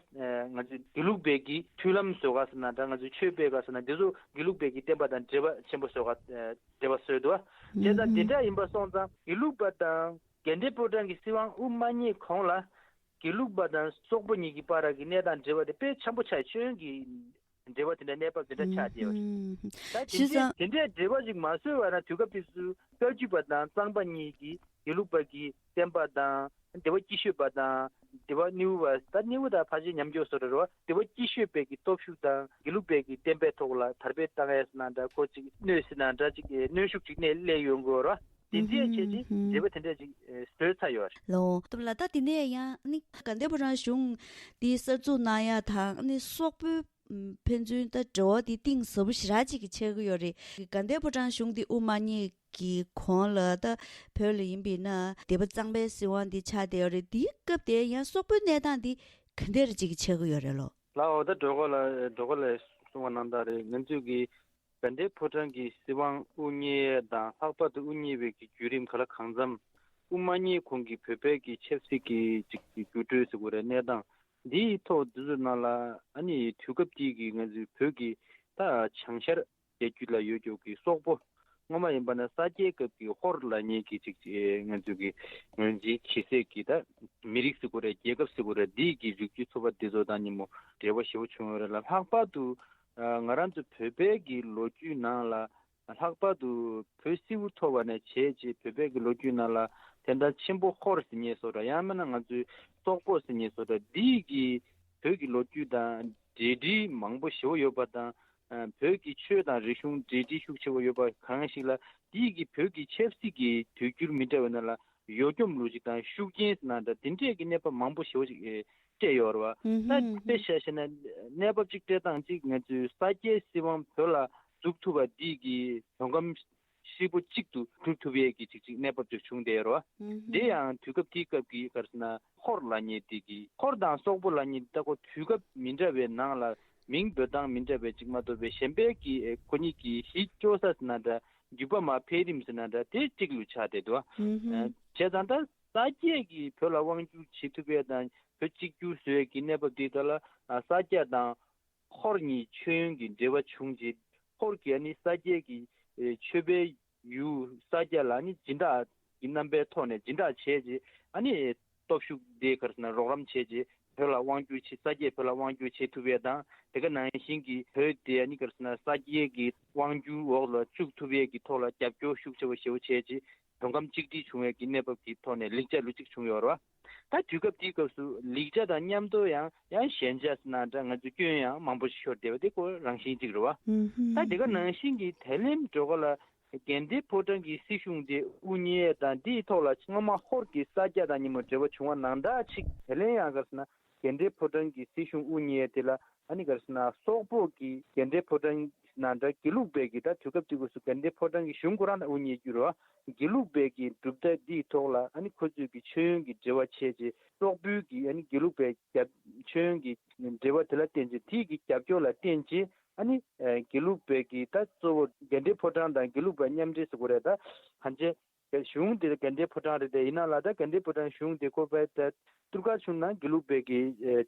ང་ཚོའི་དགེ་ལུགས་པའི་གི་མཐུན་ལམ་བཟོ་ག་ཟེར་ན་འདྲ། ང་ཚོའི་ཆོས་སྤེལ་ག་ཟེར་ན་དེ་ཚོ་དགེ་ལུགས་པའི་གི་བསྟན་པ་དང་འབྲེལ་བ་ཆེན་པོ་བཟོ་ག་འབྲེལ་བ་བཟོས་འདུག་བ། བྱས་ཙང་དེ་འདྲ་ཡིན་པ་སོང་ཙང་དགེ་ལུགས་པ་དང་དགེ་ལྡན་ཕོ་བྲང་གི་སྲིད་དབང་དབུ་མ་བརྙེས་གོང་ལ་དགེ་ལུགས་པ་དང་སོག་པོ་གཉིས་ཀྱི་བར་གྱི་གནས་སྟངས་འབྲེལ་བ་དེ་དཔེ་འཆམ་པོ་ཆགས། ཤེས་ཡོན་གྱི་འབྲེལ་བ་དེ་འདྲ་གནས་བབ་དེ་འདྲ་ཆགས་བསྡད་ཡོད་རེད། ད་དེ་འདྲའི་དེ་འདྲའི་འབྲེལ་བ་ཞིག་མ་བཟོས་པ་ན་དུས་སྐབས་དེ་ཚོའི་བཀའ་བརྒྱུད་པ་དང་གཙང་པ་གཉིས་ཀྱིས་དགེ་ལུགས་པ་གི་བསྟན་པ་དང་སྡེ་པ་སྐྱིད་ཤོད་པ་དང་སྡེ་པ་སྣེའུ་པ། ད་སྣེའུ་ད་ཕལ་ཆེར་ཉམས་འགྱོག་བཟོ་འདྲ་རེད་བ། སྡེ་པ་སྐྱིད་ཤོད་པའི་གི་སྟོབས་ཤུགས་དང་དགེ་ལུགས་པའི་གི་བསྟན་པའི་ཐོག་ལ་དར་སྤེལ་བཏང་ཡས་ན་འདྲ། ཁོ་ཅིག་གནོད་ཟེར་ན་འདྲ། ཅིག་གནོན་ཤུགས་ཅིག་གནས་སླེབས་ཡོང་གི་ཡོད་རེད་བ། དེ་འདྲའི་ཆེད་ཅིག་འབྲེལ་བ་དེ་འདྲ་ཅིག་བཟོས་ཚར་ཡོད་རེད། ལོ་སྟོབས་ལ་ད་དེ་ནས་ཡང་ནི་དགའ་ལྡན་ཕོ་བྲང་གཞུང་འདི་གསར་འཛུགས་གནང་ཡ་དང་ནི་སོག་པོའི་ཕན་ཚུན་ད་འབྲེལ་བ་འདི་གཏིང་ཟབ་པོ་ཞེ་དྲག་ཅིག་གི་ཆགས་ཀྱི་ཡོད་རེད། དགའ་ལྡན་ཕོ་བྲང་གཞུང་འདི་དབུ་མ་བརྙེས་ཀྱི་གོང་ལ་ད་བོད་ལ་ཡིན་པས་ན་སྡེ་པ་གཙང་པའི་སྲིད་དབང་འདི་ཆགས་བསྡད་ཡོད་རེད། དེའི་སྐབས་དེ་ཡང་སོག་པོའི་གནས་སྟངས་འདི་ག་འདྲ་ཅིག་གི་ཆགས་ཀྱི་ཡོད་རེད་ལོ། ལའོ། ད་སྒྲོལ་དཀར་ལགས་སྒྲོལ་དཀར་ལགས་གསུངས་པ་ནང་ལྟར་རེད། ང་ཚོས་ཀྱི་དགའ་ལྡན་ཕོ་བྲང་གི་སྲིད་དབང་དབུ་བརྙེས་དང་ལྷག་པར་དུ་དབུ་བརྙེས་པའི་གི་བརྒྱུད་རིམ་ག་ལ་གང་འཚམ། དབུ་མ་བརྙེས་གོང་གི་བོད་པའི་གི་ཆབ་སྲིད་ཀྱི་ཅིག་གི་འགྱུར་འགྲོས་ཟེར་དགོས་རེད། གནས་སྟངས་འདིའི་ཐོག་འདི་ཚོའི་ནང་ལ་ཨ་ནི་དུས་སྐབས་དེའི་གི་ང་ཚོའི་བོད་ཀྱི་ད་བྱང་ཤར་རྒྱལ་རྒྱུད་ལ་ཡོད་རྒྱུ་གི་སོག་པོ། སྔོན་མ་ཡིན་པ་ན་ས་སྐྱའི་སྐབས་ཀྱི་ཧོར་ལབ་མཁན་གྱི་ཅིག་ཅིག་ང་ཚོའི་གི་ངོས་འཛིན་བྱེད་སའི་གི་ད་མི་རིགས་ཟེར་དགོས་རེད། རྒྱལ་ཁབ་ཟེར་དགོས་རེད། འདིའི་གི་རིགས་རྒྱུད་ཚོ་པ་འདི་ཚོ་དང་ཉིན་མོ་འབྲེལ་བ་ཞེ་པོ་བྱུང་ཡོད་རེད་ལ། ལྷག་པར་དུ་ང་རང་ཚོ་བོད་པའི་གི་ལོ་རྒྱུས་ནང་ལ་ལྷག་པར་དུ་བོད་སིལ་བུར་ཐོར་བ་ནས་བྱས་རྗེས་བོད་པའི་གི་ལོ་རྒྱུས་ནང་ལ་དེ་འདྲ་ཆེན་པོ་ཧོར་ཟེར་མཁན་བཟོ་འདྲ། ཡང་མིན་ན་ང་ཚོའི་སོག་པོ་ཟེར་མཁན་བཟོ་འདྲ། འདིའི་གི་བོད་ཀྱི་ལོ་རྒྱུས་དང་འབྲེལ་འདྲིས་མང་པོ་ཞེ་པོ་ཡོད་པ་དང་། ཨ། བོད་ཀྱི་ཆོས་དང་རིག་གཞུང་འབྲེལ་འདྲིས་ཤུགས་ཆེ་བོ་ཡོད་པ་གང་ཞིག་ལ། འདིའི་གི་བོད་ཀྱི་ཆབ་སྲིད་ཀྱི་དུས་འགྱུར་མི་འདྲ་བའི་ནང་ལ་ཡོ་འཁྱོམ་ལུགས་ཅིག་དང་ཤུགས་རྐྱེན་ཟེར་ན་འདྲ། དེ་འདྲས་ཀྱི་གནས་བབ་མང་པོ་ཞེ་པོ་ཅིག་ཨེ་སྤྲད་ཡོད་རེད་བ། ད་དཔེ་བཞག་བྱས་ན་གནས་བབ་ཅིག་སྤྲད་སྟངས་ཅིག་ང་ཚོའི་ས་སྐྱའི་སྲིད་དབང་བོད་ལ་འཛུགས་ཐུབ་པ་འདིའི་གི་བོད་ཁམས་ཧྲིལ་པོ་གཅིག་ཏུ་གྲུབ་ཐུབ་ཡས་ཀྱི་ཅིག་ཅིག་གནས་བབ་ཅིག་བྱུང་བསྡད་ཡོད་རེད་བ། འདི་ཡང་དུས་སྐབས་དེའི་སྐབས་ཀྱི་ག་རེ་ཟེར་ན་ཧོར་ལབ་མཁན་དེ་གི་ཧོར་དང་སོག་པོ་ལབ་མཁན་དེ་ད་ཁོ་དུས་སྐབས་མི་འདྲ་བའི་ནང་ལ་མིང་འབོད་སྟངས་མི་འདྲ་བའི་ཅིག་མ་གཏོགས་པའི་གཞན་པའི་གི་ཁོ་གཉིས་ཀྱི་གཞི་བཅོལ་ས་ཟེར་ན་འདྲ། བརྒྱུད་པ་མ་འཕེལ་རིམ་ཟེར་ན་འདྲ། དེ་གཅིག་ལུས་ཆགས་བསྡད་འདུག་བ། བྱས་ཙང་ད་ས་སྐྱས་ཀྱིས་བོད་ལ་དབང་བསྒྱུར་བྱེད་ཐུབ་ཡས་དང་བོད་གཅིག་གྱུར་བཟོ་ཡས་ཀྱི་གནས་བབ་འདི་ད་ལ་ས་སྐྱ་དང་ཧོར་གཉིས་མཆོད་ཡོན་གྱི་འབྲེལ་བ་བྱུང་རྗེས། ཧོར་གྱིས་ཨ་ནི་ས་སྐྱའི་གི་ཨེ་ཆོས་པའི་ཡུལ་ས་སྐྱ་ལ་ཨ་ནི་སྦྱིན་བདག་གི་རྣམ་པའི་ཐོག་ནས་སྦྱིན་བདག་བྱས་རྗེས། ཨ་ནི་སྟོབས་ཤུགས་དེ་ག་རེ་ཟེར་ན་རོགས་རམ་བྱས་རྗེས་བོད་ལ་དབང་བསྒྱུར་བྱས། ས་སྐྱས་བོད་ལ་དབང་བསྒྱུར་བྱེད་ཐུབ་ཡས་དང་། དེ་ག་ནང་བཞིན་གྱི་བོད་དེ་ཨ་ནི་ག་རེ་ཟེར་ན་ས་སྐྱའི་གི་དབང་སྒྱུར་འོག་ལ་བཅུག་ཐུབ་ཡས་ཀྱི་ཐོག་ལ་རྒྱབ་སྐྱོར་ཤུགས་ཆེ་བ་ཞེ་པོ་བྱས་རྗེས། བོད་ཁམས་གཅིག་སྒྲིལ་བྱུང་བའི་གི་གནས་བབ་ཀྱི་ཐོག་ནས་ལེགས་ཆ་ལོ་གཅིག་བྱུང་ཡོད་རེད་བ། ད་དུས་སྐབས་དེའི་སྐབས་སུ་ལེགས་ཆ་དང་མཉམ་དུ་ཡང་ཡང་ཞན་ཆ་ཟེར་ན་འདྲ། ང་ཚོས་སྐྱོན་ཡང་མང་པོ་ཞིག་ཤོར་བསྡད་པ་དེ་ཁོ་རང་བཞིན་གཅིག་རེད་བ། ད་དེ་ག་ནང་བཞིན་གྱི་དེ་ལན་འགྲོ་ག་ལ་དགའ་ལྡན་ཕོ་བྲང་གི་སྲིད་གཞུང་དེ་དབུ་བརྙེས་དང་དེའི་ཐོག་ལ་སྔོན་མ་ཧོར་གྱི་ས་སྐྱ་དང་མཉམ་དུ་འབྲེལ་བ་བྱུང་བ་ནང་ལྟར་ཅིག་དེ་ལན་ཡང་ག་རེ་ཟེར་ན་དགའ་ལྡན་ཕོ་བྲང་གི་སྲིད་གཞུང་དབུ་བརྙེས་དེ་ལ། ཨ་ནི་ག་རེ་ཟེར་ན་སོག་པོ་གི་དགའ་ལྡན་ཕོ་བྲང་ནང་འདྲ་དགེ་ལུགས་པའི་གི་ད་དུས་སྐབས་དེ་སྐབས་སུ་དགའ་ལྡན་ཕོ་བྲང་གི་གཞུང་ཁོ་རང་ལ་དབུ་བརྙེས་རྒྱུ་རེད་བ། དགེ་ལུགས་པའི་གི་གྲུབ་མཐའ་འདིའི་ཐོག་ལ་ཨ་ནི་ཁོ་ཚོས་ཀྱི་མཆོད་ཡོན་གྱི་འབྲེལ་བ་བྱས་རྗེས་སོག་པོའི་གི་ཨ་ནི་དགེ་ལུགས་པའི་རྒྱབ་མཆོད་ཡོན་གྱི་འབྲེལ་བ་དེ་ལ་བརྟེན་རྗེས་དེའི་གི་རྒྱབ་སྐྱོར་ལ་བརྟེན་རྗེས་ཨ་ནི་དགེ་ལུགས་པའི་གི་ད་གཙོ་བོ་དགའ་ལྡན་ཕོ་བྲང་དང་དགེ་ལུགས་པ་མཉམ་འབྲེལ་ཟེར་དགོས་རེད། ད་གང་ཅི། གཞུང་དེ་དགའ་ལྡན་ཕོ་བྲང་རེད་དེ། ཡིན་ན་ལ་ད་དགའ་ལྡན་ཕོ་བྲང་གཞུང་དེ་ཁོ་པའི་ད་ཏུར་ཀ་ཆུང་ན་དགེ་ལུགས་པའི་གི་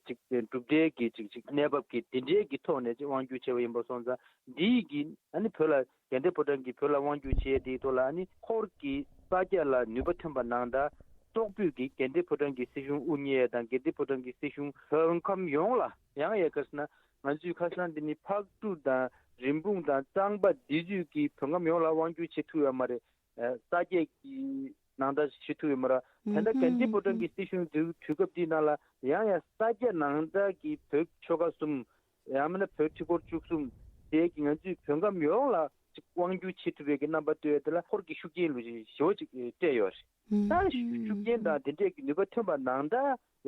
ཅིག་གྲུབ་འབྲས་ཀྱི་ཅིག་ཅིག་གནས་བབ་ཀྱི་དེ་འདྲའི་གི་ཐོག་ནས་ཅིག་དབང་སྒྱུར་བྱས་པ་ཡིན་པ་སོང་ཙང་འདིའི་གི་ཨ་ནི་བོད་ལ་དགའ་ལྡན་ཕོ་བྲང་གིས་བོད་ལ་དབང་སྒྱུར་བྱས་དེའི་ཐོག་ལ་ཨ་ནི་ཧོར་གྱི་ས་སྐྱ་ལ་ནུས་པ་ཐོན་པ་ནང་ད་སོག་པོས་ཀྱི་དགའ་ལྡན་ཕོ་བྲང་གི་སྲིད་གཞུང་དབུ་བརྙེས་དང་དགའ་ལྡན་ཕོ་བྲང་གི་སྲིད་གཞུང་བོད་ཁམས་ཡོངས་ལ་ཡང་ཡ་ག་རེ་ཟེར་ན་ང་ཚོའི་ཁ་སང་འདི་ནི་ཕག་གྲུ་དང་རིན་སྤུངས་དང་གཙང་པ་འདི་ཚོས་ཀྱི་བོད་ཁམས་ཡོངས་ལ་དབང་སྒྱུར་བྱེད་ཐུབ་ཡོད་མ་རེད། ས་སྐྱའི་ནང་ལྟར་བྱེད་ཐུབ་ཡོད་མ་རེད། ད་ལྟ་དགའ་ལྡན་ཕོ་བྲང་གི་སྲིད་གཞུང་དུས་དུས་སྐབས་འདིའི་ནང་ལ་ཡང་ཡང་ས་སྐྱ་ནང་ལྟར་གྱི་བོད་ཆོལ་ཁ་གསུམ་ཡང་མིན་ན་བོད་ཁྲི་སྐོར་བཅུ་གསུམ་དེ་གི་ང་ཚོའི་བོད་ཁམས་ཡོངས་ལ་ ཅིག་དབང་སྒྱུར་བྱེད་ཐུབ་པའི་གི་རྣམ་པ་སྟོན་ཡ་དེ་ལ་ཧོར་གྱི་ཤུགས་རྐྱེན་ལོ་ཞེ་པོ་ཅིག་སྤྲད་ཡོད་རེད། ད་ཤུགས་རྐྱེན་དང་དེ་འདྲས་ཀྱི་ནུས་པ་ཐོན་པ་ནང་ད་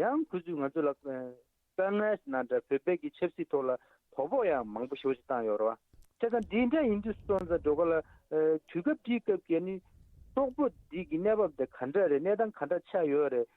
ཡང་ཁོ་ཚོས་ང་ཚོ་ལ་དཀའ་ངལ་ནང་འདྲ་བོད་པའི་གི་ཆབ་སྲིད་ཐོག་ལ་དོ་ཕོག་ཡང་མང་པོ་ཞེ་པོ་ཅིག་བཏང་ཡོད་རེད་བ། བྱས་ཙང་འདི་འདྲ་ཡིན་དུས་སོང་ཙང་འགྲོ་ག་ལ་དུས་སྐབས་དེའི་སྐབས་ཀྱི་ནི་སོག་པོ་འདི་གི་གནས་བབ་དེ་ག་འདྲ་རེད། གནས་སྟངས་ག་འདྲ་ཆགས་ཡོད་རེད།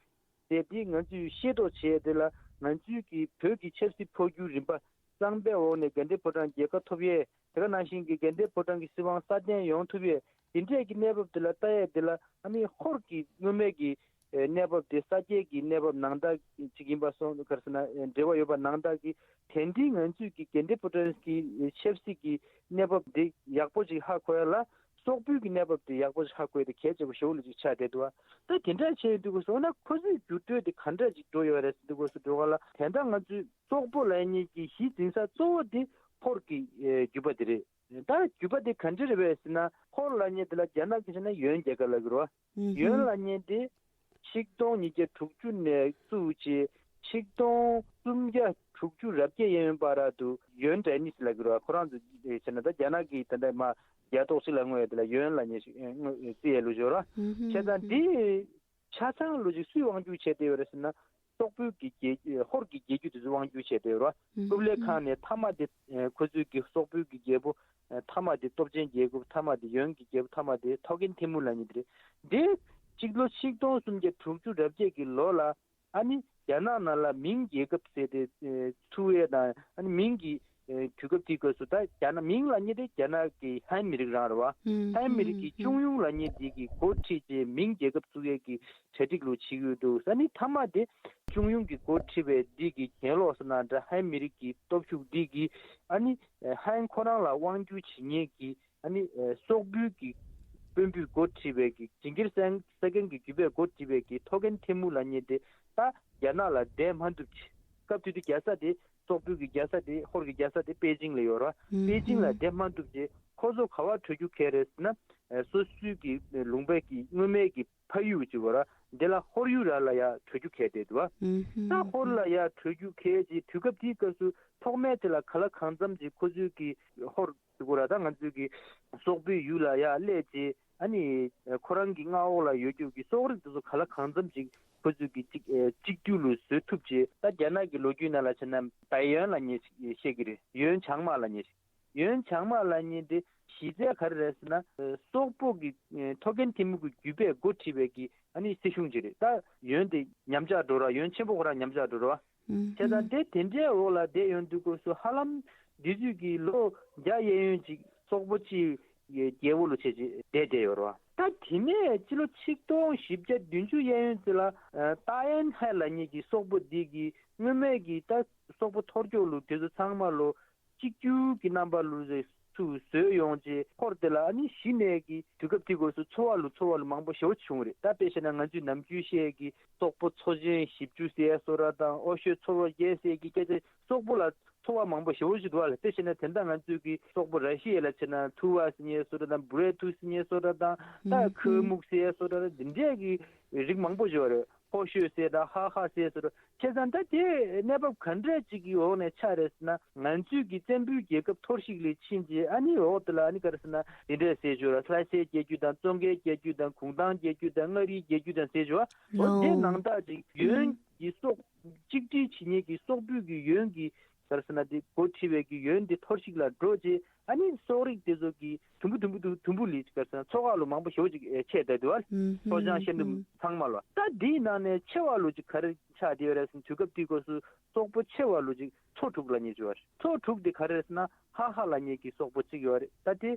དེ་འདི་ང་ཚོས་ཤེས་རྟོགས་བྱས་དེ་ལ་ང་ཚོའི་གི་བོད་ཀྱི་ཆབ་སྲིད་འཕོ་འགྱུར་རིམ་པ་གཙང་པའི་འོག་ནས་དགའ་ལྡན་ཕོ་བྲང་རྒྱལ་ཁ་ཐོབ་ཡས། དེ་ག་ནང་བཞིན་གྱི་དགའ་ལྡན་ཕོ་བྲང་གི་སྲིད་དབང་སྲ་བརྟན་ཡོང་ཐུབ་ཡས། དེ་འདྲས་ཀྱི་གནས་བབ་དེ་ལ་ལྟ་ཡས་དེ་ལ་ཨ་ནི་ཧོར་གྱི་སྔོན་མའི་གི་ཨེ་གནས་བབ་དེ་ས་སྐྱའི་གི་གནས་བབ་ནང་ལྟར་ཅིག་ཡིན་པ་སོང་ག་རེ་ཟེར་ན་ཨེ་འབྲེལ་བ་ཡོད་པ་ནང་ལྟར་གྱི་དེང་དུས་ང་ཚོས་ཀྱི་དགའ་ལྡན་ཕོ་བྲང་གི་ཆབ་སྲིད་ཀྱི་གནས་བབ་དེ་ཡག་པོ་ཅིག་ཧ་གོ་ཡ་ལ། སོག་པོའི་གི་གནས་བབ་དེ་ཡག་པོ་ཅིག་ཧ་གོ་ཡ་དེ་གལ་ཆེན་པོ་ཞེ་པོ་ལ་ཅིག་ཆགས་བསྡད་འདུག་བ། ད་དེ་འདྲ་བྱས་ཡོང་དུས་སྐབས་སུ་འོ་ན་ཁོ་ཚོའི་འགྱུར་འགྲོས་དེ་ག་འདྲ་ཅིག་འགྲོ་ཡོད་རེད་ཟེར་དུས་སྐབས་སུ་འགྲོ་ག་ལ་དེ་འདྲ་ང་ཚོས་སོག་པོ་ལབ་མཁན་གྱི་གཞི་འཛིན་ས་གཙོ་བོ་དེ་ཧོར་གྱི་ཨེ་རྒྱུད་པ་དེ་རེད། ད་རྒྱུད་པ་དེ་ག་འདྲ་རེད་པས་ཟེར་ན། ཧོར་ལབ་མཁན་དེ་ལ་རྒྱ་ནག་གི་ཆ་ནས་ཡོན་རྒྱལ་ཁབ་ལབ་ཀྱི་རེད་བ། ཡོན་ལབ་མཁན་དེ་ཆིག་སྟོང་ཉིས་བརྒྱ་དྲུག་ཅུ་ནས་བཙུགས་བྱས་ཆིག་སྟོང་སུམ་བརྒྱ་དྲུག་ཅུ་རེ་བརྒྱད་གཡས་གཡོན་བར་དུ་ཡོན་ཏྲེ་ནིས་ལབ་ཀྱི་རེད་བ། ཁོ་རང་ཚོ་བྱས་ན་ད་རྒྱ་ནག་གི་ད་ལྟ་མ་རྒྱལ་ཐོག་ཅིག་ལ་བསྔོ་ཡ་དེ་ལ་ཡོན་ལབ་མཁན་ཞིག་བརྩི་ཡ་ལུགས་ཡོད་རེད་བ། བྱས་ཙང་དེ་ཆ་ཚང་ལོ་ཅིག་སུས་དབང་སྒྱུར་བྱས་བསྡད་ཡོད་རེད་ཟེར་ན། སོག་པོའི་གི་རྒྱལ་ཧོར་གྱི་རྒྱལ་རྒྱུད་དེ་ཚོས་དབང་སྒྱུར་བྱས་བསྡད་ཡོད་རེད་བ། ཨུམ། ཀུབ་ལེ་ཁང་ནས་མཐའ་མ་དེ་ཁོ་ཚོའི་གི་སོག་པོའི་གི་རྒྱལ་པོ་མཐའ་མ་དེ་སྟོབས་ཆེན་རྒྱལ་ཁབ་མཐའ་མ་དེ་ཡོན་གྱི་རྒྱལ་པོ་མཐའ་མ་དེ་ཐོ་ཁན་ཐེ་མུ་ལབ་མཁན་དེ་རེད། དེ་གཅིག་ལོ་ཆིག་སྟོང་སུམ་བརྒྱ་དྲུག་ཅུ་རེ་བརྒྱད་ཀྱི་ལོ་ལ་ཨ་ནི་རྒྱ་ནག་ནང་ལ་མིང་རྒྱལ་ཁབ་ཟེར་དེ་ཚུགས་ཡས་དང་ཨ་ནི་མིང་གི་དུས་སྐབས་དེའི་སྐབས་སུ་ད་རྒྱ་ནག་མིང་ལབ་མཁན་དེ་རྒྱ་ནག་གི་ཧན་མི་རིགས་རང་རེད་བ། ཧན་མི་རིགས་ཀྱི་ཅུང་ཡུང་ལབ་མཁན་དེ་གི་འགོ་ཁྲིད་བྱས་མིང་རྒྱལ་ཁབ་བཙུགས་ཡས་ཀྱི་གྲ་སྒྲིག་ལུ་བྱེད་ཀྱི་ཡོད་འདུག་ཨ་ནི་མཐའ་མ་དེ་ཅུང་ཡུང་གི་འགོ་ཁྲིད་པའི་འདི་གི་གྱེན་ལོག་ཟེར་ན་འདྲ་ཧན་མི་རིགས་ཀྱི་སྟོབས་ཤུགས་འདི་གི་ཨ་ནི་ཧན་ཁོ་རང་ལ་དབང་སྒྱུར་བྱེད་མཁན་གྱི་ཨ་ནི་སོག་པོའི་གི་དཔོན་པོས་འགོ་ཁྲིད་པའི་གི་ཇིང་གིར་སན་ས་ཀན་གྱི་རྒྱུད་པས་འགོ་ཁྲིད་པའི་གི་ཐོ་ཁན་ཐེ་མུ་ལབ་མཁན་དེ་ད་རྒྱ་ནག་ལ་བསྡད་མ་ཐུབ་ཅིག་སྐབས་དེ་དུས་རྒྱལ་ས་དེ་སོག་པོའི་གི་རྒྱལ་ས་དེ་ཧོར་གྱི་རྒྱལ་ས་དེ་པེ་ཅིང་ལ་ཡོད་རེད་བ། པེ་ཅིང་ལ་བསྡད་མ་ཐུབ་ཅིག་ཁོ་ཚོ་ག་བ་བྲོས་རྒྱུ་གལ་རེད་ཟེར་ན། སོ་སོའི་གི་ལུང་པའི་གི་སྔོན་མའི་གི་ཕ་ཡུལ་ཅིག་ཡོད་ར། འདི་ལ་ཧོར་ཡུལ་ར་ལ་ཡ་བྲོས་རྒྱུ་གལ་ཏེ་འདུག་བ། ད་ཧོར་ལ་ཡ་བྲོས་རྒྱུ་གལ་ཅིག་དུས་སྐབས་དེའི་སྐབས་སུ་ཐོག་མའི་དེ་ལ་ག་ལ་གང་འཚམ་ཅིག་ཁོ་ཚོའི་གི་ཧོར་ཟེར་དགོས་ར་ད་ང་ཚོའི་གི་སོག་པོའི་ཡུལ་ལ་ཡ་སླེབས་ཅིག་ཨ་ནི་ཁོ་རང་གི་མངའ་འོག་ལ་ཡོད་རྒྱུ་གི་སོག་རིགས་དེ་ཚོ་ག་ལ་གང་འཚམ་ཅིག་ཁོ་ཚོའི་གི་གཅིག་གཅིག་གྱུར་ལུ་བཟོ་ཐུབ་ཅིག་ད་རྒྱ་ནག་གི་ལོ་རྒྱུས་ནང་ལ་བྱས་ན་བལ་ཡོན་ལབ་མཁན་ཅིག་བཤད་ཀྱི་རེད། ཡོན་བྱང་མ་ལབ་མཁན་ཅིག་ཡོན་བྱང་མ་ལབ་མཁན་དེ་གཞི་རྩའི་ག་རེ་རེད་ཟེར་ན། སོག་པོ་གི་ཐོ་ཁན་ཐེ་མུ་གི་རྒྱུད་པས་འགོ་ཁྲིད་པའི་གི་ཨ་ནི་སྲིད་གཞུང་ཅིག་རེད། ད་ཡོན་དེ་ཉམས་ཆག་འགྲོ་ར་ཡོན་ཆེན་པོ་ཁོ་རང་ཉམས་ཆག་འགྲོ་ར་བ། བྱས་ཙང་དེ་དེ་འདྲའི་འོག་ལ་བསྡད་ཡོང་དུས་སྐབས་སུ་ཧ་ལམ་དེ་དུས་ཀྱི་ལོ་བརྒྱ་གཡས་གཡོན་ཅིག་སོག་པོ་ཅིག་རྒྱལ་པོ་ལོ་ཆེ་ཅིག་བསྡད་བསྡད་ཡོད་ར་བ། ད་དེ་ནས་སྤྱི་ལོ་ཆིག་སྟོང་བཞི་བརྒྱ་བདུན་ཅུ་གཡས་གཡོན་ཙི་ལ་ཏཱ་ཡན་ཧའེ་ལབ་མཁན་གྱི་སོག་པོ་འདི་གི་སྔོན་མའི་གི་ད་སོག་པོ་ཐོར་ཅོག་ལུ་དེ་ཚོ་ཚང་མ་ལོ། གཅིག་གྱུར་གྱི་རྣམ་པ་ལུ་རེ་ཚུར་བཟོས་ཡོང་རྗེས་ཧོར་དེ་ལ་ཨ་ནི་གཞི་ནས་ཀྱི་དུས་སྐབས་དེ་སྐབས་སུ་ཚོ་བ་ལུ་ཚོ་བ་ལུ་མང་པོ་ཞེ་པོ་བྱུང་རེད། ད་དཔེ་བཤད་ན་ང་ཚོས་ནམ་རྒྱུན་བཤད་ཀྱི་སོག་པོ་ཚོ་ཆེན་བཞི་བཅུ་ཟེར་ཡ་བཟོ་འདྲ་དང་ཨོ་ཤོད་ཚོ་བ་བརྒྱད་ཟེར་གྱི་སྐད་ཆ་སོག་པོ་ལ་ཚོ་བ་མང་པོ་ཞེ་པོ་ཞིག་འདུག་བ་ལ། དཔེ་བཤད་ན་དེ་འདྲ་ང་ཚོས་ཀྱི་སོག་པོ་ར་ཤི་ཡ་ལ་བྱས་ན་ཐུ་བ་ཟེར་མཁན་བཟོ་འདྲ་དང་བུ་རེ་ཐུ་ཟེར་མཁན་བཟོ་འདྲ་དང་ད་ཁོ་མུག་ཟེར་ཡ་བཟོ་འདྲ་དང་འདི་འདྲས་ཀྱི་རིགས་མང་པོ་ཞིག་ཡོད་རེད། ཧོ་ཤོད་ཟེར་དང་ཧ་ཧ་ཟེར་སོ་ར། བྱས་ཙང་ད་དེ་གནས་བབ་ག་འདྲ་ཅིག་གི་འོག་ནས་ཆགས་རེད་ཟེར་ན། ང་ཚོའི་གི་བཙན་པོའི་རྒྱལ་ཁབ་འཐོར་ཞིག་ལས་ཕྱིན་རྗེས་ཨ་ནི་འོག་དེ་ལ་ཨ་ནི་ག་རེ་ཟེར་ན་དེ་འདྲས་ཟེར་ཞོར་ལ་ལྷ་སའི་རྒྱལ་རྒྱུད་དང་ཙོང་ཁའི་རྒྱལ་རྒྱུད་དང་གུང་ཐང་རྒྱལ་རྒྱུད་དང་མངའ་རིས་རྒྱལ་རྒྱུད་དང་ཟེར་ཞོར་འོ་དེ་ནང་ལྟར་ཅིག་ཡོན་གྱི་སོག་གཅིག་སྒྲིལ་བྱེད་མཁན་གྱི་སོག་པོའི་གི་ཡོན་གྱི་ག་རེ་ཟེར་ན་དེ་འགོ་ཁྲིད་པའི་གི་ཡོན་དེ་འཐོར་ཞིག་ལ་འགྲོ་རྗེས། ཨ་ནི་སོག་རིགས་དེ་ཚོ་གི་དུམ་བུ་དུམ་བུ་དུམ་བུ་ལ་ཅིག་ག་རེ་ཟེར་ན་ཚོ་ཁག་ལོ་མང་པོ་ཞེ་པོ་ཅིག་ཆད་བསྡད་འདུག་བ། ཚོ་ཅང་ཤན་དུ་ཚང་མ་ལོ། ད་དེའི་ནང་ནས་ཆེ་བ་ལོ་ཅིག་ག་རེ་ཆགས་བསྡད་ཡོད་རེད་ཟེར་ན་དུས་སྐབས་དེའི་སྐབས་སུ་སོག་པོ་ཆེ་བ་ལོ་ཅིག་ཚོ་དྲུག་ལབ་མཁན་ཅིག་ཡོད་རེད། ཚོ་དྲུག་དེ་ག་རེ་རེད་ཟེར་ན་ཧ་ཧ་ལབ་མཁན་གྱི་སོག་པོ་གཅིག་ཡོད་རེད། ད་དེ་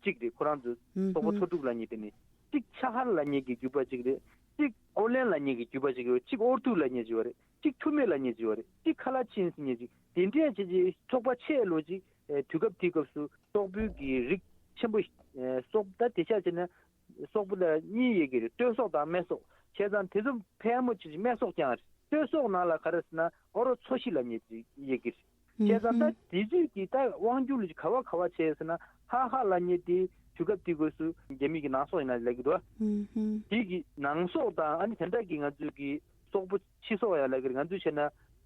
གཅིག་རེད། ཁོ་རང་ཚོ་སོག་པོ་ཚོ་དྲུག་ལབ་མཁན་དེ་ནི་གཅིག་ཆ་ཧར་ལབ་མཁན་གྱི་རྒྱུད་པ་གཅིག་རེད། གཅིག་ཨོ་ལན་ལབ་མཁན་གྱི་རྒྱུད་པ་གཅིག་ཡོད། གཅིག་ཨོར་ཐུག་ལབ་མཁན་གཅིག་ཡོད་རེད། གཅིག་ཐུ་མེ་ལབ་མཁན་གཅིག་ཡོད་རེད། གཅིག་ཁ་ལ་ཆིན་ཟེར་མཁན་གཅིག་དེ་འདྲས་བྱས་རྗེས་ཚོགས་པ་ཆེ་ལོ་ཅིག་དུས་སྐབས་དེའི་སྐབས་སུ་སོག་པོའི་གི་རིགས་ཆེན་པོ། སོག་ད་དེ་ཆ་བྱས་ན་སོག་པོ་ལ་གཉིས་ཡོད་ཀྱི་རེད། སྟོད་སོག་དང་སྨད་སོག་བྱས་ཙང་དེ་ཚོ་ཕལ་མོ་ཆེ་ཆེ་སྨད་སོག་རྐྱང་རེད། སྟོད་སོག་ནང་ལ་ག་རེ་ཟེར་ན་ཨོ་རོ་ཚོ་བཞི་ལབ་མཁན་ཅིག་ཡོད་ཀྱི་རེད། བྱས་ཙང་ད་དེ་ཚོས་ཀྱི་ད་དབང་སྒྱུར་ལ་ག་བ་ག་བ་བྱས་ཟེར་ན་ཧ་ཧ་ལབ་མཁན་དེ་དུས་སྐབས་དེའི་སྐབས་སུ་རྒྱ་མི་གི་ནང་སོག་ཡིན་ན་ལབ་ཀྱི་འདུག་དེ་གི་ནང་སོག་དང་ཨ་ནི་དེ་འདྲ་གི་ང་ཚོའི་གི་སོག་པོ་ཕྱི་སོག་ཡང་ལབ་ཀྱི་རེད། ང་ཚོས་བྱས་ན་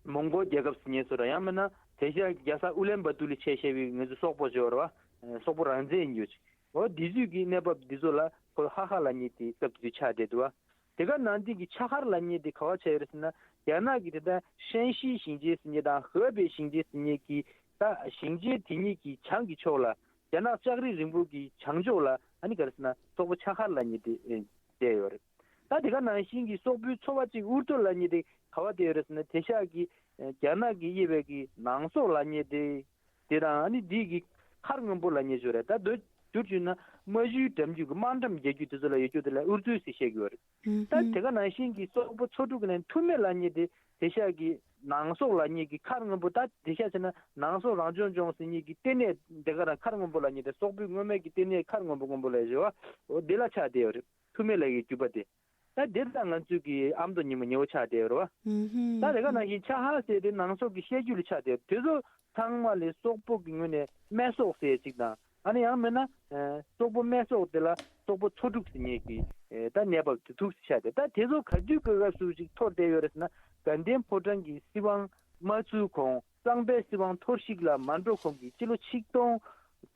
མོང་གོལ་རྒྱལ་ཁབ་ཟེར་མཁན་བཟོ་འདྲ་ཡང་མིན་ན་དེ་ཤ་རྒྱལ་ས་ཨུ་ལན་བ་ཏུ་ལ་ཆེ་ཤེས་པའི་ང་ཚོའི་སོག་པོ་ཅིག་ཡོད་རེད་བ། སོག་པོ་རང་བཙན་ཡིན་ཡོད་ཅིག་འོ་དེ་ཚོས་ཀྱི་གནས་བབ་འདི་ཚོ་ལ་ཁོ་ཧ་ཧ་ལབ་མཁན་དེ་སྐབས་དེ་དུས་ཆགས་བསྡད་འདུག་བ། དེ་ག་ནང་བསྟན་གྱི་ཆ་ཧར་ལབ་མཁན་དེ་ག་བ་ཆགས་ཡོད་རེད་ཟེར་ན། རྒྱ་ནག་གི་དེ་ལྟར་ཧྲན་ཞི་ཞིང་ཆེན་ཟེར་མཁན་དང་ཧེ་པེ་ཞིང་ཆེན་ཟེར་མཁན་གྱི་ད་ཞིང་ཆེན་དེ་གཉིས་ཀྱི་བྱང་གི་ཕྱོགས་ལ། རྒྱ་ནག་ལྕགས་རི་རིང་པོ་གི་བྱང་ཕྱོགས་ལ་ཨ་ནི་ག་རེ་ཟེར་ན་སོག་པོ་ཆ་ཧར་ལབ་མཁན་དེ་ཨེ་བསྡད་ཡོད་རེད། ད་དེ་ག་ནང་བཞིན་གྱི་སོག་པོའི་ཚོ་བ་གཅིག་ཨུར་ཏོ་ལབ་མཁན་དེ་ག་བ་བསྡད་ཡོད་རེད་ཟེར་ན། དེ་ཤག་གི་ཨེ་རྒྱ་ནག་གིས་དབྱེ་བའི་གི་ནང་སོག་ལབ་མཁན་དེ། དེ་དང་ཨ་ནི་འདི་གི་མཁར་སྔོན་པོ་ལབ་མཁན་ཅིག་ཡོད་རེད། ད་མདོར་བསྡུས་བྱས་ན་རྨ་ཆུའི་འགྲམ་རྒྱུད་ཀྱི་དམག་འགྲམ་རྒྱག་རྒྱུ་དེ་ཚོ་ལ་ཡོད་རྒྱུ་དེ་ལ་ཨུར་ཏོ་ཟེར་བཤད་ཀྱི་ཡོད་རེད། ད་དེ་ག་ནང་བཞིན་གྱི་སོག་པོ་ཚོ་དྲུག་གི་ནང་མཐུ་མེ་ལབ་མཁན་དེ་དེ་ཤག་གི་ནང་སོག་ལབ་མཁན་གྱི་མཁར་སྔོན་པོ། ད་དེ་ཤག་བྱས་ན་ནང་སོག་རང་སྐྱོང་ལྗོངས་ཟེར་མཁན་གྱི་ལྟེ་གནས་དེ་ག་རང་མཁར་སྔོན་པོ་ལབ་མཁན་དེ། སོག་པོའི་སྔོན་མའི་གི་ལྟེ་གནས་མཁར་སྔོན་པོ་སྔོན་པོ་ལབ་ཡོད་རེད་བ། འོ་དེ་ལ་ཆགས་བསྡད་ཡོད་རེད། མཐུ་མེ་ལབ་ཡའི་རྒྱུད་པ་དེ། ད་དེ་ད་ང་ཚོའི་གི་ཨ་མདོ་ཉི་མ་ཉེ་བོ་ཆགས་བསྡད་ཡོད་རེད་བ། ད་དེ་ག་ནང་བཞིན་ཆ་ཧར་ཟེར་དེ་ནང་སོག་གི་བཤད་རྒྱུད་ལ་ཆགས་བསྡད་ཡོད། དེ་ཚོ་ཚང་མ་ལས་སོག་པོ་གི་ངོས་ནས་སྨད་སོག་ཟེར་ཅིག་དང་། ཨ་ནི་ཡང་མིན་ན་ཨ་སོག་པོ་སྨད་སོག་དེ་ལ་སོག་པོ་ཚོ་དྲུག་ཟེར་མཁན་གྱི་ཨེ་ད་གནས་བབ་དེ་ཐུག་ཆགས་བསྡད། ད་དེ་ཚོ་ག་དུས་ག་སྐབས་སུ་ཅིག་འཐོར་བསྡད་ཡོད་རེད་ཟེར་ན། དགའ་ལྡན་ཕོ་བྲང་གི་སྲིད་དབང་མ་ཚུགས་གོང་། གཙང་པའི་སྲིད་དབང་འཐོར་བཤིག་ལ་མ་འགྲོ་གོང་གི་སྤྱི་ལོ་ཆིག་སྟོང་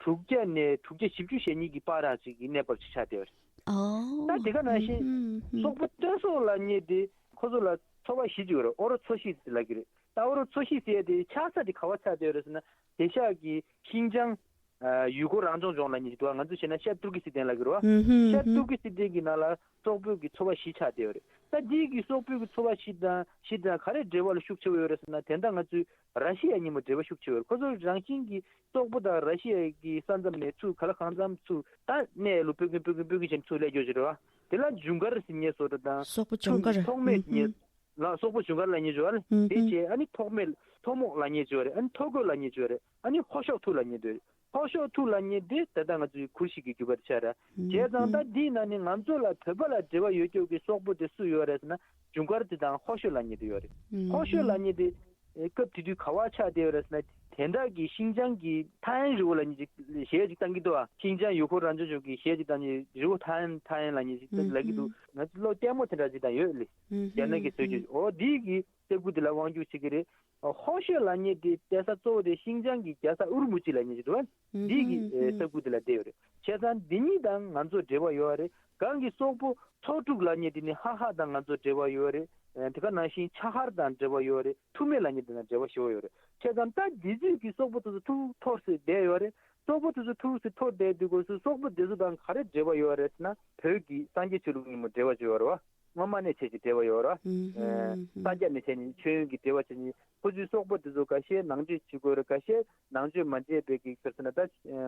དྲུག་བརྒྱ་ནས་དྲུག་བརྒྱ་བཞི་བཅུ་ཞེ་གཉིས་ཀྱི་བར་ར་ཅིག་གི་གནས་བབ་ཅིག་ཆགས་བསྡད་ཡོད་རེད། ཨོ། ད་དེ་ག་ནང་བཞིན་ཧུམ་ཧུམ། སོག་པོ་སྟོན་སོག་ལབ་མཁན་དེ་ཁོ་ཚོ་ལ་ཚོ་བ་བཞི་ཅིག་ཡོད་རེད། ཨོ་རོ་ཚོ་བཞི་ཟེར་ལབ་ཀྱི་རེད། ད་ཨོ་རོ་ཚོ་བཞི་ཟེར་དེ་ཆགས་ས་དེ་ག་བ་ཆགས་བསྡད་ཡོད་རེད་ཟེར་ན། དེ་ཤག་གི་ཤིན་ཅང་ཨ་ཡུལ་སྐོར་རང་སྐྱོང་ལྗོངས་ལབ་མཁན་ཅིག་འདུག་ང་ཚོ་བྱས་ན་ཤར་ཏུར་ཀི་སི་ཐན་ལབ་ཀྱི་རེད་བ། ཧུམ་ཧུམ་ཤར་ཧུམ། ཏུར་ཀི་སི་ཐན་གྱི་ནང་ལ་སོག་པོའི་གི་ཚོ་བ་བཞི་ཆགས་བསྡད་ཡོད་རེད། ད་འདི་གི་སོག་པོའི་གི་ཚོ་བ་བཞི་དང་བཞི་དང་ག་རེ་འབྲེལ་བ་ལ་ཤུགས་ཆེ་བོ་ཡོད་རེད་ཟེར་ན། དེ་འདྲ་ང་ཚོའི་ར་ཤི་ཡ་གཉིས་པོ་འབྲེལ་བ་ཤུགས་ཆེ་བོ་ཡོད་རེད། ཁོ་ཚོ་རང་བཞིན་གྱི་སོག་པོ་དང་ར་ཤི་ཡ་གི་ས་མཚམས་ནས་ཚུར་ག་ལ་གང་འཚམ་ཚུར་ད་གནས་ལུགས་སྤུན་ཀི་སྤུན་ཀི་སྤུན་ཀི་བྱས་ཚུར་སླེབས་ཀྱི་ཡོད་ཅིག་རེད་བ། དེ་ལ་ཇུང་གར་ཟེར་མཁན་བཟོ་འདྲ་དང་། སོག་པོ་ཇུང་གར། ཐོག་མེད་ཟེར་མཁན། ལ་སོག་པོ་ཇུང་གར་ལབ་མཁན་ཅིག་ཡོད་རེད། ཨུམ་དེ་ཧུམ། བྱས་ཨ་ནི་ཐོག་མེད་ཐོག་མོག་ལབ་མཁན་ཅིག་ཡོད་རེད། ཨ་ནི་ཐོ་ཀོ་ལབ་མཁན་ཅིག་ཡོད་རེད། ཨ་ནི་ཧོ་ཤོག་ཐུ་ལབ་མཁན་ཅིག་ཡོད་རེད། ཧོ་ཤོག་ཐུ་ལབ་མཁན་དེ་ད་ལྟ་ང་ཚོའི་གུར་ཤིག་གི་རྒྱུད་པ་དེ་ཆགས་རེད། ཨུམ་བྱས་ཙང་ད་ཧུམ། འདིའི་ནང་ནས་ང་ཚོ་ལ་བོད་པ་ལ་འབྲེལ་བ་ཡོད་རྒྱུ་གི་སོག་པོ་དེ་སུ་ཡོད་རེད་ཟེར་ན། ཇུང་གར་དེ་དང་ཧོ་ཤོག་ལབ་མཁན་དེ་ཡོད་རེད། ཨུམ་ཧོ་ཤོག་ལབ་ཧུམ། མཁན་དེ་ཨེ་སྐབས་དེ་དུས་ག་བ་ཆགས་བསྡད་ཡོད་རེད་ཟེར་ན། དེ་འདྲ་གི་ཤིན་ཅང་གི་ཐའེ་ཡན་རི་བོ་ལབ་མཁན་ཅིག་གཞས་ཅིག་བཏང་གི་འདུག་ཨ། ཤིན་ཅང་ཡུལ་སྐོར་རང་སྐྱོང་ལྗོངས་ཀྱི་གཞས་ཅིག་བཏང་མཁན་རི་བོ་ཐའེ་ཡན་ཐའེ་ཡན་ལབ་མཁན་ཅིག་ལབ་ཀྱི་འདུག་ང་ཚོ་ལོ་ལྟད་མོ་དེ་འདྲ་ཅིག་བཏང་ཡོད་ལེ། ཨུམ་རྒྱ་ནག་གིས་བཟོས་ཀྱི། ཨོ་འདི་གི་ས་ཁུལ་དེ་ལ་དབང་སྒྱུར་བྱེད་ཀྱི་རེད། ཧོ་ཤོད་ལབ་མཁན་དེ་བསྡད་ས་གཙོ་བོ་དེ་ཤིན་ཅང་གི་རྒྱལ་ས་ཨུར་མུ་ཅི་ལབ་མཁན་ཅིག་འདུག་བ། འདི་གི་ཨེ་ས་ཁུལ་དེ་ལ་བསྡད་ཡོད་རེད། བྱས་ཙང་འདི་གཉིས་དང་ང་ཚོ་འབྲེལ་བ་ཡོད་རེད། གང་གི་སོག་པོ་ཚོ་དྲུག་ལབ་མཁན་དེ་ནི་ཧ་ཧ་དང་ང་ཚོ་འབྲེལ་བ་ཡོད་རེད། ཨེ་དེ་ག་ནང་བཞིན་ཆ་ཧར་དང་འབྲེལ་བ་ཡོད་རེད། མཐུ་མེ་ལབ་མཁན་དེ་དང་འབྲེལ་བ་ཞེ་པོ་ཡོད་རེད། བྱས་ཙང་ད་འདི་ཚོས་ཀྱི་སོག་པོ་དེ་ཚོ་ཐུག་འཐོར་སེ་བསྡད་ཡོད་རེད། སོག་པོ་དེ་ཚོ་ཐུག་སེ་འཐོར་བསྡད་དུས་སྐབས་སུ་སོག་པོ་དེ་ཚོ་དང་ག་རེ་འབྲེལ་བ་ཡོད་རེད་ཟེར་ན། བོད་ཀྱི་སངས་རྒྱས་ཆོས་ལུགས་གཉིས་པོ་འབྲེལ་བ་ཅིག་ཡོད་རེད་བ། སྔོན་མ་ནས་བྱས་ཀྱི་འབྲེལ་བ་ཡོད་རེད་བ། ཨུམ་ཧུམ་ཨེ་ཧུམ། སངས་རྒྱས་ནས་བྱས་ནས་མཆོད་ཡོན་གྱི་འབྲེལ་བ་བྱས་ནས་ཁོ་ཚོའི་སོག་པོ་དེ་ཚོ་ཁ་ཤས་ནང་ཆོས་བྱེད་དགོས་རེད། ཁ་ཤས་ནང་ཆོས་མ་བྱས་པའི་གི་ཁྱོད་ཚོ་ན་ད་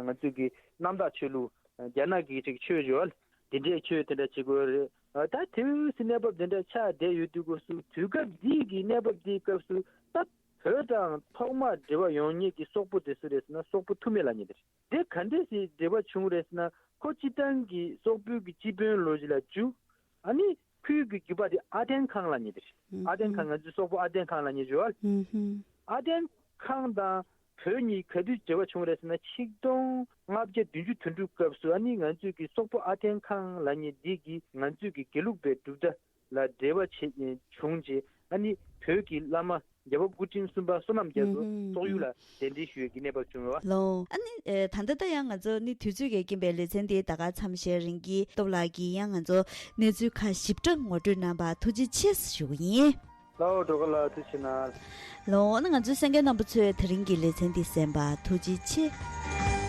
ང་ཚོའི་གི་གནམ་བདག་ཆོས་ལུགས་རྒྱ་ནག་གི་ཅིག་ཆོས་ཡོད་རེད། དེ་འདྲའི་ཆོས་དེ་འདྲ་བྱེད་དགོས་རེད། ད་དེ་འུ་སི་གནས་བབ་དེ་འདྲ་ཆགས་བསྡད་ཡོད་དུས་སྐབས་སུ་དུས་སྐབས་འདི་གི་གནས་བབ་འདིའི་སྐབས་སུ་ད་བོད་དང་ཐོག་མར་འབྲེལ་བ་ཡོང་མཁན་གྱི་སོག་པོ་དེ་སུ་རེད་ཟེར་ན་སོག་པོ་མཐུ་མེ་ལབ་མཁན་དེ་རེད། དེ་ག་འདྲས་སེ་འབྲེལ་བ་བྱུང་རེད་ཟེར་ན། ཁོ་སྤྱི་བཏང་གི་སོག་པོའི་གི་སྤྱི་དཔོན་ལོ་རྒྱུས་ལ་འཇུ། ཨ་ནི་ཁོའི་གི་རྒྱུད་པ་དེ་ཨ་ཏན་ཁང་ལབ་མཁན་དེ་རེད། ཨ་ཏན་ཁང་ང་ཚོའི་སོག་པོ་ཨ་ཏན་ཁང་ལབ་མཁན་ཅིག་ཡོད་རེད། ཨ་ཏན་ཁང་དང་བོད་གཉིས་ག་དུས་འབྲེལ་བ་བྱུང་རེད་ཟེར་ན། ཆིག་སྟོང་ལྔ་བརྒྱ་བདུན་ཅུ་དོན་དྲུག་སྐབས་སུ་ཨ་ནི་ང་ཚོའི་གི་སོག་པོ་ཨ་ཏན་ཁང་ལབ་མཁན་འདི་གིས་ང་ཚོའི་གི་དགེ་ལུགས་པའི་གྲུབ་མཐའ་ལ་འབྲེལ་བ་བྱེད་བྱུང་རྗེས་ཨ་ནི་བོད་ཀྱི་བླ་མ་རྒྱལ་བ་སྐུ་ཕྲེང་གསུམ་པ་བསོད་ནམས་རྒྱ་མཚོ་ཧུམ་ཧུམ་སོག་ཡུལ་ལ་གདན་འདྲེན་ཞུ་བའི་གི་གནས་བབ་བྱུང་བ། ལོ། ཨ་ནི་ཨེ་ད་ལྟ་ད་ཡང་ང་ཚོ་ནི་དུས་ཚོད་ཀྱིས་རྐྱེན་པས་ལེ་ཚན་འདི་ད་ག་མཚམས་བཞག་རིང་གི་སྟོབས་ལགས་ཀྱིས་ཡང་ང་ཚོ་གནས་ཚུལ་ཁག་ཞིབ་ཕྲ་ངོ་སྤྲོད་གནང་བར་ཐུགས་རྗེ་ཆེ་ཞུ་གི་ཡིན། ལའོ་སྒྲོལ་དཀར་ལགས་ཐུགས་རྗེ་གནང་། ལོ། ཨ་ནི་ང་ཚོའི་གསན་མཁན་རྣམ་པ་ཚོས་དེ་རིང་གི་ལེ་ཚན་འདི་གསན་པར་ཐུགས་རྗེ་ཆེ།